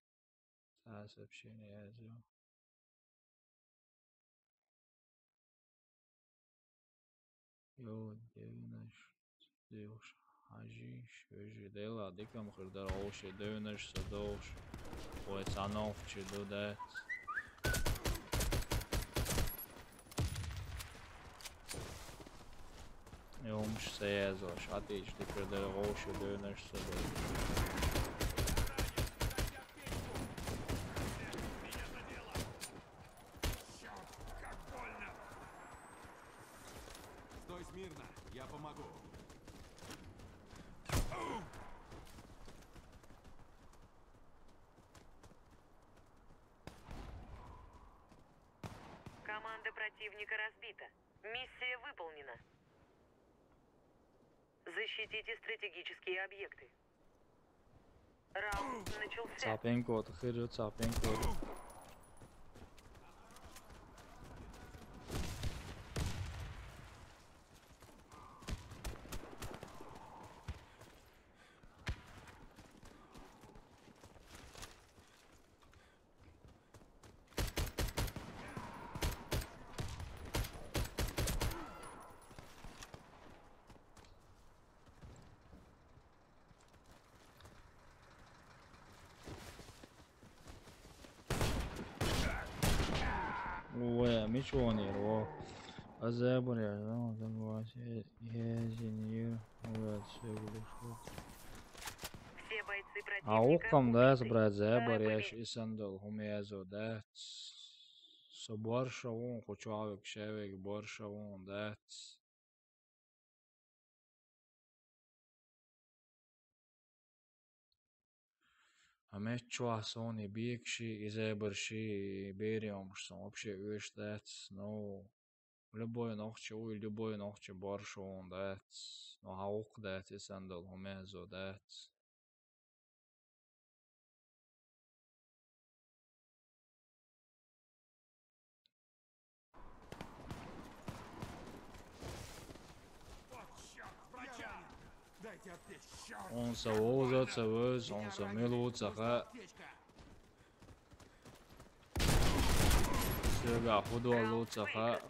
Са сообщение язю. Йо, девнаш, девш, хажиш, вежи, дела, дикам хырдар, оуше, девнаш, садовш. Ой, цанов, чиду, да. Юмш сеязо, шатич, ты кырдер, оуше, девнаш, садовш. Стой смирно, я помогу. Команда противника разбита. Миссия выполнена. Защитите стратегические объекты. Раунд начался. Цапенко, ты хырю, цапенко. Ой, мичо не ро. А зебря, ну, там вообще, я извини, вот, всё, буду шутить. Все бойцы противника А укам, да, убиты. Собрать Мы зебря, были и сандал, хумезо, да. Со барша вон, хочавик, шевик, барша вон, да. А меч чуа сони бикши, изебрши, бериомш сон вообще уж дац, ну, любой нохчи, уй, любой нохчи баршон дац, ну, хаук дац, и сандал, хумезо дац. Он са вовза, ца вӧз, он са милу, ца ха. Сӧга худуа лу, ца ха.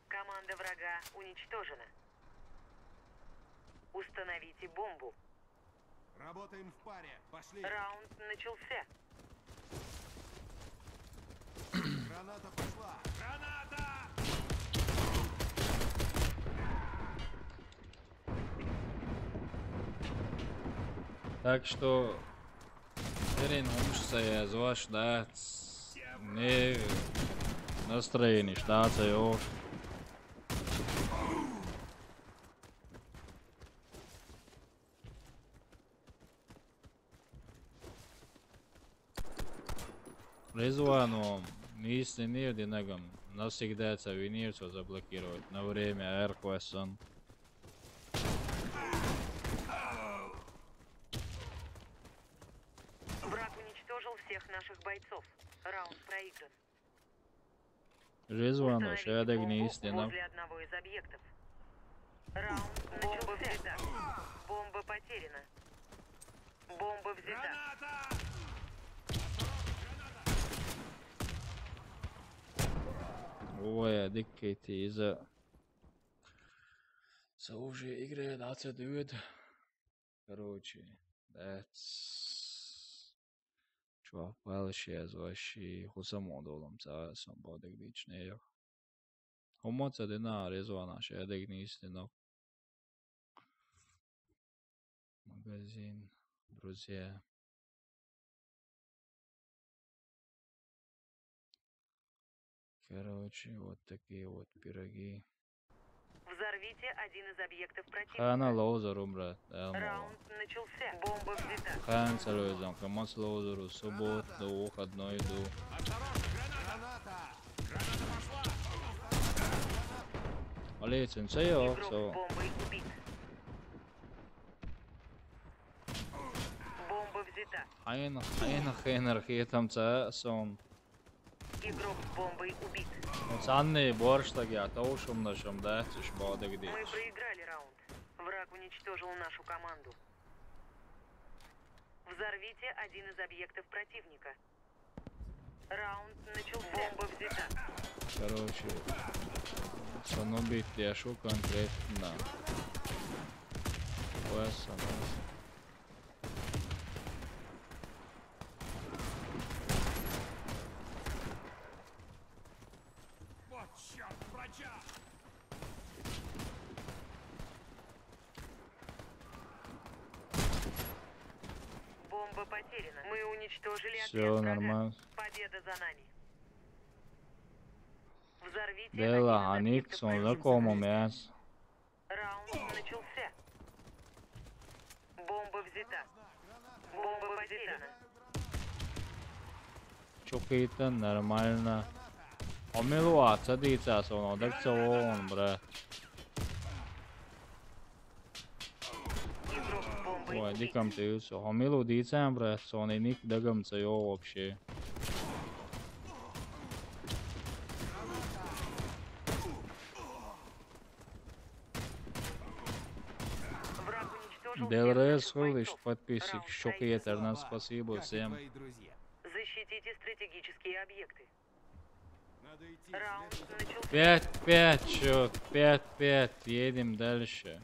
Команда врага уничтожена. Установите бомбу. Работаем в паре. Пошли. Раунд начался. Граната пошла. Граната! Так что, Эрин, умшца я зваш, да, ц-, не настроение, да, ца ёж. Резвано, мисли нир динагам, навсегда ца винир, ца заблокировать на время, Эрквесон. Враг уничтожил всех наших бойцов. Раунд проигран. Резвано, шеда гнись, не на. Возле одного из объектов. Раунд начался. Бомба взята. Бомба потеряна. Бомба взята. Ой, диккейти из-за. Са уже играет двадцать девять. Короче, that's Чувак, палыш я зваш, и хусам одолам, ца сам бодек дичнеях. Хумаца дина, резвана, шеда гнись, дина. Магазин, друзья. Короче, вот такие вот пироги. Взорвите один из объектов противника. Хана лоузер умра, да, мама. Раунд начался. Бомба взята. Хан салюзам, камас лоузеру, суббота, выходной иду. Алейцин, чё, игрок с бомбой убит. Бомба взята. Хайн, хайн, хайн, архетам, ца, сон. Игрок с бомбой убит. Цанны борштаг я, таушум нашам, да, цуш бодек дич. Мы проиграли раунд. Враг уничтожил нашу команду. Взорвите один из объектов противника. Раунд начался. Бомба взята. Короче, санобит я шу конкретно. Веса, да. Бомба потеряна. Мы уничтожили отряд врага. Всё нормально. Победа за нами. Взорвите один из объектов противника. Дела, аник, сон за кому мяс. Раунд начался. Бомба взята. Бомба потеряна. Чё, это нормально. А милуа, садится, сон, так целован, бра. Ой, дикам ты всё. Хомилу дицам, брат, сони ник дагам ца йо вообще. Враг уничтожил Дел всех Рейс наших Хуллиш бойцов. Подписчик, Раунд щёки проигран. Етерна, спасибо всем. Защитите стратегические объекты. Раунд начался. Пять пять счёт, пять пять. Едем дальше.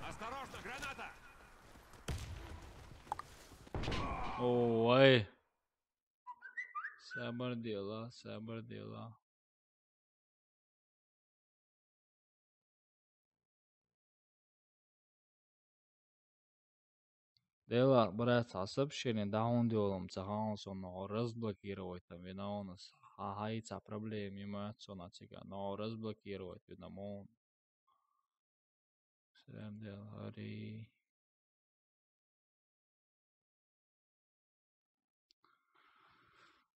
Осторожно, граната! Ой. Сабр дела, сабр дела. Дела, брат, асаб шени даун диолум ца хаун сон но разблокировать там винаунас. Ха, хай ца проблема има сон ацига, но разблокировать винамон. Срем дел хари.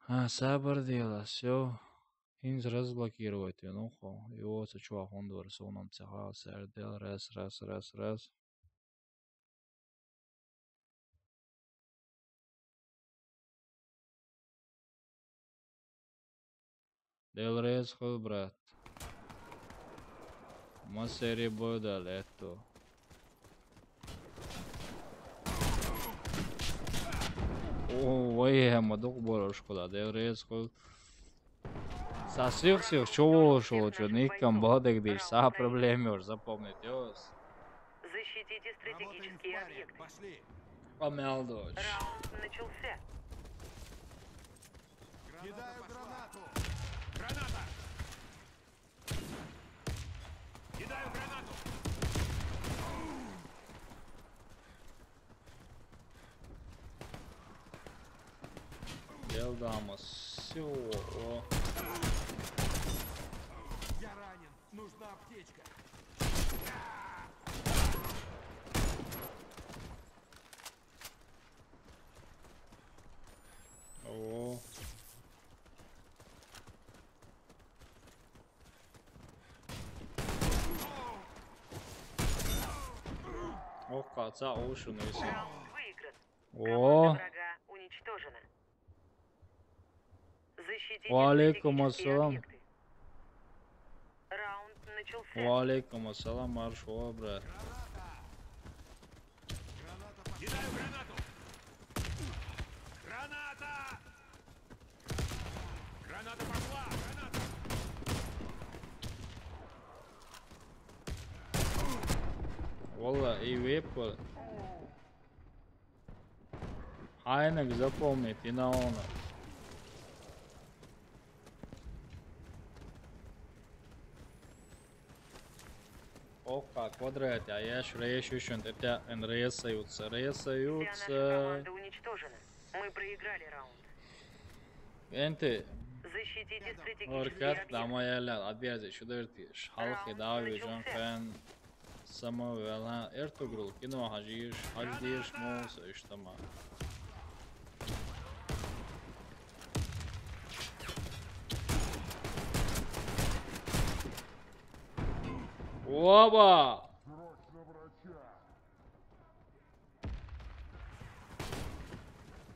А, сабр дела, всё. Инз разблокировать вину хо. Его ца чуа хондор соном ца ха, сэр дел, раз, раз, раз, раз. Дел Рейс Хул, брат. Масери бойда лето. О, вай, ма дук борож куда, Дел Рейс Хул. Са сих сих, чё волошо, чё никам бадек диш, са проблема уж запомнить, ёс. Защитите стратегические объекты. Помялдоч. Раунд начался. Кидаю гранату. Граната! Кидаю гранату! Делдамас. Всё. Я ранен. Нужна аптечка. О. О, каца, о, шунуйся. Раунд выигран. О. Команда врага уничтожена. Защитите Ва алейкум стратегические ассалам. Объекты. Раунд начался. Ва алейкум ассалам, марш, о, брат. Кидаю гранату! Граната! Граната пошла! Граната! Валла, и вепа. Айнак запомнить, и на она. Окка, квадрат, а я ж рейс ещё, это эн рейсаются, Вся наша рейсаются. Команда уничтожена. Мы проиграли раунд. Энты. Защитите стратегические Оркат, объекты. Дама яла, отбязы, шудерти, шалхи, Раунд дави, начался. Жан Хэн. Самавел, ха, Эртугрул, кино хажиш, хаждиш, мос, иштама. Оба!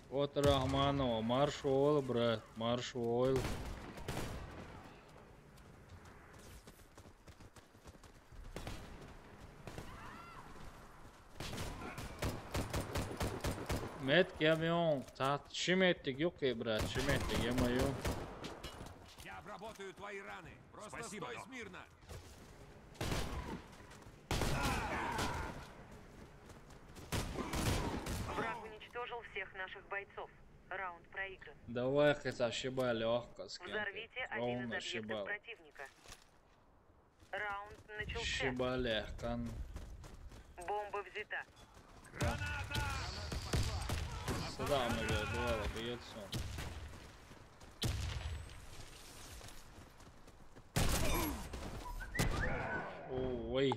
От Рахманова, марш ол, брат, марш ол. Мет кемион, та шиметик юк и, брат, шиметик, ё-моё. Я обработаю твои раны. Просто Спасибо, стой док. Смирно. Враг уничтожил всех наших бойцов. Раунд проигран. Давай хотя шиба лёгко с кем-то. Взорвите один из Ровно объектов шиба. Противника. Раунд начался. Шиба лёгко. Бомба взята. Сюда мы его давай, бьётся. Ой.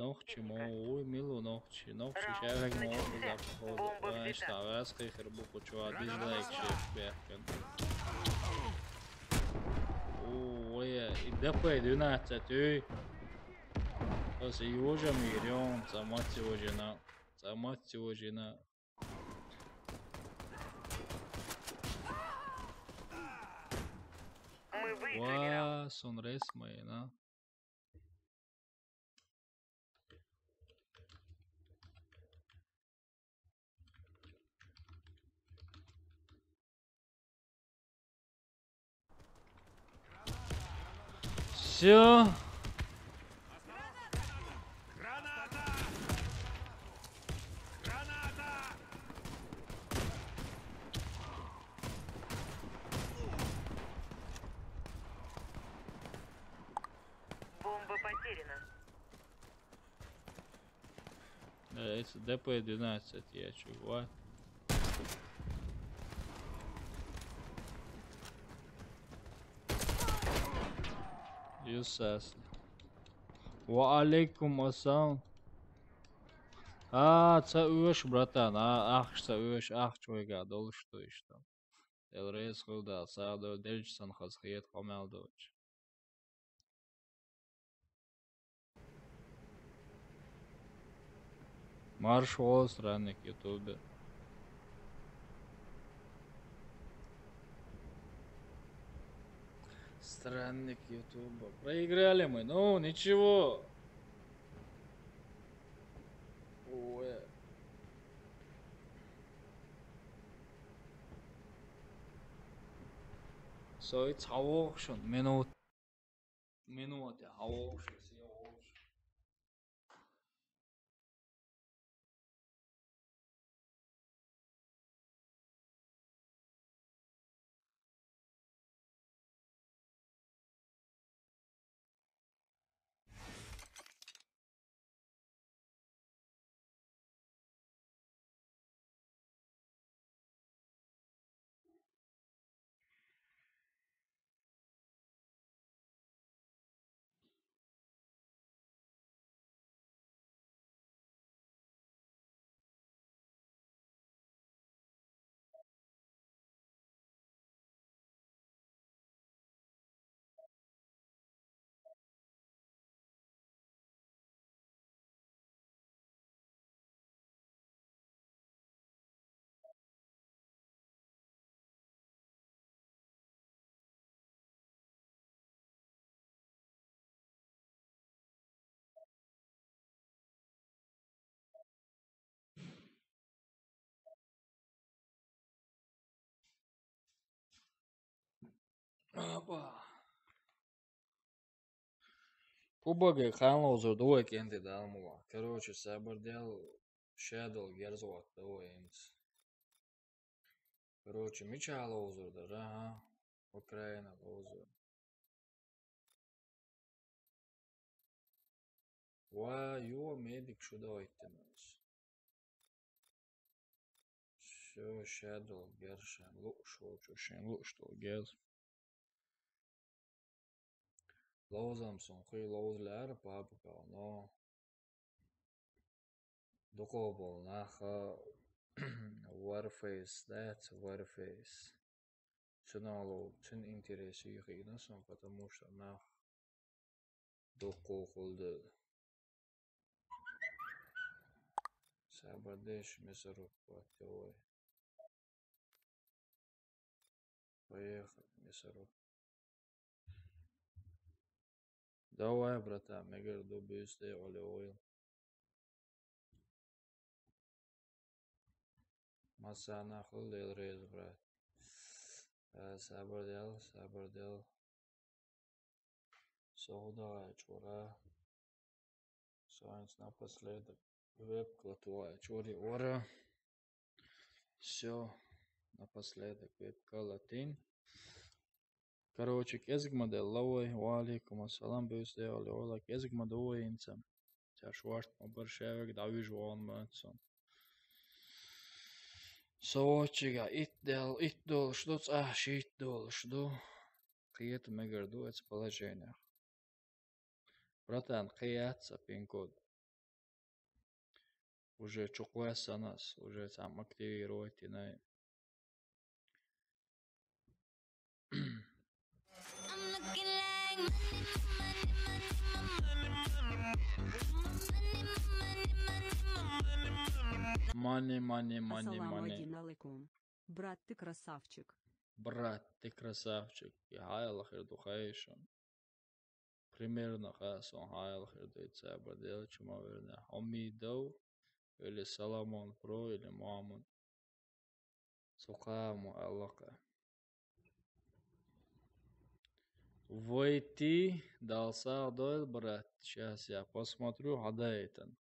Нохчи мо, уй, мила нохчи, нохчи шаьрак мо, за, походу, конечно, ваьс кхихир бу кху чуа дизлайк шеф бехкен. Ой, и ДП двенадцать, ой. Ос и уже миллион, ца мать его жена, ца мать его жена. Мы выиграли раунд. Ва, сон рес май, на. Всё. Бомба потеряна. Э, это ДП двенадцать, я чего? Юсас. Ва алейкум ассалам. А, ца уьш, братан, а, ахш ца уьш, ахч вайга долуш ду иштта. Дела реза хуьлда, сагӀа ду, делча сан хаза хета къамел доцуш. Марш вол, странник Ютубе. Странник Ютуба. Проиграли мы. Ну, ничего. Ой. Сой цхьа вохушун минут. Минуте, хьан вовшашца, я вовшаш. Опа. Кубоге ханлозур ду вай кӀентий Дала мукъ лахь. Короче, сабар дел, шадол герзаватта вай хӀинца. Короче, мича ловзур дара, ага? Украина ловзур. Ва, ё, медик шу давайте нас. Всё, шадол герза, лууш волчо шен лууш долу герза. Ловзам сон хуй ловза лаьара пабгал, но дукхо болу нах, а, Warface дац, Warface. Цуьнан лов-, цуьнан интерес йихийна сон, потому что нах дуккхо хуьлда. Сабар деш, Мясорубка, давай. Поехали, Мясорубка. Давай, братан, мегар ду, буьйса декъала ойла. Массарна хуьлда Дела реза, брат. Э, сабар дел, сабар дел. Со хӀун дагӀа чура? Со хӀинца напоследок вебка латвоа чури ора. Всё, напоследок вебка латин. Короче, кӀезиг ма делла вай. Ва алейкум ассалам, буьйса декъала ойла, кӀезиг ма ду вай хӀинца. Цаьрш варт ма бара, шаверг дӀавижа вогӀун моьтту сон. Со воччигахь итт дел-, итт долуш ду, цкъа шийтта долуш ду. Кхета мегар ду оцу положениях. Братан, кхин яц сан пин-код. Уже чукъвессанас, уже сам активировать инай. Money, money, money, money. Ассаламу алейкум. Брат, ты красавчик. Брат, ты красавчик. Я хайлахир духайшон. Примерно ха сон хайлахир дойца бадел чума верна. Хомидов или Соломон Про или Муаммад. Сукаму аллака. Войти дал сагдойл, брат. Сейчас я посмотрю, хадайтан.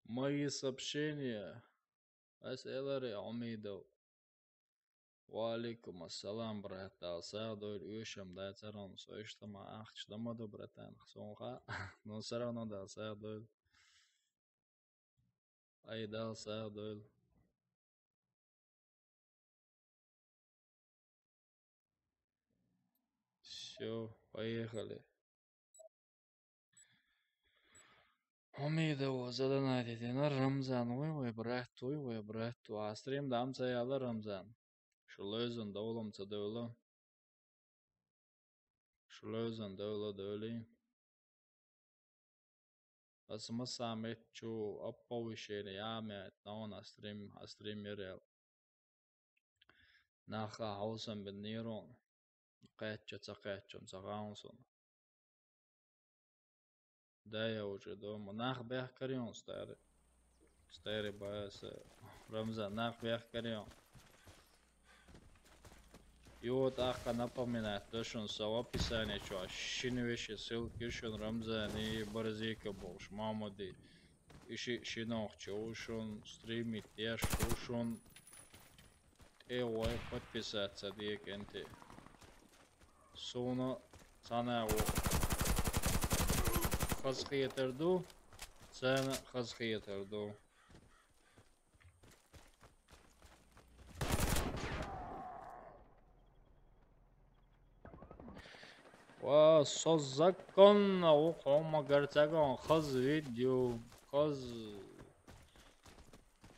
Мои сообщения. Ас элари Хомидов. Ва алейкум ассалам, брат. Дал сагдойл, уьшам дай царам, со иштама ахч дамаду, братан. Сонха, но всё равно дал сагдойл. Ай, дал сагдойл. Всё, поехали. Хомидов задонатить ина, Рамзан, ой, ой, брат, ой, ой, брат, а стрим дам ца яла, Рамзан. Шулезан довлам ца довла. Шулезан довла довли. Ас ма самет чу оповещение ямет, но на стрим, а стрим ерел. Наха хаусам бен нирон. Кэтча ца кэтчам ца гаунсон. Да, я уже дома. Нах бяхкарион, старый. Старый баса. Рамзан, нах бяхкарион. И вот аха напоминать, то, что он в описании, что шин вещи, ссылки, что он Рамзан и Барзика Бош, Мамуди. И ши-, шинох, что он стримит, я что он. Э, ой, подписаться, дик, энти. Суна, цана, о. Хазхиетер ду, цана хазхиетер ду. Ва, со законно, о, хома гарцагон, хаз видео, хаз.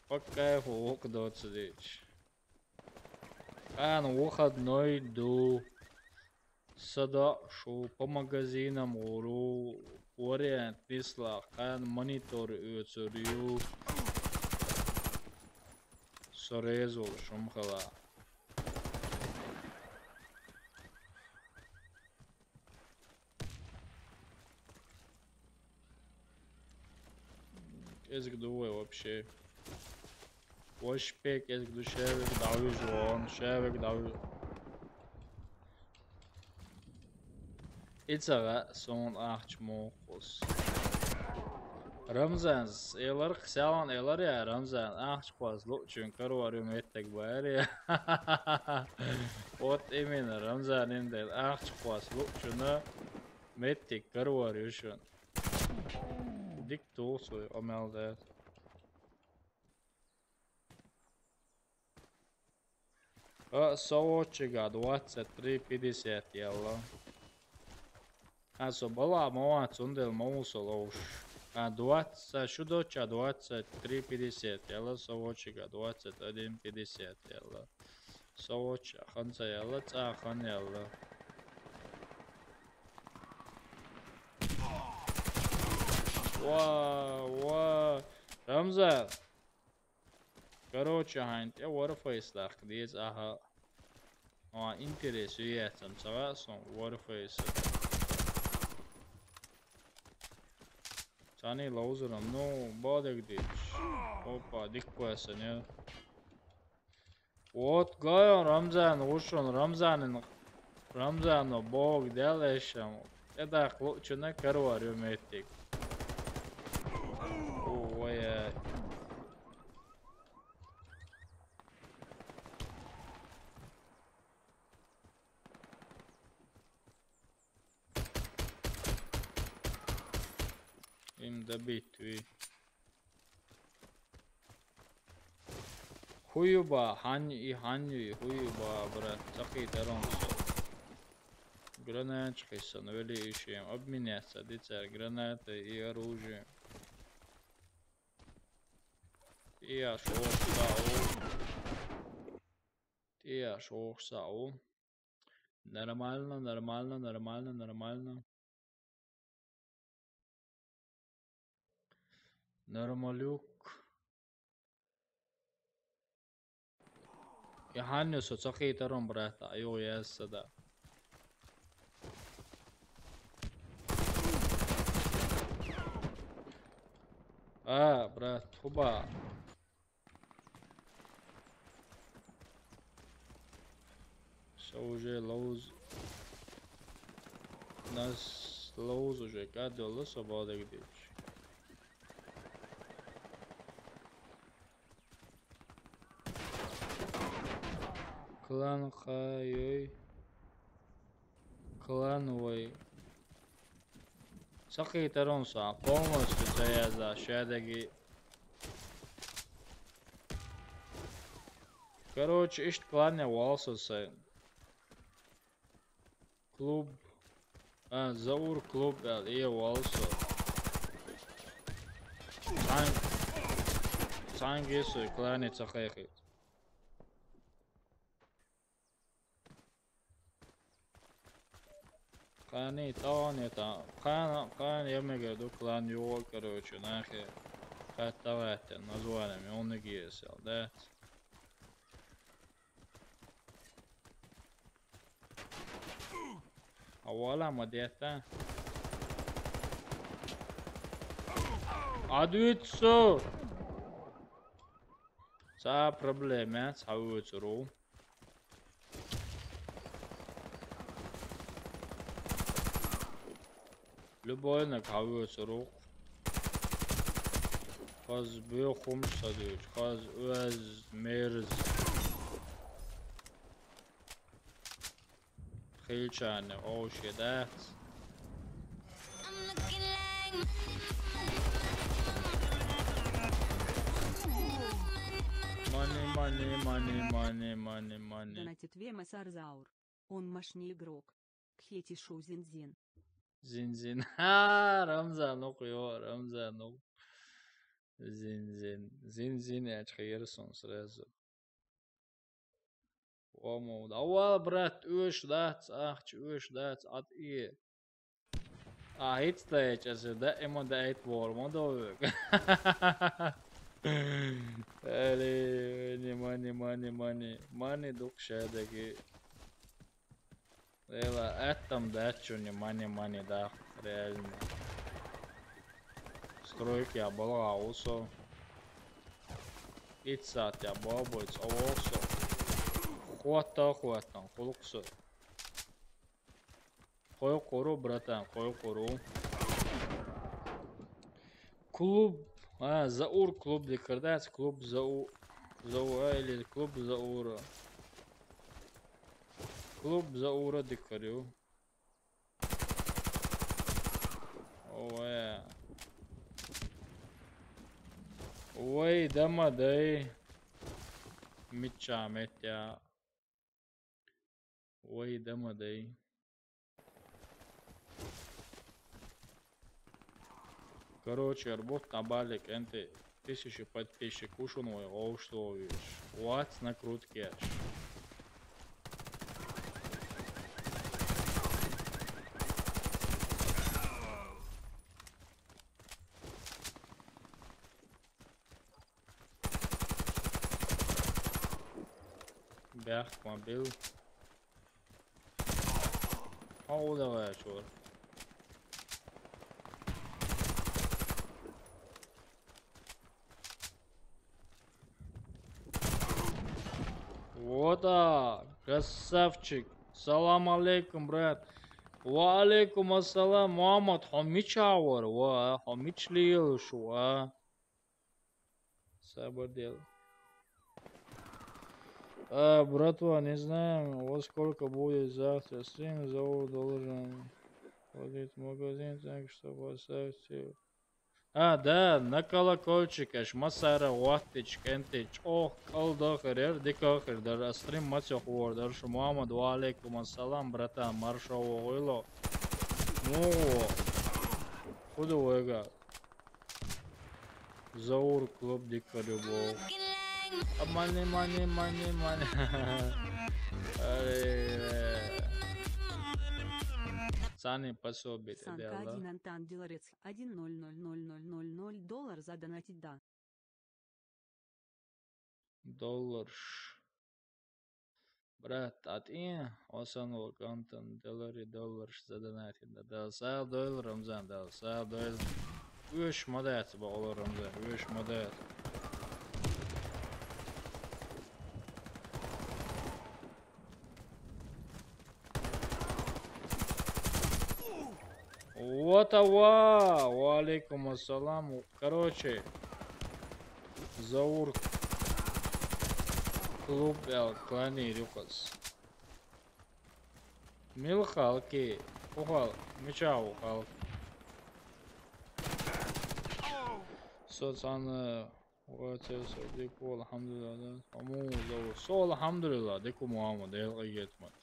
По кайфу, ок, доцдич. Ан выходной ду. Сада шу по магазинам гуру, вариант нисла, кан монитор уцурю. Сорезул шумхала. Эзик дувай вообще. Вош пек эзик ду шевик дави жуон, шевик дави. Ицага сон ахч мокус. Рамзан, элар хсялан элар я, Рамзан, ахч квас лучун карварю меттек бари. Вот именно, Рамзан индел, ахч квас лучуна меттек карварю шун. Дик тулсуй, омелдет. А, совочига двадцать три пятьдесят, ялла. А, со бала мова цундел мову солоуш. А, двадцать, шудоча двадцать три пятьдесят, ялла, совочига двадцать один пятьдесят, ялла. Совоча, ханца, ялла, ца хан, ялла. Ва, ва, Рамзан. Короче, хӀанз тӀе Warface дахка деза аха. А, интерес ю яцам, ца ваъ сон Warface. Цани лоузерам, ну, бадагдич. Опа, дикквасан, я. Вот, гайон Рамзан, ушун Рамзанин, Рамзано бог делаешам. ТӀедакъ лучуна карварю меттиг. О, вая. Им добить, ви. Хуюба, хань и ханьюи, хуюба, брат, цахи дарон со. Гранатчикъ хӀисана вели ишим. Обменяться дицар гранатой и оружием. Я шохса у. Я шохса у. Нормально, нормально, нормально, нормально. Нормалюк. Я ханню со цахи тарон брата, аю ясада. А, брат, хуба. Всё, уже лоуз. Нас лоуз уже кадоло сободагдич. Клан хайой. Клановый. Сахи таронса полностью цаяза шадаги. Короче, ишт клане валсо сай. Клуб. А, Заур клуб ал, е валсо. Сан-, сангесо клане цахайхи. Къани, тани, та-, къана, къани, я мега ду клан югъа, короче, нахи. Хатта ватта, название, он не гиесел, да? Авала ма диета. Адуитсо! Ца проблема, ца уцуру. Любой на кого срок. Хаз бе хумш садуч, хаз уаз мерз. Хилчане, оу, шедац. Money, money, money, money, money, money. Донатит Вема Сарзаур. Он мощный игрок. Кхетишоу Зинзин. Зинзин. Ха, Рамзан, ох, ё, Рамзан, ох. Зинзин. Зинзин, я чё, Ерсон сразу. Омоу, давай, брат, уж дац, ах, чё уж дац, ат и. А, ит стоит, сейчас, да, ему да, ит вор, модовик. Эли, не мани, мани, мани. Мани дух шедаги. Эла, эттам да, чё не мани, мани, да, реально. Стройки я была, а усо. Ит саат я бабой, цаволсо. Хуатта, хуаттан, хулуксо. Хой куру, братан, хой куру. Клуб, а, Заур клуб дикардац, клуб Зау-, Заура или клуб Заура. Клуб Заура дикарю. Ой. Ой, дама дай. Митча, метя. Ой, дама дай. Короче, арбот на балик, энты тысячи подписчик ушун ой, оушловиш. Ватс на круткеш. Бяхт мобил. Ау, давай, чувак. Вот, а, красавчик. Салам алейкум, брат. Ва алейкум ассалам, Мухаммад, хомич авар, ва, хомич лил шуа. Сабр дел. А, братва, не знаем, во сколько будет завтра стрим, Заур должен ходить в магазин, так что поставьте. А, да, на колокольчик, аш массара ваттич, кенти, чох, калда хирер, дика хирдер, а стрим мацох вордер, шу Мухаммад, ва алейкум ассалам, братан, маршо вогуйло. Ну, худу вега. Заур клуб дика любов. А мани, мани, мани, мани. Аре. Сани пособит, Санка идеально. Один Антан Делорец, один ноль ноль ноль ноль ноль ноль доллар задонатить, да. Долларш. Брат, атин, осан ол Антан Делори долларш задонатить, да. Дал сал дойл, Рамзан, дал сал дойл. Үш модат, ба оло Рамзан, үш модат. Вот ава! Ва алейкум ассалам. Короче, Заур клуб эл клани рюкас. Мил халки, ухал, мича ухал. Соцан, э, Ва тевса, дику, алхамдулилла, да. Аму, зову. Со, алхамдулилла, дику Мухаммад, эл къигетмат.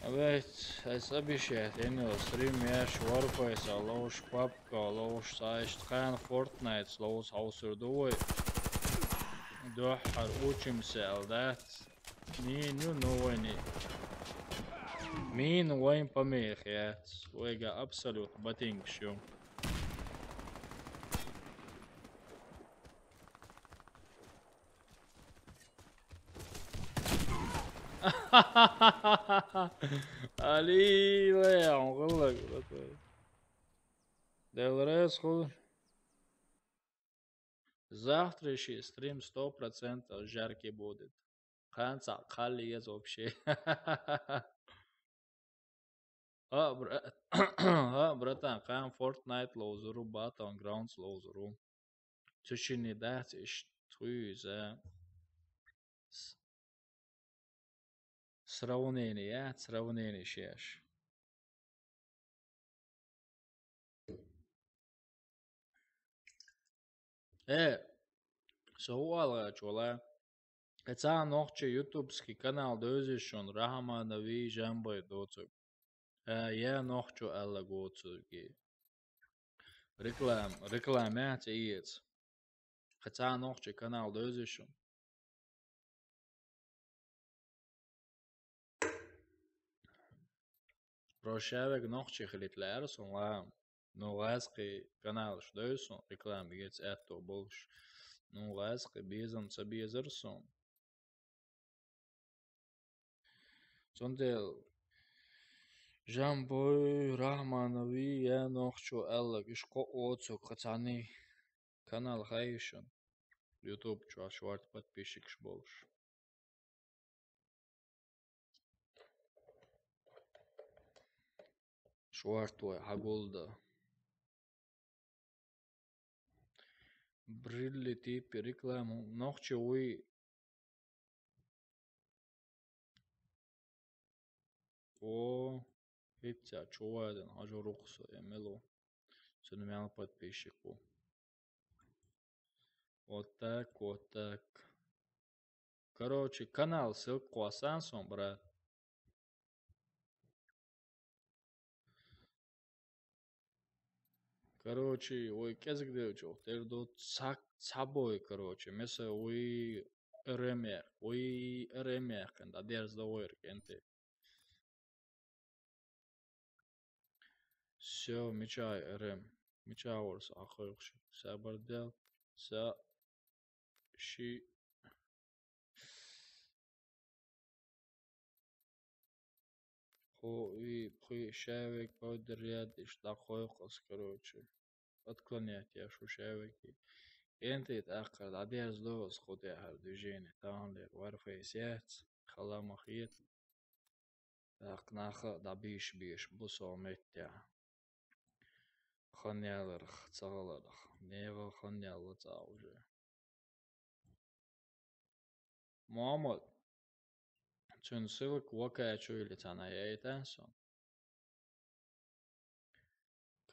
Абет, эс обещает, эни стрим яш, Warface, лоуш папка, лоуш сайш, тхан Fortnite, лоуш хаусур дуой. Дохар учимся, алдат. Ни, ну, новый ни. Мин вайн помех, я. Вега абсолют, батинг шум. Али, ле, он гыллак, вот. Делрес худ. Завтрашний стрим сто процентов жаркий будет. Ханца калли ез вообще. А, бра-, а, братан, кан Fortnite лоузуру, Battlegrounds лоузуру. Цучини дац иш туйза. С-, сравнение, я, сравнение шеш. Э, со уалгачула. Эца нохчи ютубский канал дозишун Рахманови Жамбай доцук. Э, я нохчу алла гоцуги. Реклам, реклама иец. Эца нохчи канал дозишун. Рошавек нохчи хилитлер сун ла. Ну, ласки канал шдойсун, реклама гец этто болш. Ну, ласки безам ца безерсун. Сондел Жамбой Рахманови я нохчу аллак ишко оцу кацани канал хайшун. YouTube чуа шварт подписчикш болш. Шварт вай хагулда. Брилли типи рекламу. Нохчи уй. О, хитца чуадан, хажу рухсо, эмелу. Сунумял подписчику. Вот так, вот так. Короче, канал ссылка куасан сон, брат. Короче, ой, кезик девчух, терду цак цабой, короче, меса уй ремер, уй ремер, канда дерз да ойр кенте. Всё, мечай, РМ. Меча орс ахойхши. Са бардел. Са ши. Хо и пхи шавек подряд иш да хойхос, короче. Отклонять я шу шавеки. Энтит ахкар да дерз дос хутя хар движение. Таун лер Warface яц. Халамах ет. Акънаха дабиш биш бусо меття. Ханяларх, цагаларх. Нева ханялла ца уже. Мухаммад, цун ссылка вакачу или цана яйтан сон.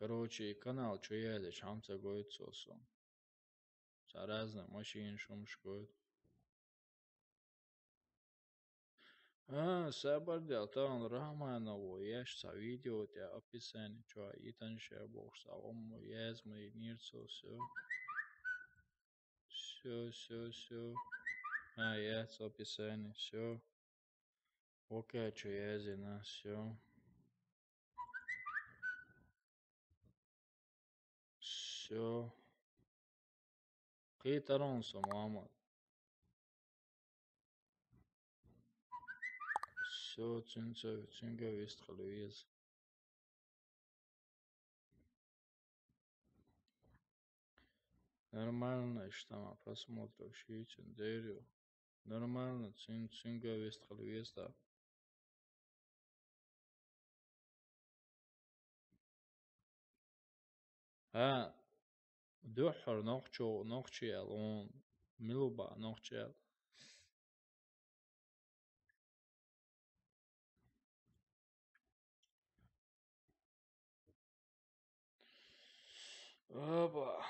Короче, канал чу яза, чхьамца гойту со сом. Цхьа разные машины шумаш гойту. А, сабар дел, тан Рахманов, еш цхьа видео тӀе описание чу йитан ше бохуш цхьа гӀумма язма йинийра цо, всё. Всё, всё, всё. А, яц описание, всё. Окей, чу язина, всё. Всё. Кхетарон со, мама. Всё, цуьнца, цуьнга вистхила веза. Нормально, иштта ма просмотров шийцун дерю. Нормально, цуьн-, цуьнга вистхила веза. ХӀа, дуьххьара нохчо-, нохчи аьлла, хьуна мила бу нохчи аьлла? Аба.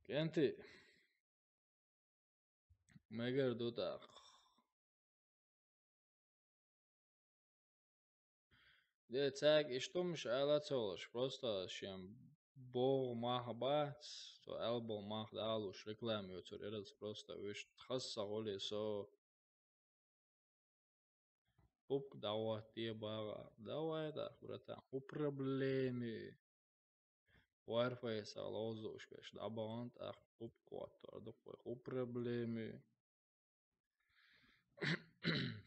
КӀентий. Мегар ду тӀаккха. Де, цаьрга иштта хӀумаш ала ца волуш, просто шен богӀу мах бац, цо аьлла болу мах далуш, реклама йоцур яра аса, просто вуьшта хаза ца гӀоле со. Пупка дӀахӀоттае бахьа. Давай, да, братан, у проблеми. Варфейсах ловзуш берш дӀабахана, тӀаккха пупка хӀоттор ду-кх вай. У проблеми.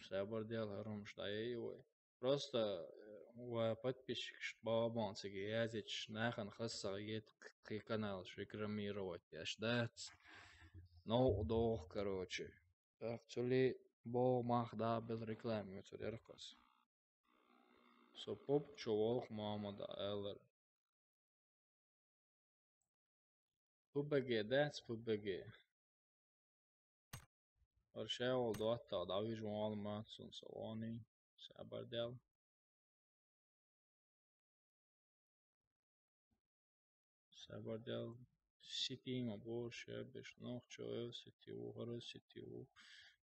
Сабар дел, хӀара хӀумаш дӀаяйа вай. Просто, э, ва подписчикаш бахьа бахана цига язйича, нахана хаза ца хета кхин каналаш рекламировать еш дац. Новкъа догӀу, короче. ТӀаккха цуьлий богӀу мах да бел реклама йоцур яра аса. Со пупка чу волу-кх, Мохьмада аьллара. П Б Г дац, П Б Г. ХӀара ша волу доттагӀа дӀавижа вала мац суна, со вон, сабар дел. Сабар дел. Сити ма боху, ша беш нохчо, сити ву, хӀара сити ву,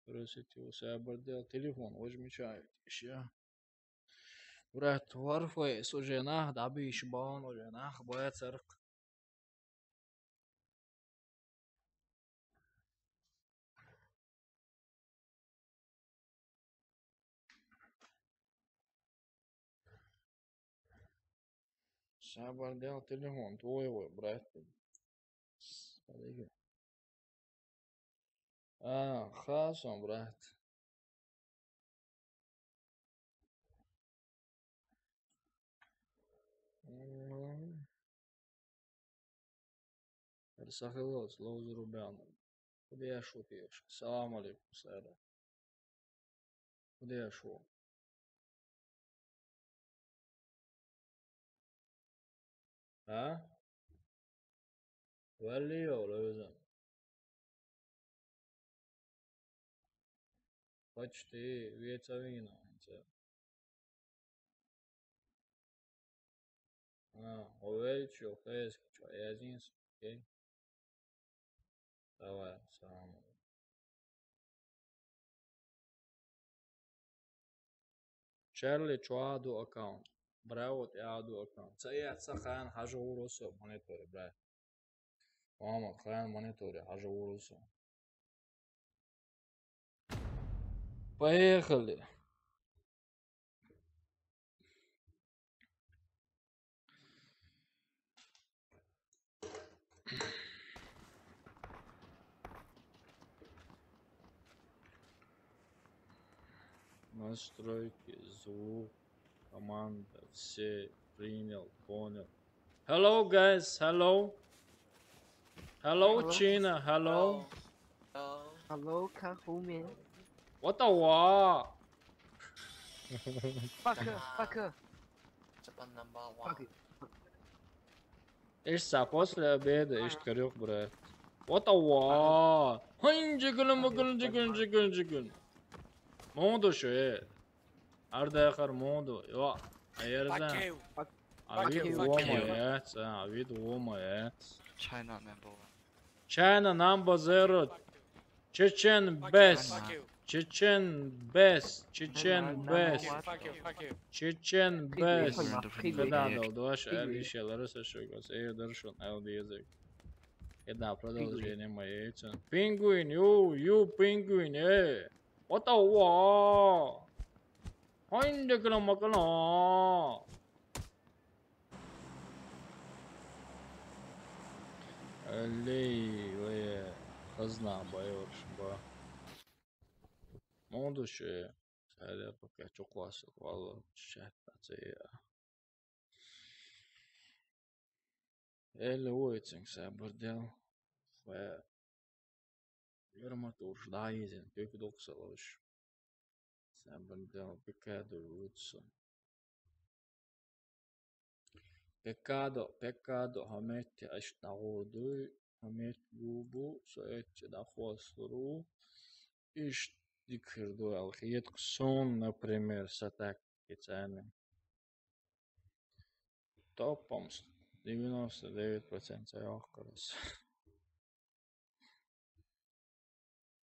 хӀара сити ву, сабар дел. Телефон важа мича ша. Брат, Warface уже нах дӀабийша бахана, уже нах бацар-кх. Сабар дел, телефон твой, вай, брат. Смотри. А, хасом, брат. М. Эр сахилос, ловзур баьнна. Куди я шу пеш? Салам алейкум, сара. Куди я шу? А? Валли йо, левзан. Почти вецавина хӀинца. А, хьо велча, хеза чу язйина со, окей? Давай, салам алейкум. Чарли, чу а ду аккаунт? Браво, тӀе а ду аккаунт. Ца яц, ца хана хьажа гӀур ву со мониторе, брат. Мама, хана мониторе хьажа гӀур ву со. Поехали. Настройки, звук, команда, все, принял, понял. Hello, guys, hello. Hello, hello. China, hello. Hello. Hello, Kahumi. What the wa? Fuck, fuck. Fuck. Иштта после обеда, иштта карайо-кх, брат. What the wa? Хин, жигулин, мугулин, жигулин, жигулин, жигулин. Ма хӀун ду шу, э? Ардахар мунду. Йо, айерза. Fuck you. А вид Fuck you, вома fuck you. Яц, а вид вома яц. China number one. China number zero. Chechen Fuck you, best. fuck you. Chechen best. Chechen Number best. What? Fuck you, fuck you. Chechen Прибей, best. Тома, прибей. Когда дал дуаш Прибей. Алиша Лариса Шугас. Эй, Даршон, Эл Дизек. Когда продолжение моей цен. Пингвин, you, you пингвин, эй. What the wa? Хойндекла макала. Лей, лей, хазна байорш ба. Мондуше, саре пока чоклас, вала, чат, пацая. Эле уйцинг сабырдел. Ва Ерматурш, да, изен, кök доксалыш. Сабырдел, пекаду уйцу. Пекадо, пекадо, хаметти аш нагурдуй, хамет губу, соэтти дахваслуру. Иш дикхирдуй, алхиет ксон, например, сатак кицани. Топом с-, девяносто девять процентов я охкарас.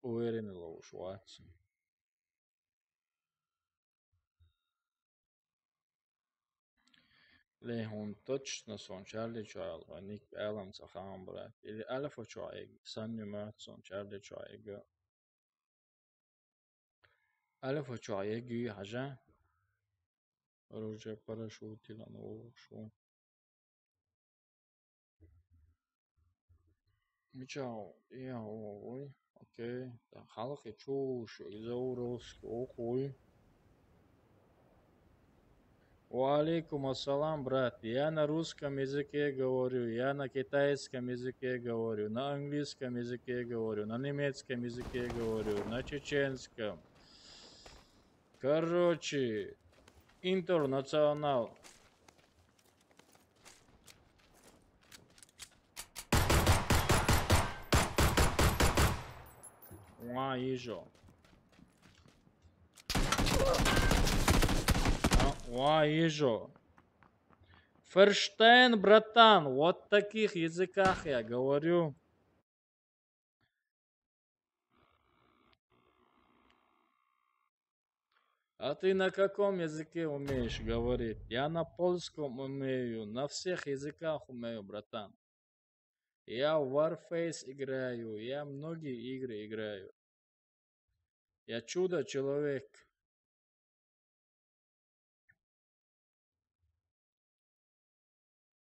Уверен лоуш Ватсон. Ле хун точно сон Чарли Чуал, а ник Элам Сахам, брат. Или Альфа Чуал, сан нюмат сон Чарли Чуал. Альфа Чуал, я гюй хажа. Оружие парашютилан ошу. Мичау, я, ой, окей. Так, халахи чуш, из-за урус, окуй. Ва алейкум ассалам, брат. Я на русском языке говорю, я на китайском языке говорю, на английском языке говорю, на немецком языке говорю, на чеченском. Короче, интернационал. Уа, ижо. А, уа, ижо. Ферштейн, братан, вот таких языках я говорю. А ты на каком языке умеешь говорить? Я на польском умею, на всех языках умею, братан. Я в Warface играю, я многие игры играю. Я чудо-человек.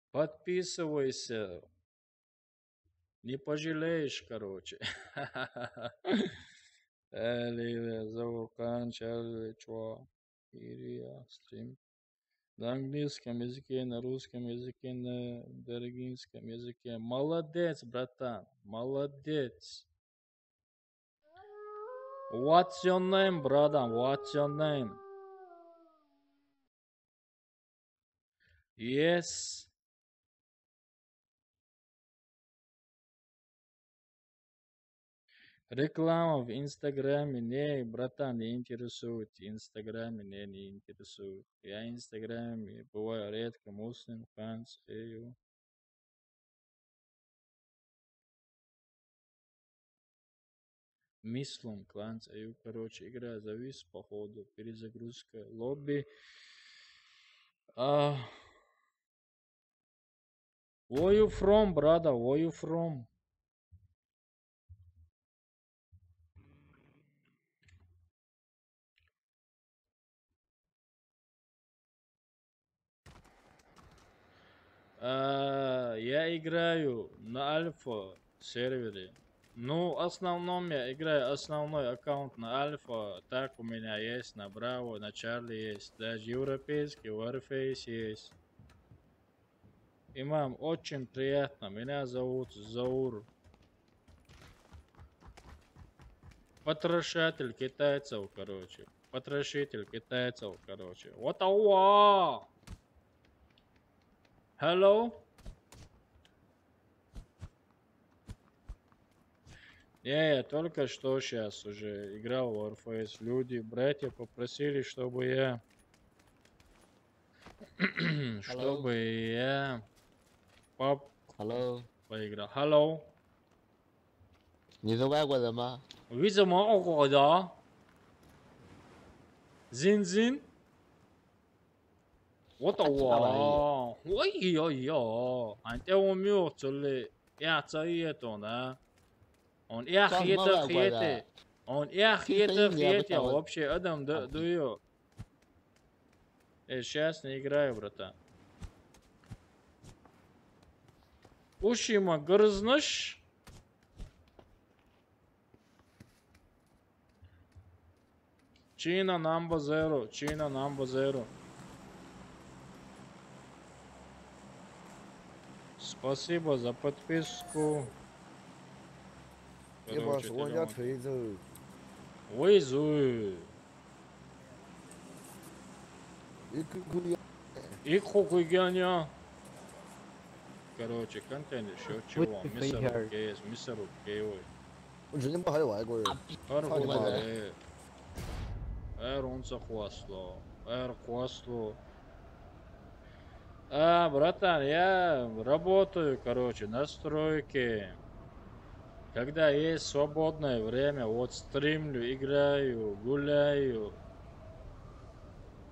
Подписывайся. Не пожалеешь, короче. Эле Зауркан, Чарли Чуа, Ирия, стрим. На английском языке, на русском языке, на даргинском языке. Молодец, братан, молодец. What's your name, brother? What's your name? Yes. Реклама в Инстаграме. Не, братан, не интересует. Инстаграме не, не интересует. Я Инстаграме бываю редко. Муслим, Франц, Эйу. Мислом, кланц, Эйу, короче, игра завис, походу, перезагрузка лобби. А, where you from, brother? Where you from? А, я играю на альфа сервере. Ну, в основном я играю, основной аккаунт на альфа, так у меня есть, на браво, на чарли есть, даже европейский Warface есть. Имам, очень приятно, меня зовут Заур. Потрошатель китайцев, короче. Потрошитель китайцев, короче. What the wa? Hello? Не, я только что сейчас уже играл в Warface. Люди, братья попросили, чтобы я чтобы я пап Hello， поиграл. Hello，你是外国人吗？ 为什么我国的？Zin zin，我懂他知道吧哦。我有有，俺在我没有这里呀，这也懂的。Он я Там хиета мало хиета. года. Он я Ты хиета не хиета. обучалась. Вообще, Адам, да, А, да ё. Э, сейчас не играю, братан. Ушима грызнешь? China number zero, China number zero. Спасибо за подписку. 要不要 Короче, 说我家 телефон. 锤子？ Ой, зуй. 一个个 Их хуй гёня. Короче, контент ещё чего. Ой, Мисару хуй. кейс, мисару кейвой. 我直播还有外国人。 Эр Хуй хуй гёня. э. Эр унца хуасло. Эр хуасло. А, братан, я работаю, короче, на стройке. Когда есть свободное время, вот стримлю, играю, гуляю,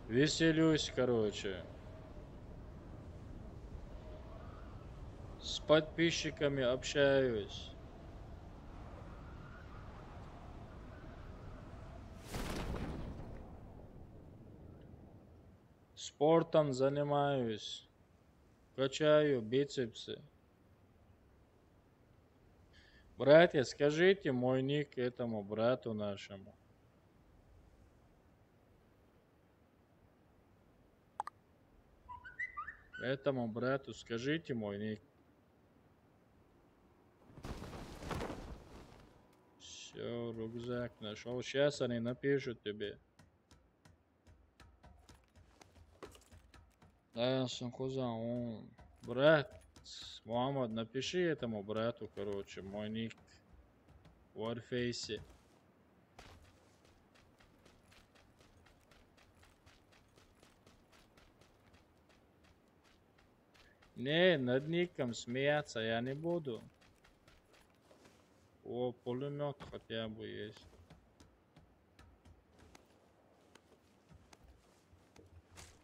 веселюсь, короче. С подписчиками общаюсь. Спортом занимаюсь. Качаю бицепсы. Братья, скажите мой ник этому брату нашему. Этому брату скажите мой ник. Все, рюкзак нашел. Сейчас они напишут тебе. Да, Санхуза, он... Брат, Мухаммад, напиши этому брату, короче, мой ник в Варфейсе. Не, над ником смеяться я не буду. О, пулемет хотя бы есть.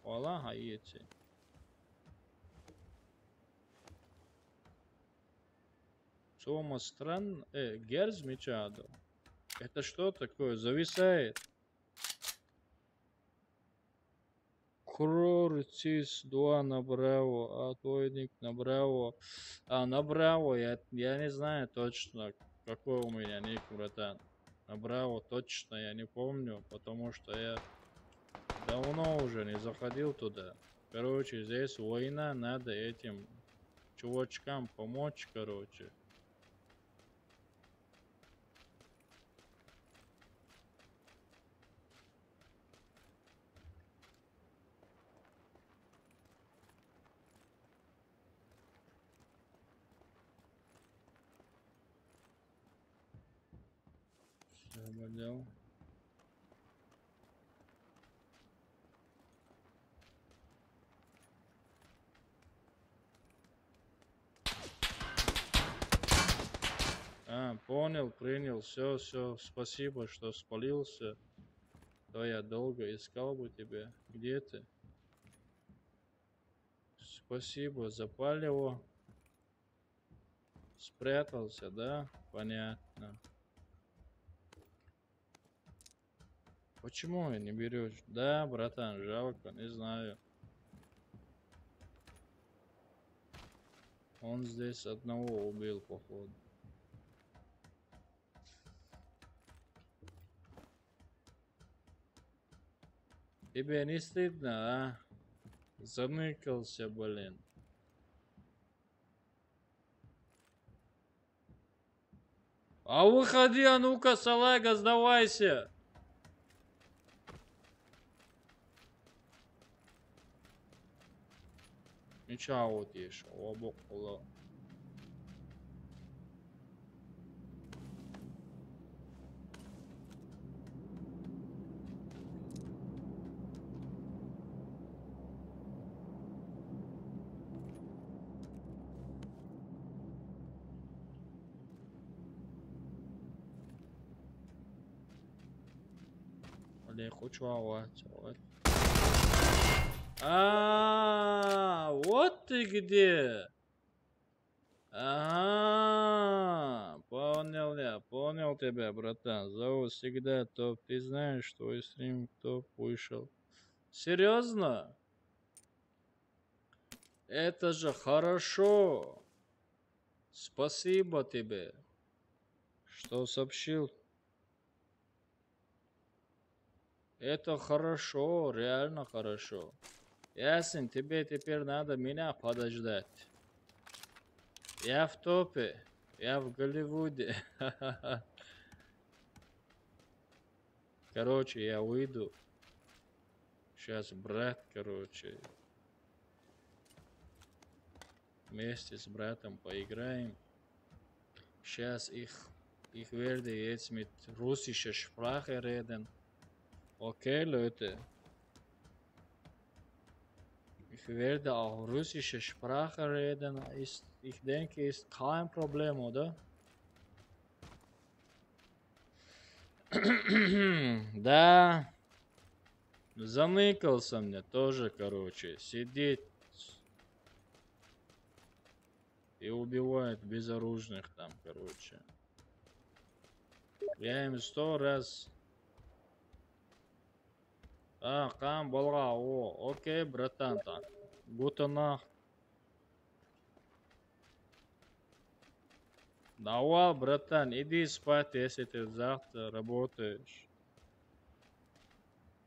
Вала хаете. Сома стран, э, герз мечадо. Это что такое? Зависает. Крорцис два на Браво, а твой ник на Браво. А, на Браво, я, я не знаю точно, какой у меня ник, братан. На Браво точно я не помню, потому что я давно уже не заходил туда. Короче, здесь война, надо этим чувачкам помочь, короче. Всё, обалдел. А, понял, принял. Все, все, спасибо, что спалился. То я долго искал бы тебя. Где ты? Спасибо за палево. Спрятался, да? Понятно. Почему я не берешь? Да, братан, жалко, не знаю. Он здесь одного убил, походу. Тебе не стыдно, а? Заныкался, блин. А выходи, а ну-ка, салага, сдавайся. Ничего, вот ещё, обок было. Ле, кучу авать, авать. А, вот ты где! Ага, понял я, понял тебя, братан. Зовут всегда топ. Ты знаешь, твой стрим топ вышел. Серьезно? Это же хорошо. Спасибо тебе, что сообщил. Это хорошо, реально хорошо. Ясен, тебе теперь надо меня подождать. Я в топе, я в Голливуде. Короче, я выйду. Сейчас брат, короче. Вместе с братом поиграем. Сейчас ich, ich werde jetzt mit russischer Sprache reden. Okay, Leute. Ich werde auch russische Sprache reden. Ist, ich denke, ist kein Problem, oder? Да. Заныкался мне тоже, короче. Сидит и убивает безоружных там, короче. Я им сто раз. А, кам болга, о, окей, братан, там. Gute Nacht. Давай, братан, иди спать, если ты завтра работаешь.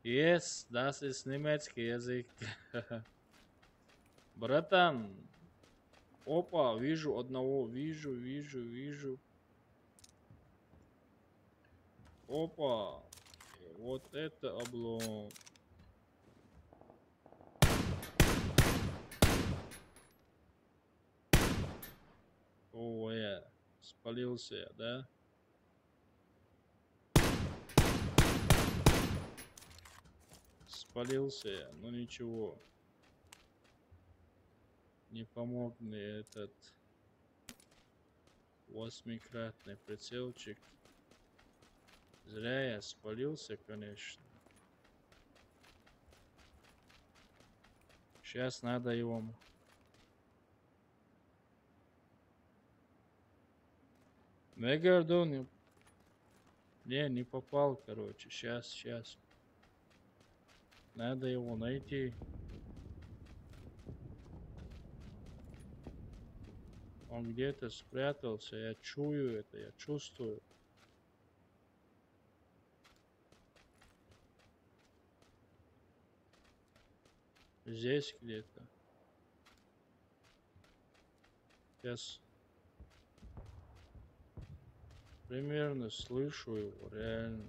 Yes, das ist немецкий язык. Братан, опа, вижу одного, вижу, вижу, вижу. Опа, вот это облом. О, я спалился, да? Спалился я, но ничего. Не помог мне этот восьмикратный прицелчик. Зря я спалился, конечно. Сейчас надо его. Мегардон. Не, не попал, короче. Сейчас, сейчас. Надо его найти. Он где-то спрятался. Я чую это, я чувствую. Здесь где-то. Сейчас примерно слышу его, реально.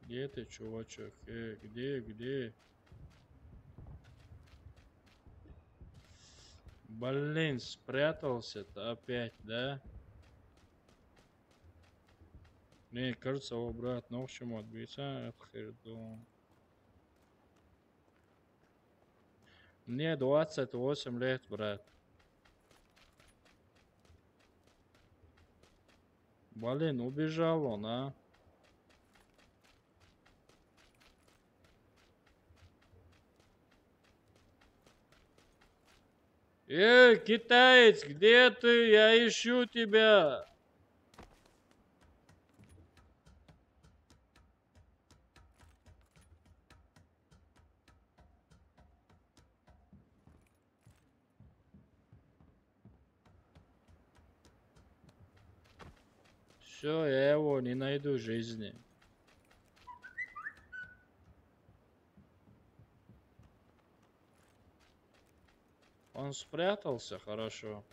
Где ты, чувачок? Э, где, где? Блин, спрятался-то опять, да? Мне кажется, его брат, ну, в общем, отбиться от херду. Мне двадцать восемь лет, брат. Блин, убежал он, а? Эй, китаец, где ты? Я ищу тебя. Все, я его не найду в жизни. Он спрятался, хорошо.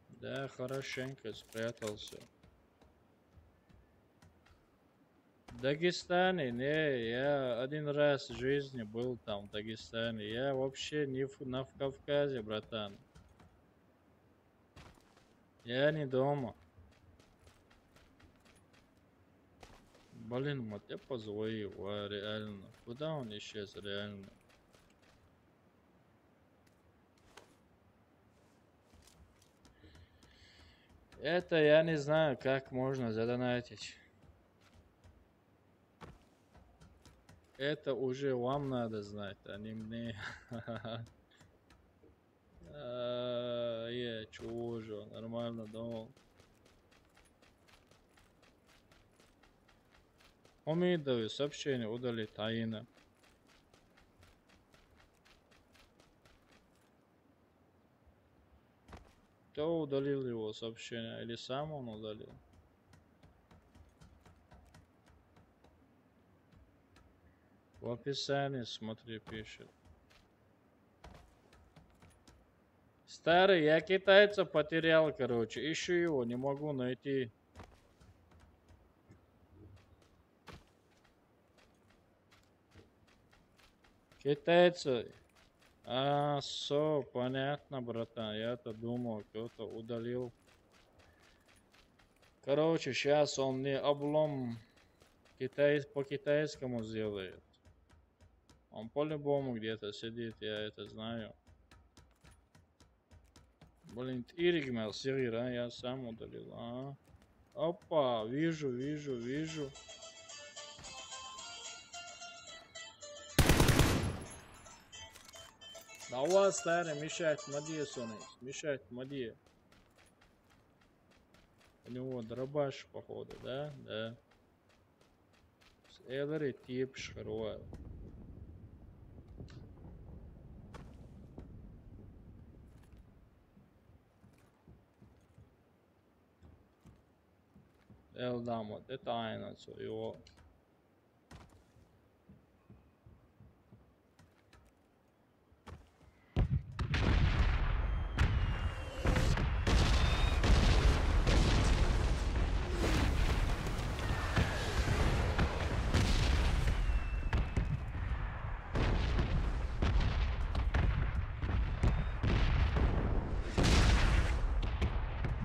Да, хорошенько спрятался. В Дагестане, не, я один раз в жизни был там, в Дагестане. Я вообще не в, на, в Кавказе, братан. Я не дома. Блин, вот я позвонил, а, реально. Куда он исчез, реально? Это я не знаю, как можно задонатить. Это уже вам надо знать, а не мне. А, е, чего же, нормально, да. Умидовые сообщения удали тайно. Кто удалил его сообщение? Или сам он удалил? В описании, смотри, пишет. Старый, я китайца потерял, короче. Ищу его, не могу найти. Китайцы. А, всё, понятно, братан. Я-то думал, кто-то удалил. Короче, сейчас он мне облом китай... по-китайскому сделает. Он по-любому где-то сидит, я это знаю. Блин, иригмел сирира, я сам удалил, а. Опа, вижу, вижу, вижу. Да у вас, старый, мешать мадье соны, мешать мадье. У него дробаш, походу, да? Да. Эллари тип шхаруа. Эл дамо, это айна, цо его.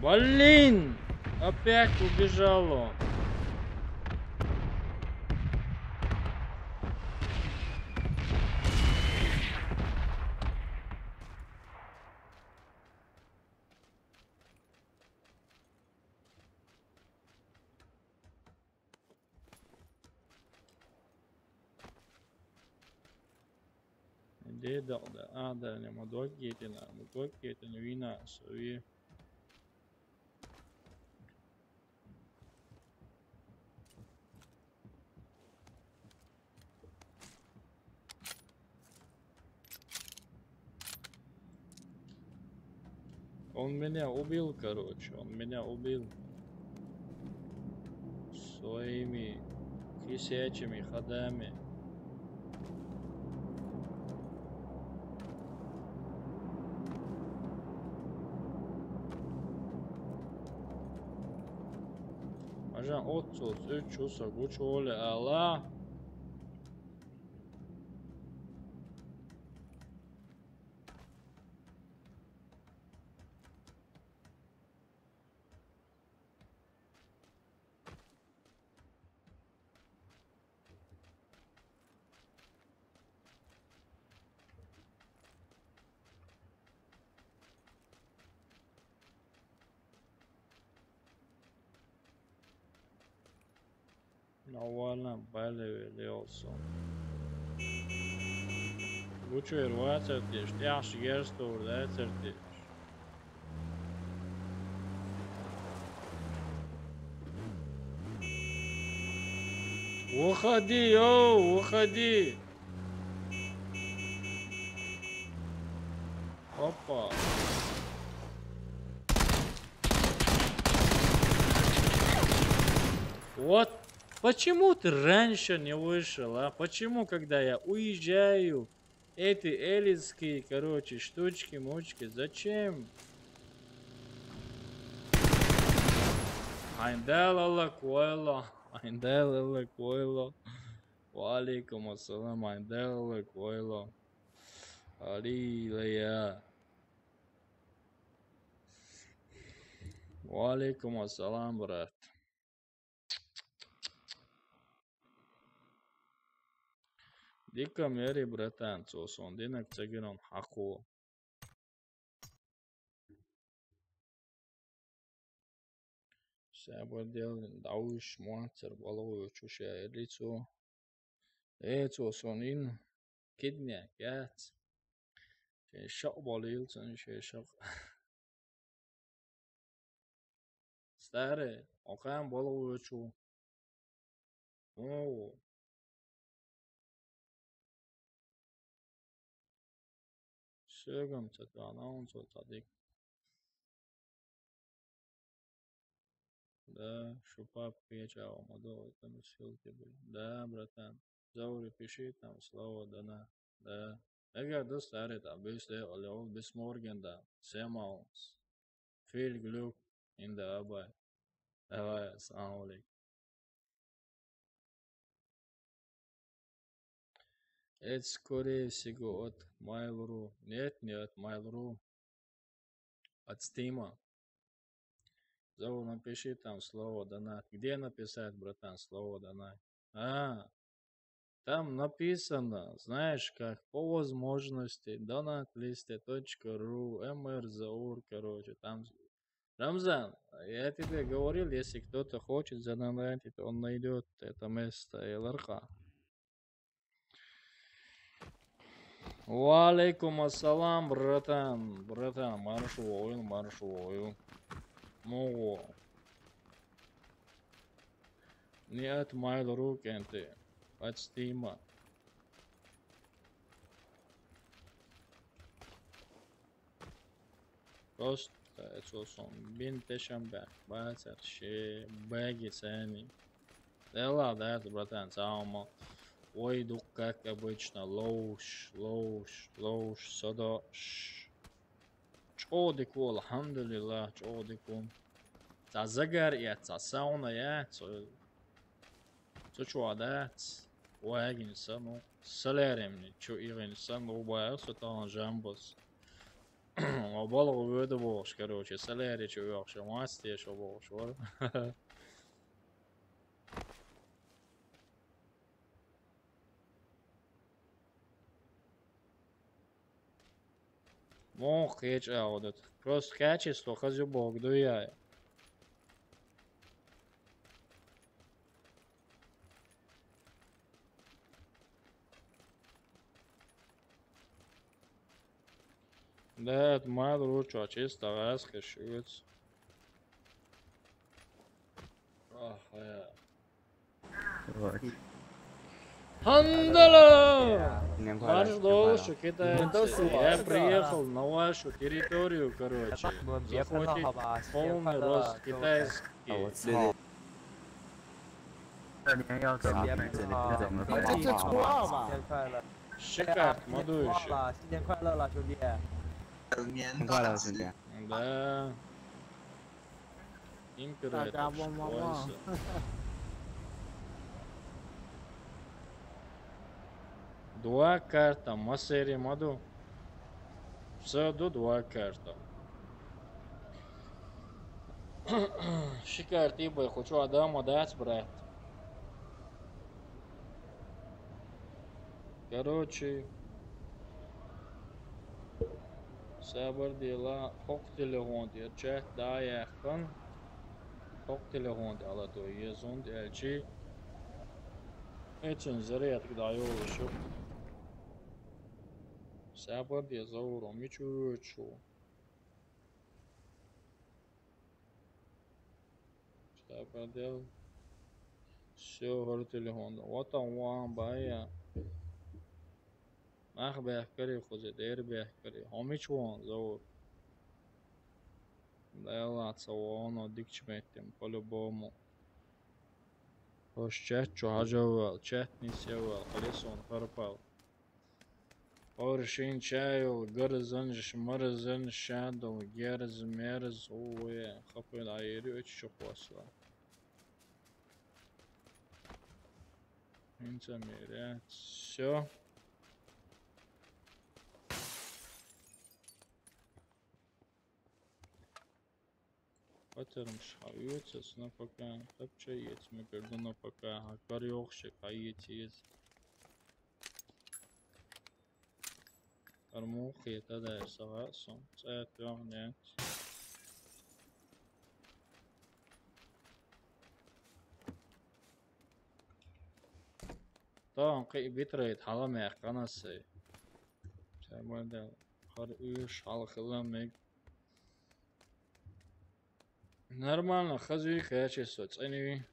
Блин! Опять убежал он. Де да, да, а, да, не, мудвак гетина, мудвак гетина, вина, сови. Он меня убил, короче, он меня убил. Своими кисячими ходами. Ajan otuz üç usa güç öyle ala. Навална балеве леолсон. Гучу эрвацертиш, тяш герстур дацертиш. Выходи, йоу, выходи! Опа. Вот. Почему ты раньше не вышел, а? Почему, когда я уезжаю, эти элитские, короче, штучки-мучки, зачем? Айндалала койло, айндалала койло. Ва алейкум ассалам, айндалала койло. Алилая. Ва алейкум ассалам, брат. Дика мери, братан, цо сон динаг цагирон хьакхо. Сабар дел, давуш, муацар, балагъо чуша лицо. Э, цо сон ин кидня, яц. Ши шакъ болил, цун ши шакъ. Старый, окъян болугъучу. О. Сёгам цатана, он цо цадик. Да, шупап печа, мадо, там ссылки были. Да, братан. Заури, пиши там слово дана. Да. Эгер да старый там, без, э, олеол, без морген да. Семаунс. Viel Glück in the Arbeit. Давай, салам алейкум. Это, скорее всего, от Mail.ru. Нет, не от Mail.ru. От Стима. Заур, напиши там слово донат. Где написать, братан, слово донат? А, там написано, знаешь, как по возможности, донат листы точка ру, М Р Заур, короче, там. Рамзан, я тебе говорил, если кто-то хочет задонатить, он найдет это место, Эларха. Ва алейкум ассалам, братан. Братан, марш воюн, марш воюн. Мугу. Не от Mail.ru кенти, от Стима. Просто, э, цо сон бин тешам бе, бацар ши беги сени. Да ладно, да, братан, саума. Ой, дук, как обычно, лоуш, лоуш, лоуш, содо, ш. Чӏодику, алхамдулилла, чӏодику. Ца загар я, ца сауна я, цо, цо чуадац. Вагин сану, саляремни, чу игин сану, убая, со тан жамбас. Обалгъу вёда болуш, короче, саляри чу ёхша, мастеш оболуш, вар. Мох, кечӏа, вот это. Просто качество хазю бог дуяй. Да, это мало лучше, а чисто раз кашуется. Ах, я. Вот. Хандала! Марш дальше, китайцы. Я приехал на вашу территорию, короче. Захватить полный рост китайский. Шикарно, мадуйши. 新年快乐，兄弟。 Да. Империя. Дуа карта, масери маду. Всё, ду дуа карта. Шикар, ты бы хочу Адама дать, брат. Короче, сабар дела, хок телефон, я чат да, я хан. Хок телефон, ала то, я зонд, я чи. Эцен зарядка да, ё, шо. Сабар де зауру, мичу, чу. Сабар де. Всё, гори телефон. Вот он, ван, бая. Мах бехкари, хузе дер бехкари. Хомич вон, заур. Дела, ца вон, дикчметтим, по-любому. Хош чат, чу хажавал, чат нисявал, колесон, харпал. Оршин чайыл, гырзын, шмырзын, шадыл, герз, мерз, уе, хапын айыры өч чоквасла. Инца меря. Всё. Вот Цермш хьаоьцу ас на пока. Тапча ецмигар ду на пока. Хьа кар йохши хьаеци еза. Армухи тада сага сом. Цет вагнет. Тон кхи битрейт хьала мех канаси. Чамайда хар уьш хьала хила мег. Нормально, хазуй качество, цӀенуй.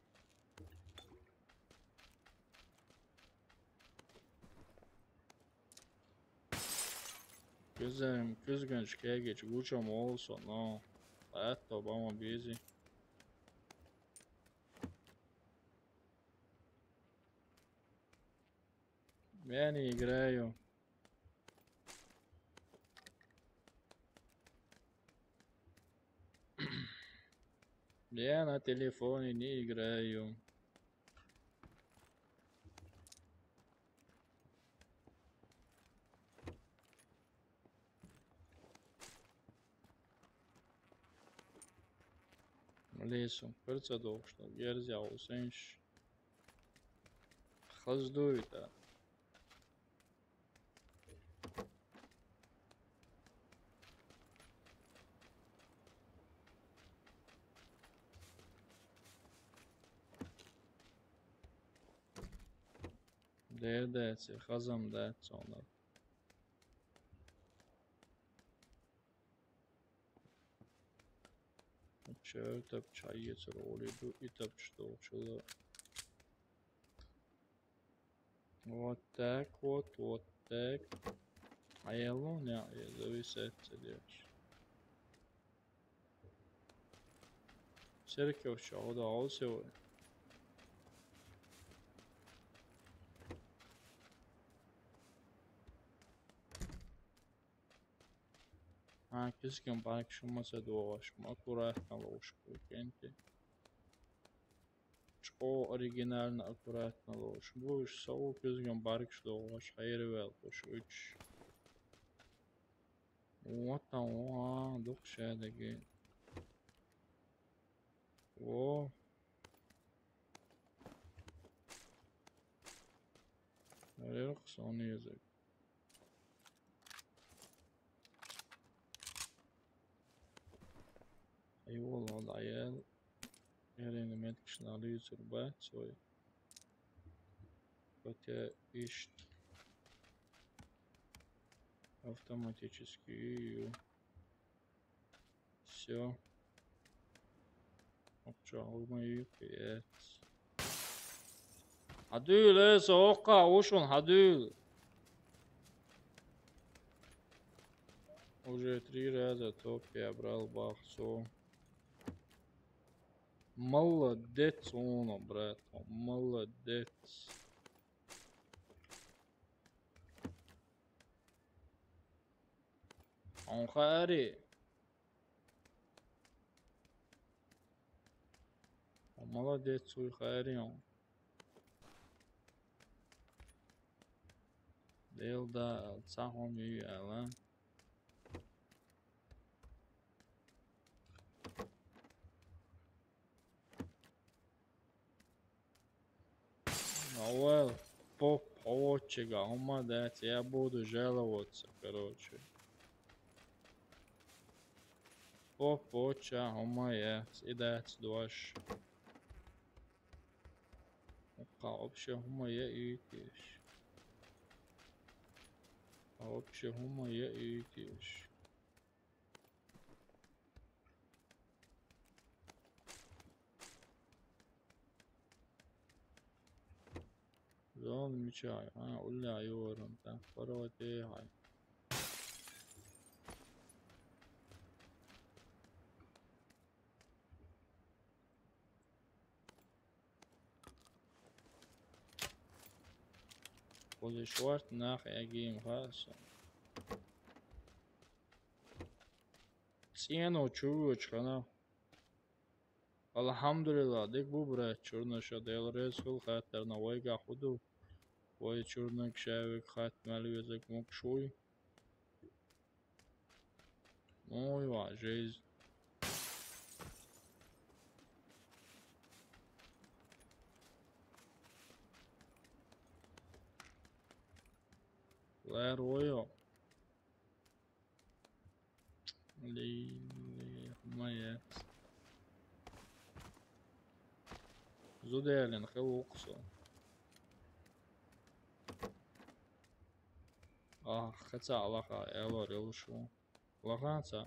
Кузен, кузгенч кегич, гучам олсо, но. Лаатто бама бизи. Я не играю. Я на телефоне не играю. Лесу, пырца дохшта, герзя усенш. Хаздуйта. Дердеце, хазам да цона. Чё это, чай ецер оли ду, и тапча дохшила. Вот так вот, вот так. А я луня, я зависает, сидишь. Церковь чё, да, а вот всё. А, кискен банк шума се дош, аккуратно ложку, кенти. Чё оригинально аккуратно ложку. Будешь сау кискен банк шдош, хайрвел, уж уч. Вот там, о, дух шедеги. О. Рерх сон язык. Ай, валла, да, я. Я реально меткишна алюю цурба, свой. Хотя ищет автоматически. Всё. Окча, алма юпец. Хадюл, э, сока, ушун, хадюл. Уже три раза топ я брал, бахсо. Молодец, он, брат, молодец. Он хари. Молодец, уй хари он. Дел да, цахом ю ала. Авел, поп, овочега, хумма дать, я буду жаловаться, короче. Поп, оча, хумма я, и дать, дуаш. Ка вообще хумма я и киш. А вообще хумма я и киш. Зон мичай, а, улля юрун, та, пароте хай. Коли шварт нах эгим хаса. Цену чугуч хана. Алхамдулилла, дик бу, брат, чурнаша Дел резкул хаттарна вайга худу. Вай чурнак шавик хат мал везек мукшуй. Ой, ва, жизнь. Lēroju. Lī, lī, maiet. Zudēlin, he luksu. Ah, he ca laka, elor ilšu. Laka ca.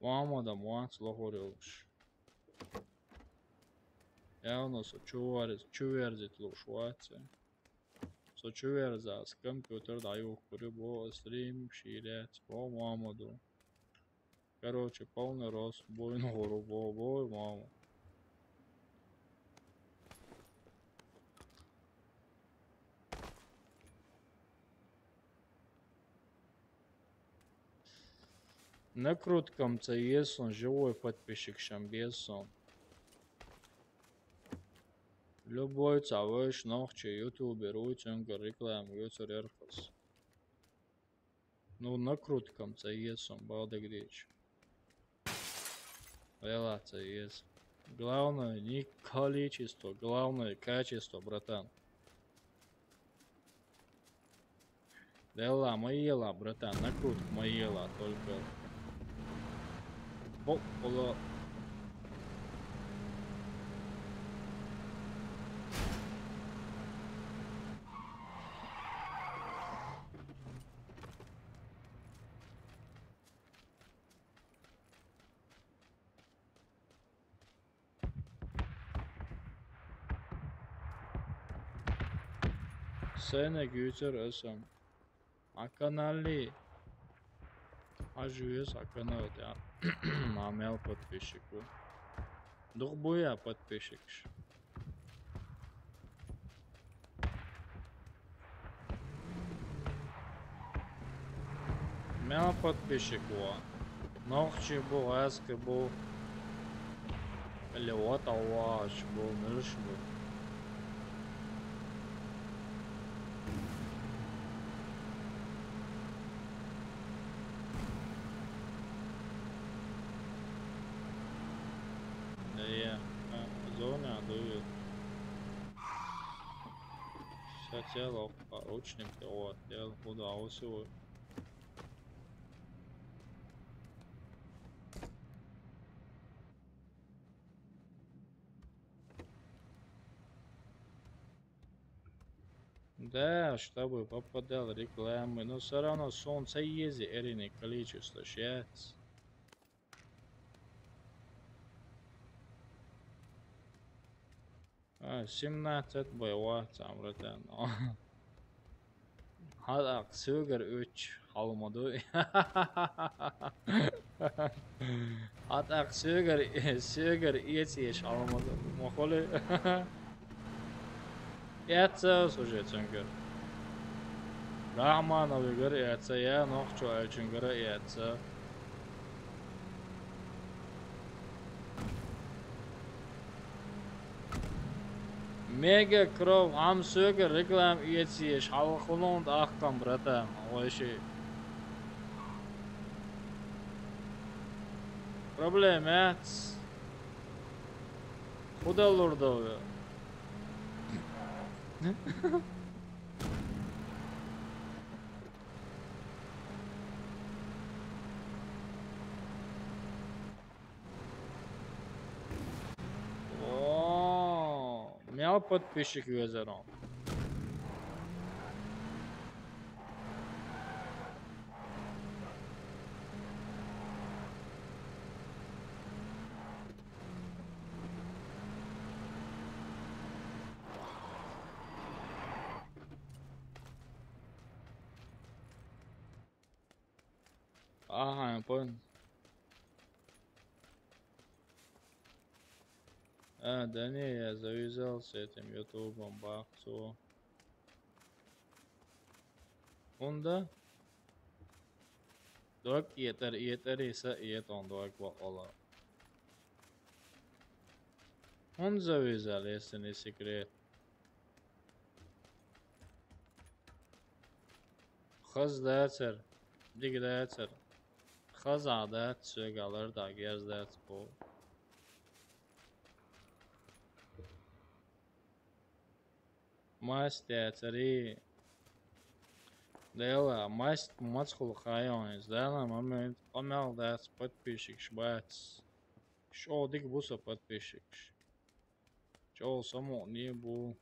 Vāmadam vāc lohorjovš. Jauno so čuverz-, čuverzit luš vāce. So čuverzās kompjuter da juhkuri bo stream šīrēts bo vāmadu. Короче, полный рост, бой на гору, бо-, бой, мама. Накруткам це єсон, живой подписчик шам бєсон. Любой цавыш нохчи ютубер уйцюнгер реклам юцер эрхус. Ну, накруткам це єсон, балдык дичь. Вела це єс. Главное не количество, главное качество, братан. Вела, моела, братан, накрутка моела, только. О, ола. Сцена гюцер эсэм. А канали. А жуес а канал, я. А мел подписчику. Дух буя подписчикш. Мел подписчик ва. Нохчи бу, эски бу. Или вот авач бу, мырш бу. Да я. А, зона, дует. Всё тело, поручник, вот, я буду аусивать. Да, чтобы попадал рекламы, но всё равно солнце ези, эрини количество щец. А, семнадцать бай ватсам ретен. Хадак сөгер үч халмады. Хадак сөгер, сөгер иец еш халмады. Мохоли. Иецэ сужет сөнгер. Рахмановигер иецэ, я нохчу ачунгер иецэ. Мега Кров, ам сөгер реклам иецэ еш халхунунд ахкам, братан. Вообще. Проблема эц. Худа лурдове. О, мяу подписчик везером. Ага, я понял. А, да не, я завязал с этим ютубом, бахцу. Унда? Дог иетер, иетер иса иет он дог ва ола. Он завязал, если не секрет. Хаза дацар, дика дацар. Хаза дац, соьга лар дац, герз дац бо. Маст яцари. Дела, маст мацхул хайон, из дела момент, къамел дац, подписчикаш бац. Шо дика бу со подписчикаш. Чо само не бу.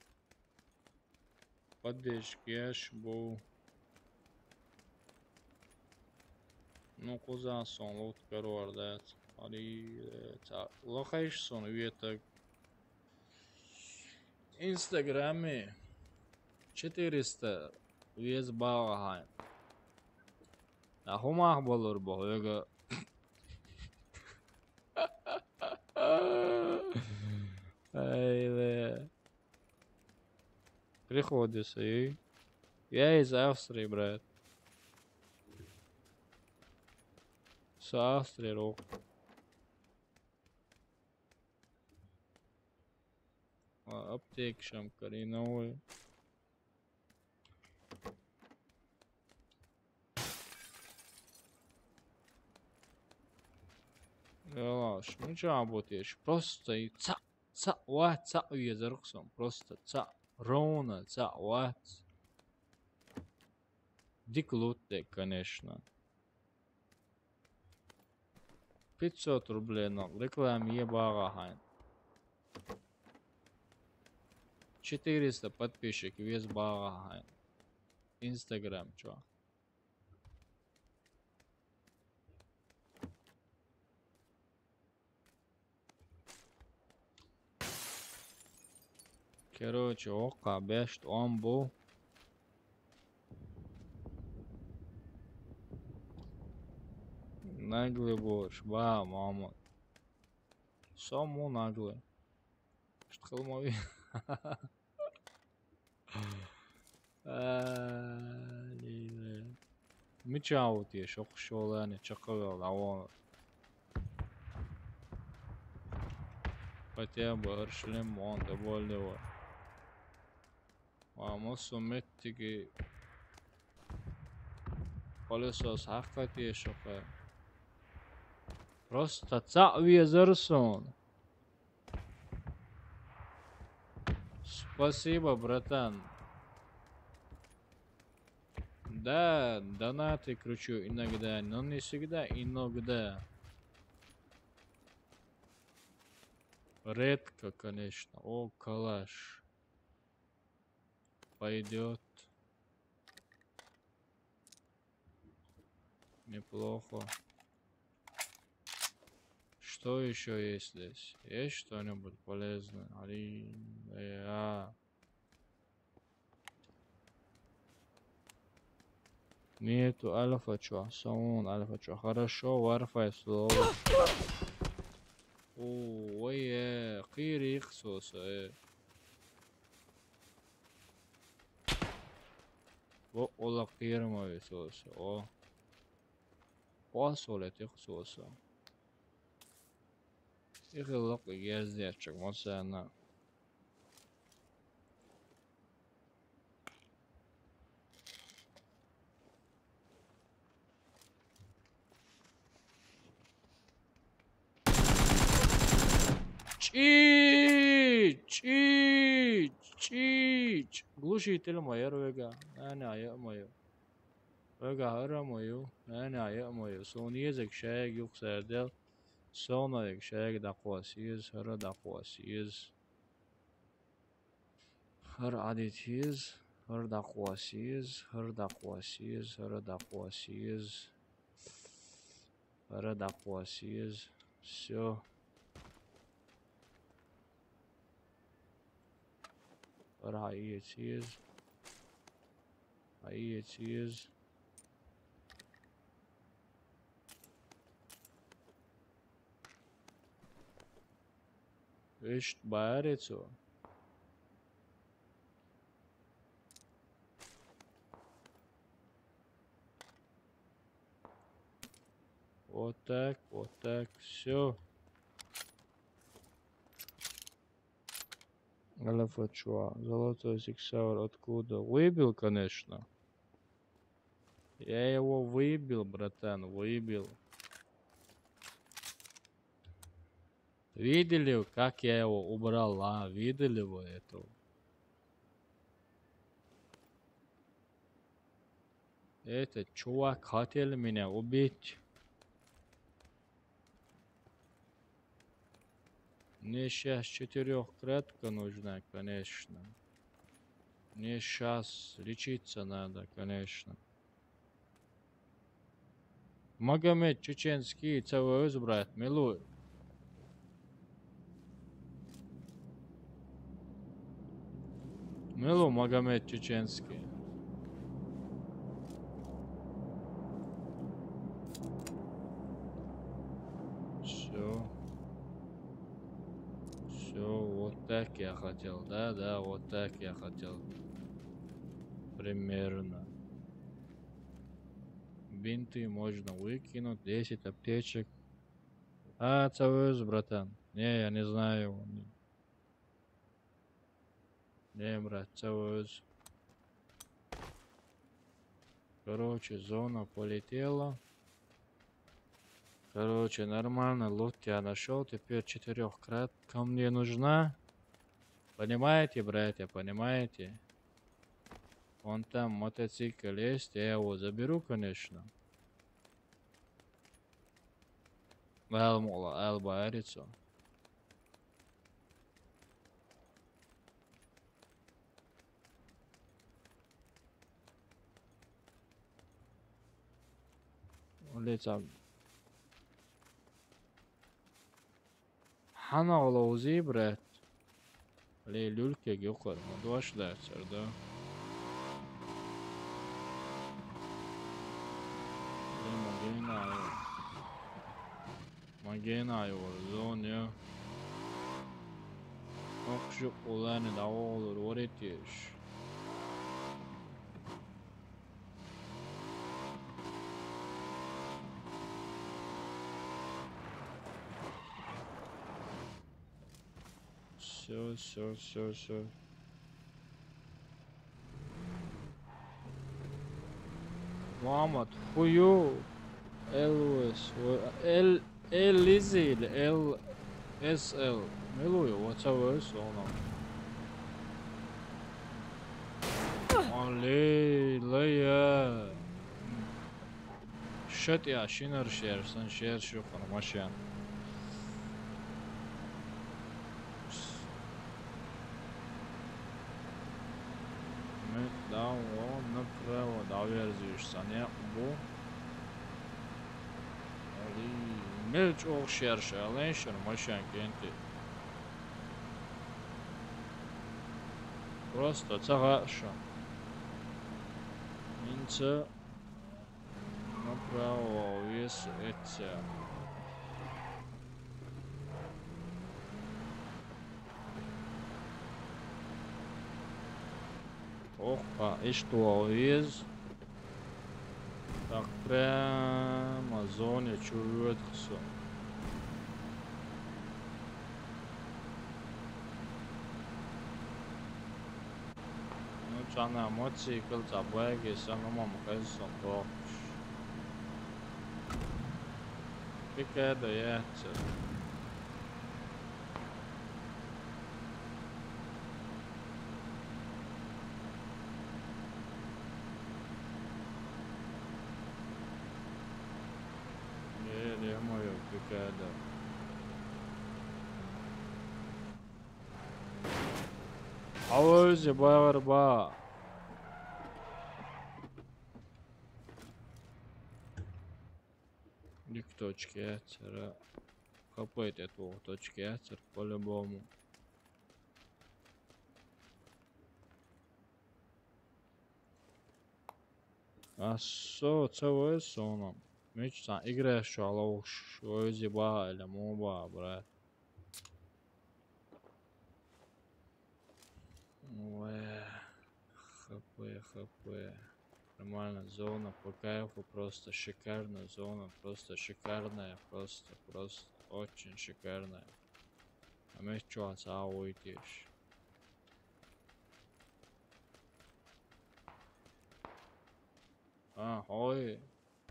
Поддержка еш бу. Ну, куза сон лут карор дац. Ари, э, ца, лохайш сон ветаг. Инстаграме четыреста вез бага хай. А хумах болур бо, эга. Ай, ле. Приходится, и я из Австрии, брат. С Австрии, рок. А, аптека шам кари новый. Ялаш, ну чё работаешь? Просто и ца, ца, ва, ца, уезерксон. Просто ца, ровно, ца, ва. Дик лутте, конечно. Пятьсот рублей но реклама е бага хайн. Четыреста подписчик вез бага хайн. Инстаграм, чё? Короче, окка бешт он бу. Наглый бу, шба, мама. Сому наглый. Что холмови? Мичаут еш, окуш оланы, чакавел, авон. Хотя бы аршлем он довольного. Ва мосу меттиги пылесос хаккат еш, окей. Просто цаъ везерсон. Спасибо, братан. Да, донаты кручу иногда, но не всегда, иногда. Редко, конечно. О, калаш. Пойдёт. Неплохо. Что ещё есть здесь? Есть что-нибудь полезное? Али, э, а. Нету альфа, чё? Саун альфа, чё? Хорошо, варфай слово. О, ой, э, кыйрык соса, э. Во, ола кыйрмай соса, о. О, солет их соса. Их лак герзячек, вот она. Чич, чич, чич. Глушитель майор вега. Ана я майор. Вега хара майор. Ана я майор. Сон езек шаг юк сардел. Сон езек шаг даквас ез, хара даквас ез. Хар адет ез, хар дакъвас ез, хар дакъвас ез, хар дакъвас ез, хар дакъвас ез. Всё. Хар хьаэц ез. Хьаэц ез. Ишт барецо. Вот так, вот так, всё. Альфа чё? Золотой сиксаур откуда? Выбил, конечно. Я его выбил, братан, выбил. Видели, как я его убрал, а? Видели вы это? Этот чувак хотел меня убить. Мне сейчас четырёхкратка нужна, конечно. Мне сейчас лечиться надо, конечно. Магомед Чеченский, целую, брат, милуй. Милуй, Магомед Чеченский. Все. Все, вот так я хотел, да, да, вот так я хотел. Примерно. Бинты можно выкинуть, десять аптечек. А, целую, братан. Не, я не знаю его. Не, брат, целую. Короче, зона полетела. Короче, нормально, лут я нашел. Теперь четырёхкратка мне нужна. Понимаете, братья, понимаете? Вон там мотоцикл есть, я его заберу, конечно. Эл мола, эл барицо. Улица. Хьана гӀоловзи, брат? Ле, люлькег юкъар, ма дуаш дацар, да? Ле, ма гена аю. Ма гена аю, варзон, я. Охши къулани даволур варитеш. Все, все, все, все. Мамат, хую. Л С, Л, Л Лизи или Л С Л? Милую, вот цавы слона. Алей, лая. Шат я шинар шер, сан шер шухар машин. Ми дав направо, дав ерзиш, сан я бу. Али, мел чох шер шален шер машин кенти. Просто цагаша. Инца направо вес эця. Ох, а, и что, вес? Так прямо зоне чует хсо. Ну, чана моцикл ца байги сан умам хезсон тохш. Пикеда яцер. Е, е, моё, пикеда. Алози барба. Ник точки яцера. Копает эту точки яцер по-любому. А со, целое соном. Мечта игра шалош, ози ба или моба, брат. Ой, Х П, Х П. Нормально, зона по кайфу, просто шикарная зона, просто шикарная, просто, просто очень шикарная. А мы чё, ца уйдешь? А, хой.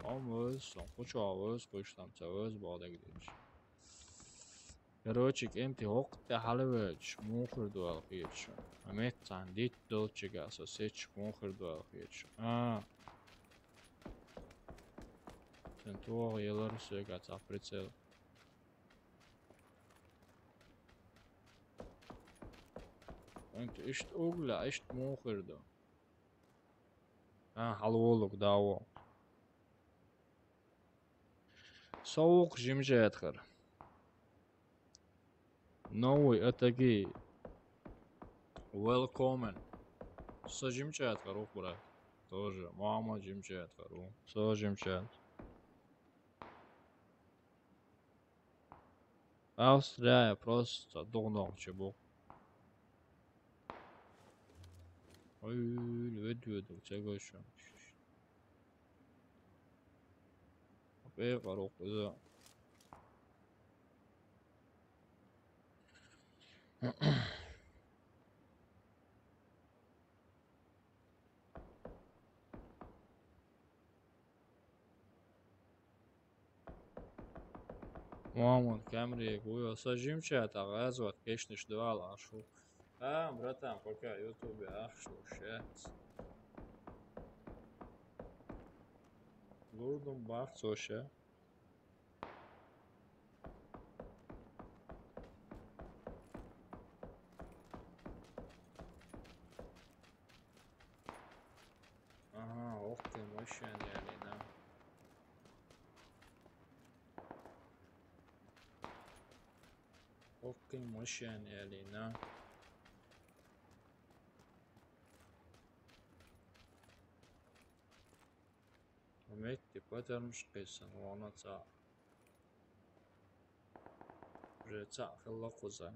Ам вез, сон куча вез, куштам ца вез, бадагидеш. Короче, кӀентӀи хӀокху тӀе хьалавелча, муха хир ду аьлла хеташ. Ам метта цхьана дитт долччигахь со сецча, муха хир ду аьлла хеташ. А. Цуьнан тоха елара соьга цхьа прицел. ВӀанта иштта угла, иштта муха хир ду? А, хьалаволург дӀа а во. Со вукху жимчаьткъара. Новый атаги. Welcome. Со жимчаьткъара ву, брат. Тоже. Мама жимчаьткъара ву. Со жимчаьткъара. Австрия просто догӀу нохчи бу. Ой, веду, веду, ца гой шу. Бекъару кхуза. Мамон, камере гуйо, со жимча тагъазот кешнаш дуал ашу. А, братан, пока ютубе ахшлу шец. Лурдум бахцо ше. Ага, ох ты, машина ялина. Ох ты, машина ялина. Метти патармаш кхисан вона цӀа. Уже цӀа хилла кхуза.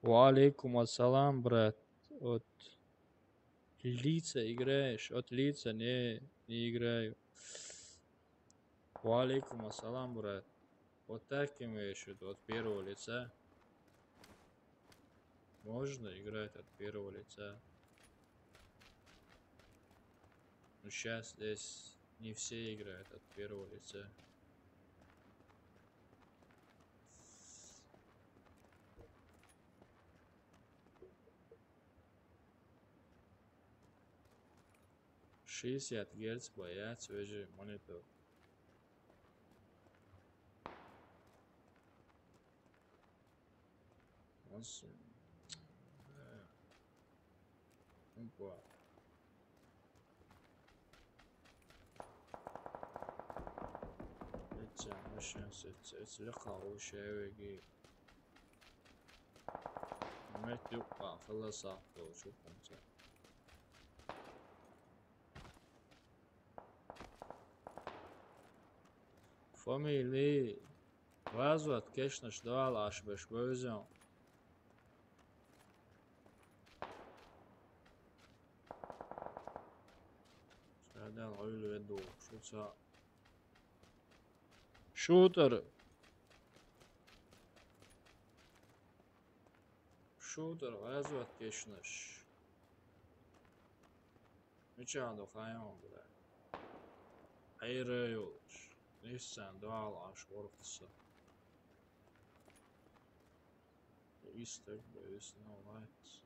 Ва алейкум ассалам, брат. От лица играешь? От лица не, не играю. Ва алейкум ассалам, брат. Вот так имеешь в виду, от первого лица? Можно играть от первого лица. Но сейчас здесь не все играют от первого лица. Шестьдесят герц боец, вижу монитор. Ось, э, опа. Эця машин сеца, эця лякха ушевеги. Мет юкъа, халаса, то шукунца. Фамилии. Вазот кешнаш дуал аш беш бевзем. Шадан ойлу веду. Шуца. Шутер. Шутер, вазот кешнаш. Мича ду хайон, бля. Айрайулш. Ниссан дуал аш оркса. Истек, бля, is no lights.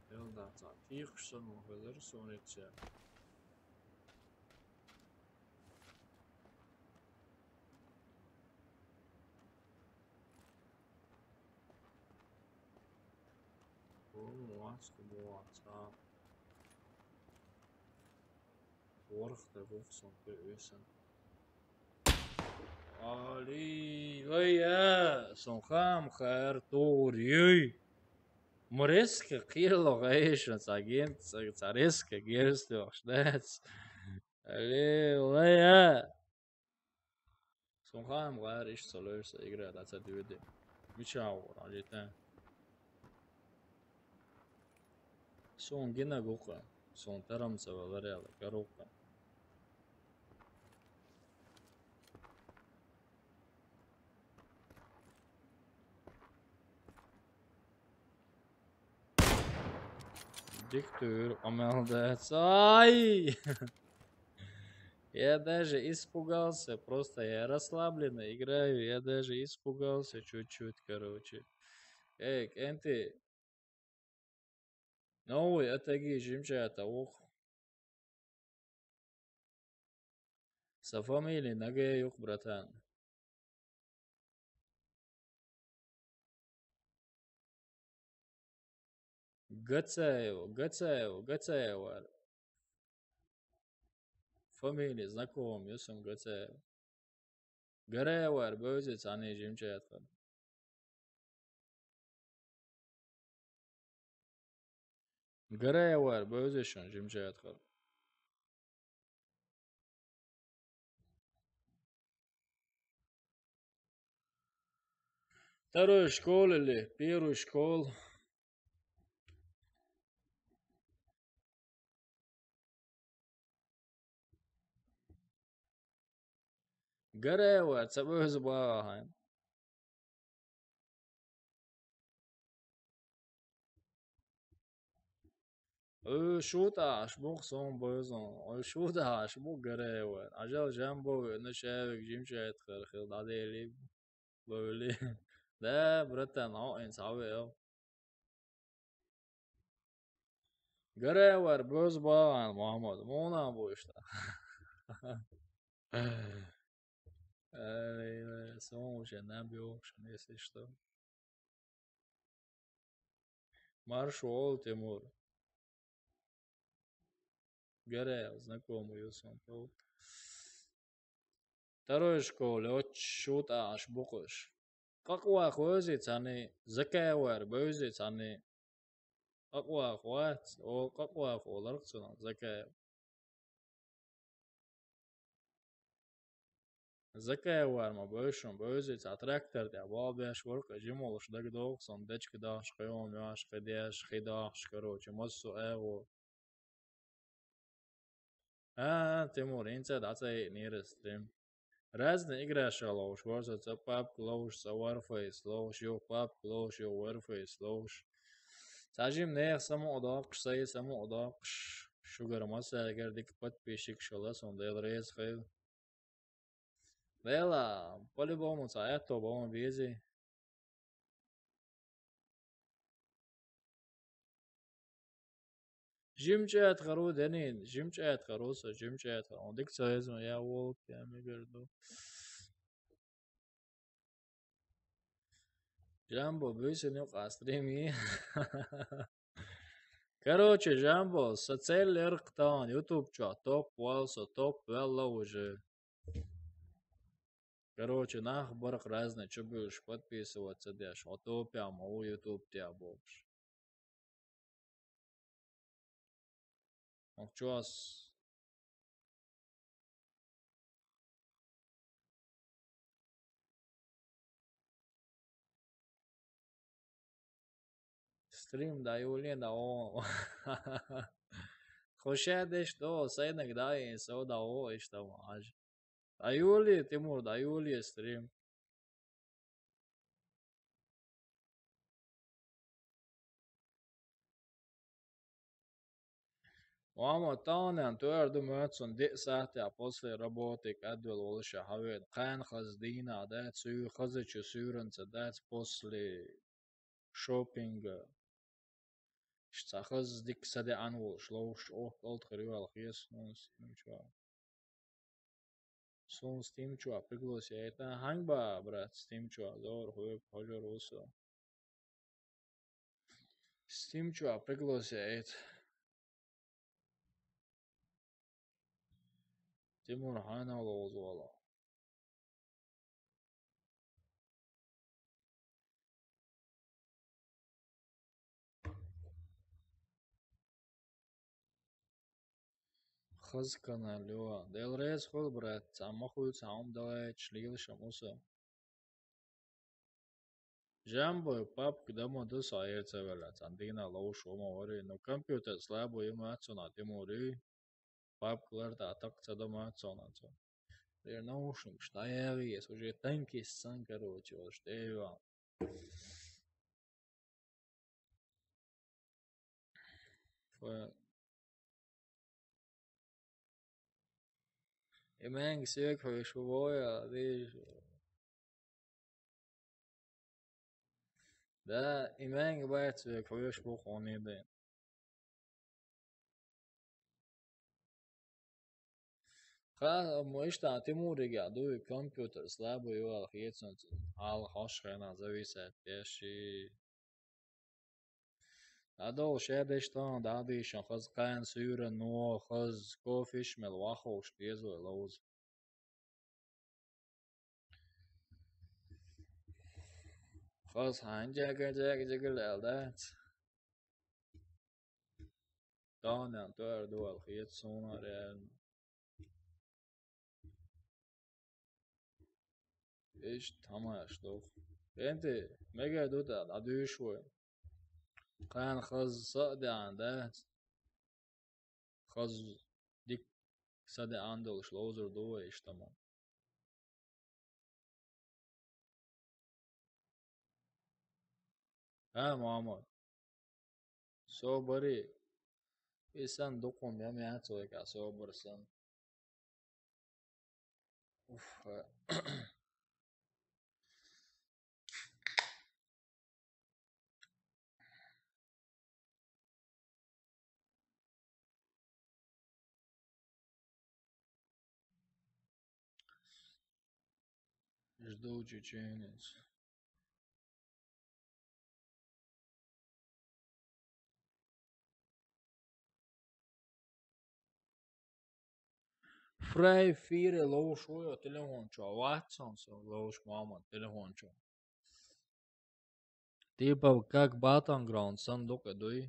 Элда цан. Тихш сон, хазар сонеце. Бу муац, бу муац, а. Ворхта гуф сон пе уьйсан. Али, вай, а, сон хам хар тур юй. Мреска кирло гайшан цагент, цаг, цареска герслёхш, дац. Али, вай, а. Сон хаам гӀар иштта со лоьрса игра дӀа ца дуьйди. Мича вара, алита? Сон гина гукъа, сон тарам ца валаряла, гарукъа. Диктор, а мел дац. Ай! Я даже испугался, просто я расслабленно играю, я даже испугался чуть-чуть, короче. Эй, Энти, новый атаги жимчата, ух. Са фамилия наге юк, братан. Гацаев, Гацаев, Гацаев. Фамилия знаком, юсум Гацаев. Гараевар бевзиц ани жимчаятхан. Гараевар бевзишан жимчаятхан. Второй школ или первый школ? Гараевар, ца бевза баахайн. Ой, шута аш бух сон бевзун. Ой, шута аш бух Гараевар. Ажал жамбо, на шавик жимчаятхар хил дадели. Бевли. Да, братан, о, ин саве, о. Гараевар бевза баахайн, Мухаммад. Муна бу ишта. Эй, сон уже набьёшь, если что. Маршал, Тимур. Гараев, знакомый, юсум. Второй школ, оч шута аш букуш. Къакъвах вевзиц ани, Закаевар бевзиц ани. Къакъвах вац, о, къакъвах олар цунал, Закаев. Закаевар ма бевзишун, бевзиц, а трактор тя балбеш варка жимолуш дагдох сон, дечка даш, кайом яш, кайдеш, кайдаш, короче, массу эго. А, Тимур, инца даца нира стрим. Разные игры шалош, ворса ца папк лош, ца Warface лош, ё папк лош, ё Warface лош. Сажим нех саму одакш, сай саму одакш. Шугар масагар дик подписчик шалас, он дел рез хай. Вела, по-любому ца это бом бизи. Жимчаятхару денин, жимчаятхару со, жимчаятхару. Он дик цаэзун я волк, я мегарду. Жамбо, бюсен ю къастрими. Короче, Жамбо, со цель эрктан, YouTube чуа топ вал, со топ валла уже. Короче, нах барх разный, чё будешь подписываться, деш, а то прям у YouTube тебя бомж. Ох, чё с- Стрим да юле да о. Хошадеш до, сайнак да и со да о, ишта маж. Да юле, Тимур, да юле стрим. Мама, танян, твердо мэтсон, де сахтя после работы кадвел волша хавен, кан хаз дина, да, цю хазычу сюренца, да, после шопинга. Шца хаз дик саде ан волш, лоуш, о, олд хрюал хес, ну, с ним чуа. Сун Steam чуа пригласить. Ханьба, брат, Steam чуа, зор, хуек, хожор, усо. Steam чуа пригласить. Тимур хайна лоуз вала. Хаз канал, ё. Дел рез хул, брат, цама хуй цаум далай члил шамуса. Жамбой папк дома дус айрца веля, цандина лоу шума вари, но компьютер слабо има цуна Тимури. Папк ларта атак ца дома цуна цун. Дер наушник, что я вес, уже танки сан, короче, вот что я. Фу. И маьнга соьга хьоьжуш ву вай, а, дийша. Да, и маьнга бац соьга хьоьжуш ву хьуна и ден. Ха, мо иштта Тимуригахь дуй, компьютер слабый ю аьлла хеташ, хьал хьош хенахь зависать деш и. ДӀадолуш шаьрдаш тахана дӀадийшина хаза кхана суьйранна, хаза кофе йиш мел ваховш деза вай ловза. Хаза хьан жага, жага, жага лаьл дац. Тахана тоьар ду аьлла хета суна реально. Иштта хӀамаш ду. ХӀинца мегар ду тӀаккха дӀадуьйш вай. Кхана хаза са а деана дац. Хаза дика са деана долуш ловзур ду вай иштта ма. ХӀа, Мухьаммад. Собаре. И санна дукха хӀума ян яц вайгахь собар санна. Уф, хӀа. Жду чеченец. Фрай фире ловуш ву йо телефон чохь, вац сан со ловуш Мухьаммад телефон чохь. Типа как Battleground санна ду кхе дуй?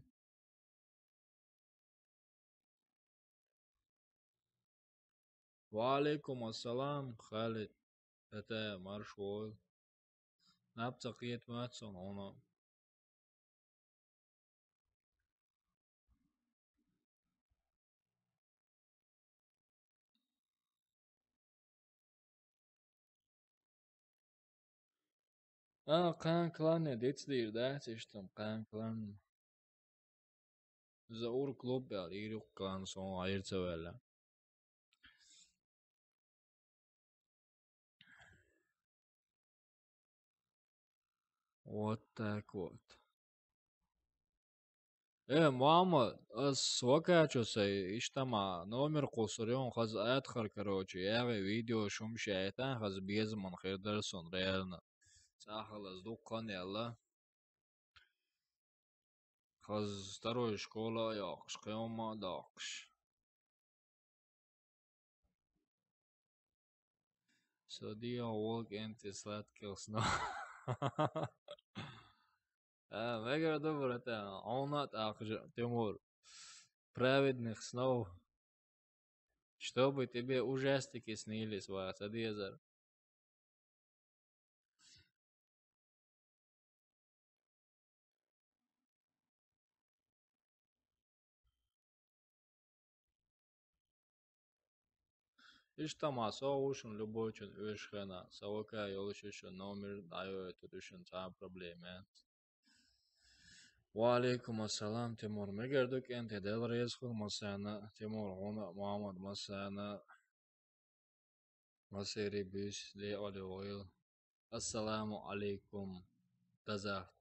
Ва алейкум ассалам, Халид. ХӀета марш вой. Наб ца кхета моьтту сан хьуна. А, кхана кланне дицдийр дац, иштта кхана кланне. Заур клуб аьлла, йийр ю-кх клан, суна Ӏийр ца ваьлла. Вот так вот. Э, мама, ас вакачу сай, иштта ма номер кхуссур ю, хаза атхар, короче, ягӀе видео шум шаьйтан, хаза безаман хир дара сон, реально. Цахалаз дуккха хан яьлла. Хаза второй школа а йоккхуш, кхин хӀумма а доккхуш. Со дегӀан волга энтӀе сладких снов. А, мегар ду, братан, хьуна а тӀаккха, Тимур. Праведных снов. Чтобы тебе ужастики снились, ва, ца дезар. Иштта ма со ву шуна любой чун оьшучу хенахь, сан вака йолуш ю шуна номер, дӀайойтур ю шуна, цхьа а проблема яц. Ва алейкум ассалам, Тимур. Мегар ду, кӀентий, Дела реза хуьлда массарна, Тимур, хьуна а, Мухьаммад, массарна. Масери буьйса ле оле вогӀийла. Ассаламу алейкум. До завтра.